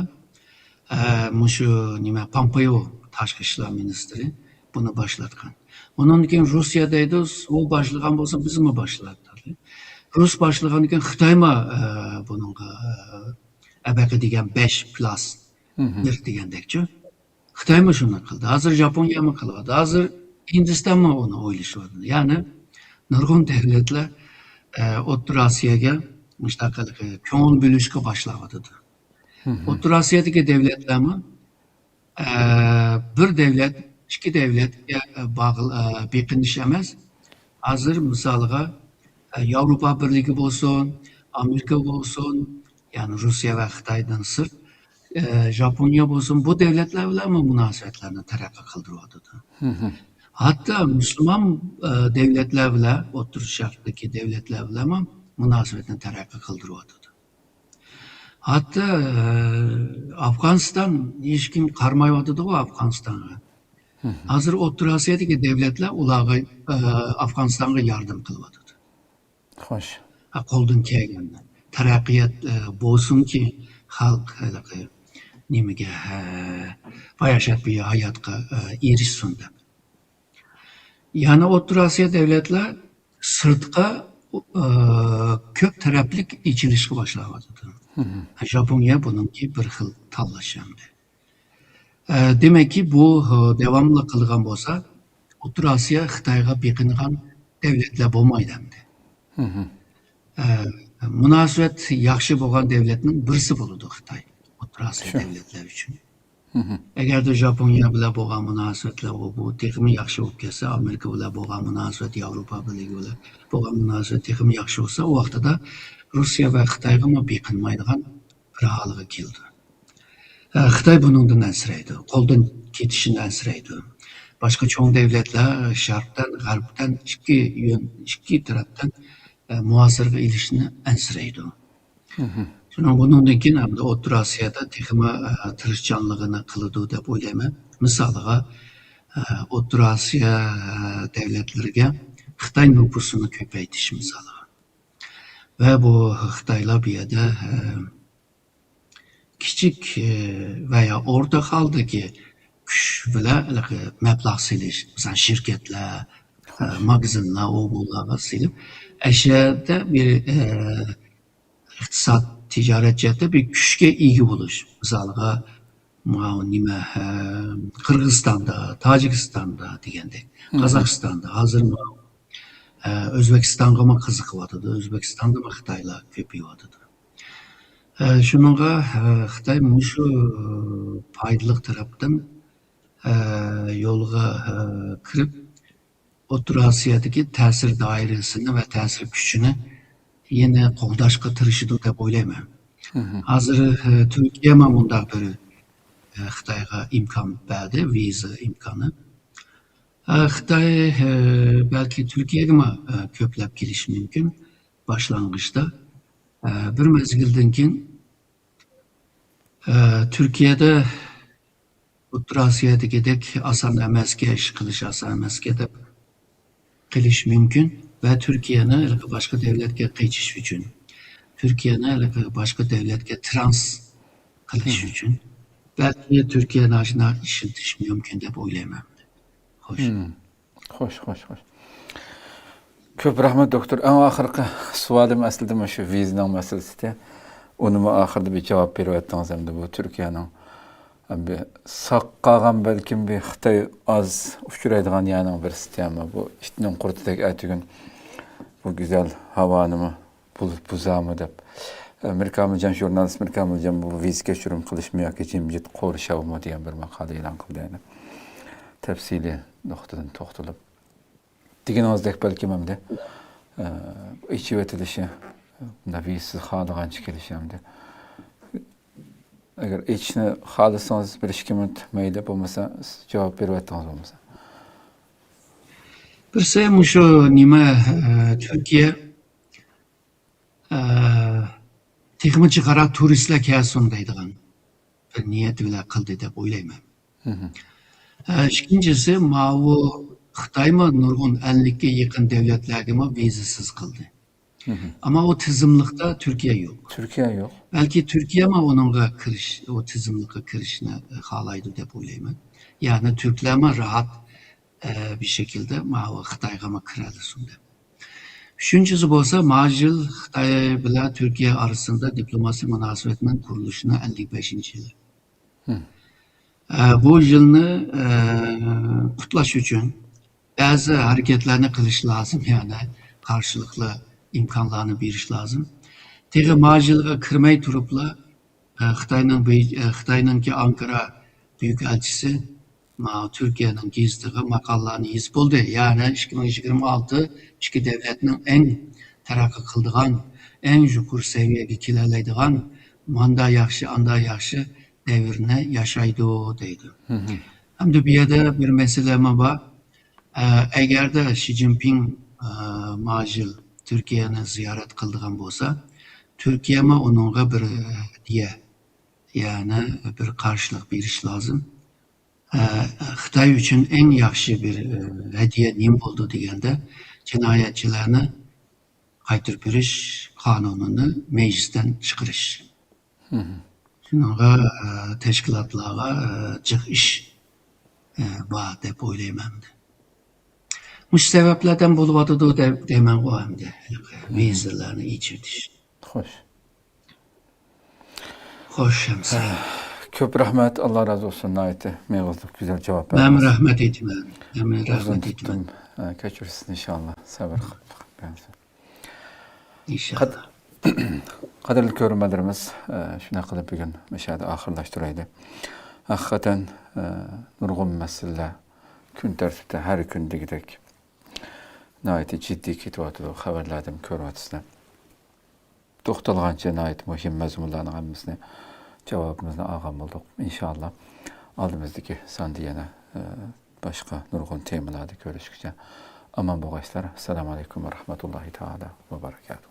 ئە، مۇشۇ نېمە، پومپېئو تاشقى ئىشلار مىنىستىرى بۇنى باشلاتقان. ئۇنىڭدىن كېيىن روسىيە دەيدۇ، ئۇ باشلىغان بولسا بىزمۇ باشلايلى. رۇس باشلىغاندىن كېيىن خىتايمۇ، ئە، بۇنىڭغا، ئە، ئەبەقە دېگەن بەش پلۇس بىر دېگەندەكچۇ. خىتايمۇ شۇنى قىلدى. ھازىر ژاپونىيەمۇ قىلىۋاتىدۇ. ھازىر ھىندىستانمۇ ئۇنى ئويلىشىۋاتىدۇ. يەنى نۇرغۇن دۆلەتلەر، ئە، ئوتتۇرا ئاسىياگە مۇشۇنداق كۆڭۈل بۆلۈشكە باشلاۋاتىدۇ. ئوتتۇرا ئاسىيادىكى دۆلەتلەرمۇ، ئە، بىر دۆلەت، ئىككى دۆلەتكە باغل-، ئە، بېقىنىش ئەمەس. ھازىر مىسالىغا، ئە، ياۋروپا بىرلىكى بولسۇن، ئامېرىكا بولسۇن، يەنى روسىيە ۋە خىتايدىن سىرت، ئە، ژاپونىيە بولسۇن، بۇ دۆلەتلەر بىلەنمۇ مۇناسىۋەتلەرنى تەرەققىي قىلدۇرۇۋاتىدۇ. ھەتتا مۇسۇلمان، ئە، دۆلەتلەر بىلەن، ئوتتۇرا شەرقتىكى دۆلەتلەر بىلەنمۇ مۇناسىۋەتنى تەرەققىي قىلدۇرۇۋاتىدۇ. ھەتتا، ئە، ئافغانىستان ھېچكىم قارىمايۋاتىدىغۇ ئافغانىستانغا. ھازىر ئوتتۇرا ئاسىيادىكى دۆلەتلەر ئۇلارغا، ئە، ئافغانىستانغا ياردەم قىلىۋاتىدۇ. خوش. ھە، قولدىن كەلگەندە. تەرەققىيات، ئە، بولسۇنكى، خەلق ھېلىقى نېمىگە، ھە، باياشات بىر ھاياتقا، ئە، ئېرىشسۇن دەپ. يەنى ئوتتۇرا ئاسىيا دۆلەتلەر سىرتقا، ئە، كۆپ تەرەپلىك ئېچىلىشقا باشلاۋاتىدۇ. ژاپونىيە بۇنىڭكى بىر خىل تاللاش ئەمدى. ئە، دېمەككى، بۇ، ئە، داۋاملىق قىلغان بولسا، ئوتتۇرا ئاسىيا خىتايغا بېقىنغان دۆلەتلەر بولمايدۇ ئەمدى. ئە، مۇناسىۋەت ياخشى بولغان دۆلەتنىڭ بىرسى بولىدۇ خىتاي، ئوتتۇرا ئاسىيا دۆلەتلەر ئۈچۈن. ئەگەردە ژاپونىيە بىلەن بولغان مۇناسىۋەتلەر ئۇ، بۇ تېخىمۇ ياخشى بولۇپ كەتسە، ئامېرىكا بىلەن بولغان مۇناسىۋەت، ياۋروپا بىرلىكى بىلەن بولغان مۇناسىۋەت تېخىمۇ ياخشى بولسا، ئۇ ۋاقتىدا روسىيە ۋە خىتايغىمۇ بېقىنمايدىغان بىر ھالغا كېلىدۇ. ئە، خىتاي بۇنىڭدىن ئەنسىرەيدۇ، قولدىن كېتىشىنى ئەنسىرەيدۇ. باشقا چوڭ دۆلەتلەر شەرقتىن، غەربتىن ئىككى يۆن-، ئىككى تەرەپتىن، ئە، مۇھاسىرىگە ئېلىشنى ئەنسىرەيدۇ. شۇنىڭ، بۇنىڭدىن كېيىن ئەمدى ئوتتۇرا ئاسىيادا تېخىمۇ، ئە، تىرىشچانلىقىنى قىلىدۇ دەپ ئويلايمەن. مىسالىغا، ئە، ئوتتۇرا ئاسىيا، ئە، دۆلەتلىرىگە خىتاي نوپۇسىنى كۆپەيتىش مىسالىغا. ۋە بۇ خىتايلار بۇ يەردە، ئە، كىچىك، ئە، ۋە يا ئورتا ھالدىكى كۈچ بىلەن ھېلىقى مەبلەغ سېلىش، مىسالەن، شىركەتلەر، ئە، ماگىزىنلار، ئۇ بۇلارغا سېلىپ، ئەشەدە بىر، ئە، ئىقتىساد، تىجارەت جەھەتتە بىر كۈچكە ئىگە بولۇش. مىسالغا، ماۋۇ نېمە، ھە، قىرغىزىستاندا، تاجىكىستاندا دېگەندەك، قازاقىستاندا، ھازىر ماۋۇ، ھە، ئۆزبېكىستانغىمۇ قىزىقىۋاتىدۇ، ئۆزبېكىستاندىمۇ خىتايلار كۆپىيىۋاتىدۇ. ھە، شۇنىڭغا، ھە، خىتاي مۇشۇ پايدىلىق تەرەپتىن، ھە، يولغا، ھە، كىرىپ، ئوتتۇرا ئاسىيادىكى تەسىر دائىرىسىنى ۋە تەسىر كۈچىنى يەنە قوغداشقا تىرىشىدۇ دەپ ئويلايمەن. ھازىر، ئە، تۈركىيەمۇ مۇنداق بىر، ئە، خىتايغا ئىمكان بەردى، ۋىزا ئىمكانى. ئە، خىتاي، ئە، بەلكى تۈركىيەگىمۇ، ئە، كۆپلەپ كېلىشى مۇمكىن باشلانغۇچتا. ئە، بىر مەزگىلدىن كېيىن، ئە، تۈركىيەدە ئوتتۇرا ئاسىيادىكىدەك ئاسان ئەمەسكەن، ئىش قىلىش ئاسان ئەمەسكەن دەپ قىلىش مۇمكىن ۋە تۈركىيەنى ھېلىقى باشقا دۆلەتكە قېچىش ئۈچۈن، تۈركىيەنى ھېلىقى باشقا دۆلەتكە ترانس قىلىش ئۈچۈن بەلكى تۈركىيەنى ئاشۇنداق ئىشلىتىش مۇمكىن دەپ ئويلايمەن. خوش. خوش، خوش، خوش. كۆپ رەھمەت، دوكتور. ئەڭ ئاخىرقى سوئالىم ئەسلىدە مۇشۇ ۋىزىنىڭ مەسىلىسىدە. ئۇنىمۇ ئاخىرىدا بىر جاۋاب بېرىۋەتتىڭىز ئەمدى بۇ تۈركىيەنىڭ ئەمدى ساق قالغان بەلكىم بىر خىتاي ئاز ئۇچرايدىغان يەرنىڭ بىرسى تېما. بۇ ئىتنىڭ قۇرتىدەك ئەتىگۈن بۇ گۈزەل ھاۋانىمۇ بۇ بۇزامۇ دەپ. ئەمرىكا مىلجان، ژۇرنالىست ئەمرىكا مىلجان بۇ ۋىزا كەچۈرۈم قىلىشمۇ ياكى جىمجىت قورشاۋمۇ دېگەن بىر ماقالە ئېلان قىلدى. يەنى تەپسىلىي نۇقتىدىن توختىلىپ. دېگىنىڭىزدەك بەلكىم ئەمدى ئېچىۋېتىلىشى، مۇنداق ۋىزىسىز خالىغانچە كېلىشى ئەمدى. ئەگەر ئېچىشنى خالىسىڭىز بىر ئىككى مىنۇت مەيلى، بولمىسا سىز جاۋاب بېرىۋەتتىڭىز بولمىسا. بىرسى مۇشۇ نېمە، ئە، تۈركىيە، ئە، تېخىمۇ جىقراق تۇرىستلار كەلسۇن دەيدىغان بىر نىيەت بىلەن قىلدى دەپ ئويلايمەن. ئە، ئىككىنچىسى، ماۋۇ خىتايمۇ نۇرغۇن ئەللىككە يېقىن دۆلەتلەرگىمۇ ۋىزىسىز قىلدى. ئەمما ئۇ تىزىملىقتا تۈركىيە يوق. تۈركىيە يوق. بەلكى تۈركىيەمۇ ئۇنىڭغا كىرىش، ئۇ تىزىملىققا كىرىشنى خالايدۇ دەپ ئويلايمەن. يەنى تۈركلەرمۇ راھەت، ئە، بىر شەكىلدە ماۋۇ خىتايغىمۇ كىرەلىسۇن دەپ. ئۈچىنچىسى بولسا، ماۋۇ يىل خىتاي بىلەن تۈركىيە ئارىسىدا دىپلوماسىي مۇناسىۋەتنىڭ قۇرۇلۇشىنىڭ ئەللىك بەشىنچى يىلى. ئە، بۇ يىلنى، ئە، قۇتلاش ئۈچۈن بەزى ھەرىكەتلەرنى قىلىش لازىم، يەنى قارشىلىقلار ئىمكانلارنى بېرىش لازىم. تېخى ماۋۇ يىلغا كىرمەي تۇرۇپلا، ئە، خىتاينىڭ بېي-، ئە، خىتاينىڭكى ئانكارا بۈيۈك ئەلچىسى ماۋۇ تۈركىيەنىڭ گېزىتىغا ماقالىلارنى يېزىپ بولدى. يەنى ئىككى مىڭ يىگىرمە ئالتە ئىككى دۆلەتنىڭ ئەڭ تەرەققىي قىلىدىغان، ئەڭ يۇقىرى سەۋىيەگە كېلەلەيدىغان، ماندا ياخشى، ئاندا ياخشى دەۋرنى ياشايدۇ دەيدۇ. ئەمدى بۇ يەردە بىر مەسىلىمۇ بار. ئە، ئەگەردە شى جىنپىڭ، ئە، ماۋۇ يىل تۈركىيەنى زىيارەت قىلىدىغان بولسا، تۈركىيەمۇ ئۇنىڭغا بىر، ئە، ھەدىيە، يەنى بىر قارشىلىق بېرىش لازىم. ئە، خىتاي ئۈچۈن ئەڭ ياخشى بىر، ئە، ھەدىيە نېمە بولىدۇ دېگەندە، جىنايەتچىلەرنى قايتۇرۇپ بېرىش قانۇنىنى مەجلىستىن چىقىرىش. شۇنىڭغا، ئە، تەشكىلاتلارغا، ئە، جىق ئىش، ئە، بار دەپ ئويلايمەن. مۇشۇ سەۋەبلەردىن بولۇۋاتىدۇ دەپ دەيمەنغۇ ئەمدى، ھېلىقى ۋىزىلارنى ئېچىۋېتىش. خوش. خوش، شەمسە. كۆپ رەھمەت، ئاللا رازى بولسۇن، ناھايىتى مېغىزلىق، گۈزەل جاۋاب مەنمۇ بەردىڭىز. رەھمەت ئېيتىمەن. مەنمۇ ئۇزۇن رەھمەت ئېيتىمەن. تۇتتۇم، ئە، كەچۈرسىز ئىنشاللا، سەۋر قىلىپ بەرسۇن. ئىنشاللا. قەدىرلىك كۆرۈرمەنلىرىمىز، ئە، شۇنداق قىلىپ بۈگۈن مۇشۇ يەردە ئاخىرلاشتۇرايلى. ھەقىقەتەن، ئە، نۇرغۇن مەسىلىلەر كۈن تەرتىپتە ھەر كۈن دېگۈدەك ناھايىتى جىددىي كېتىۋاتىدۇ، خەۋەرلەردىن كۆرۈۋاتىسىلەر. توختالغانچە ناھايىتى مۇھىم مەزمۇنلارنىڭ ھەممىسىنى، جاۋابىمىزنى ئالغان بولدۇق. ئىنشاللا، ئالدىمىزدىكى ساندا يەنە، ئە، باشقا نۇرغۇن تېمىلاردا كۆرۈشكىچە ئامان بولغايسىلەر. ئەسسالامۇ ئەلەيكۇم ۋە رەھمەتۇللاھى تائالا ۋە بەرىكاتۇھ.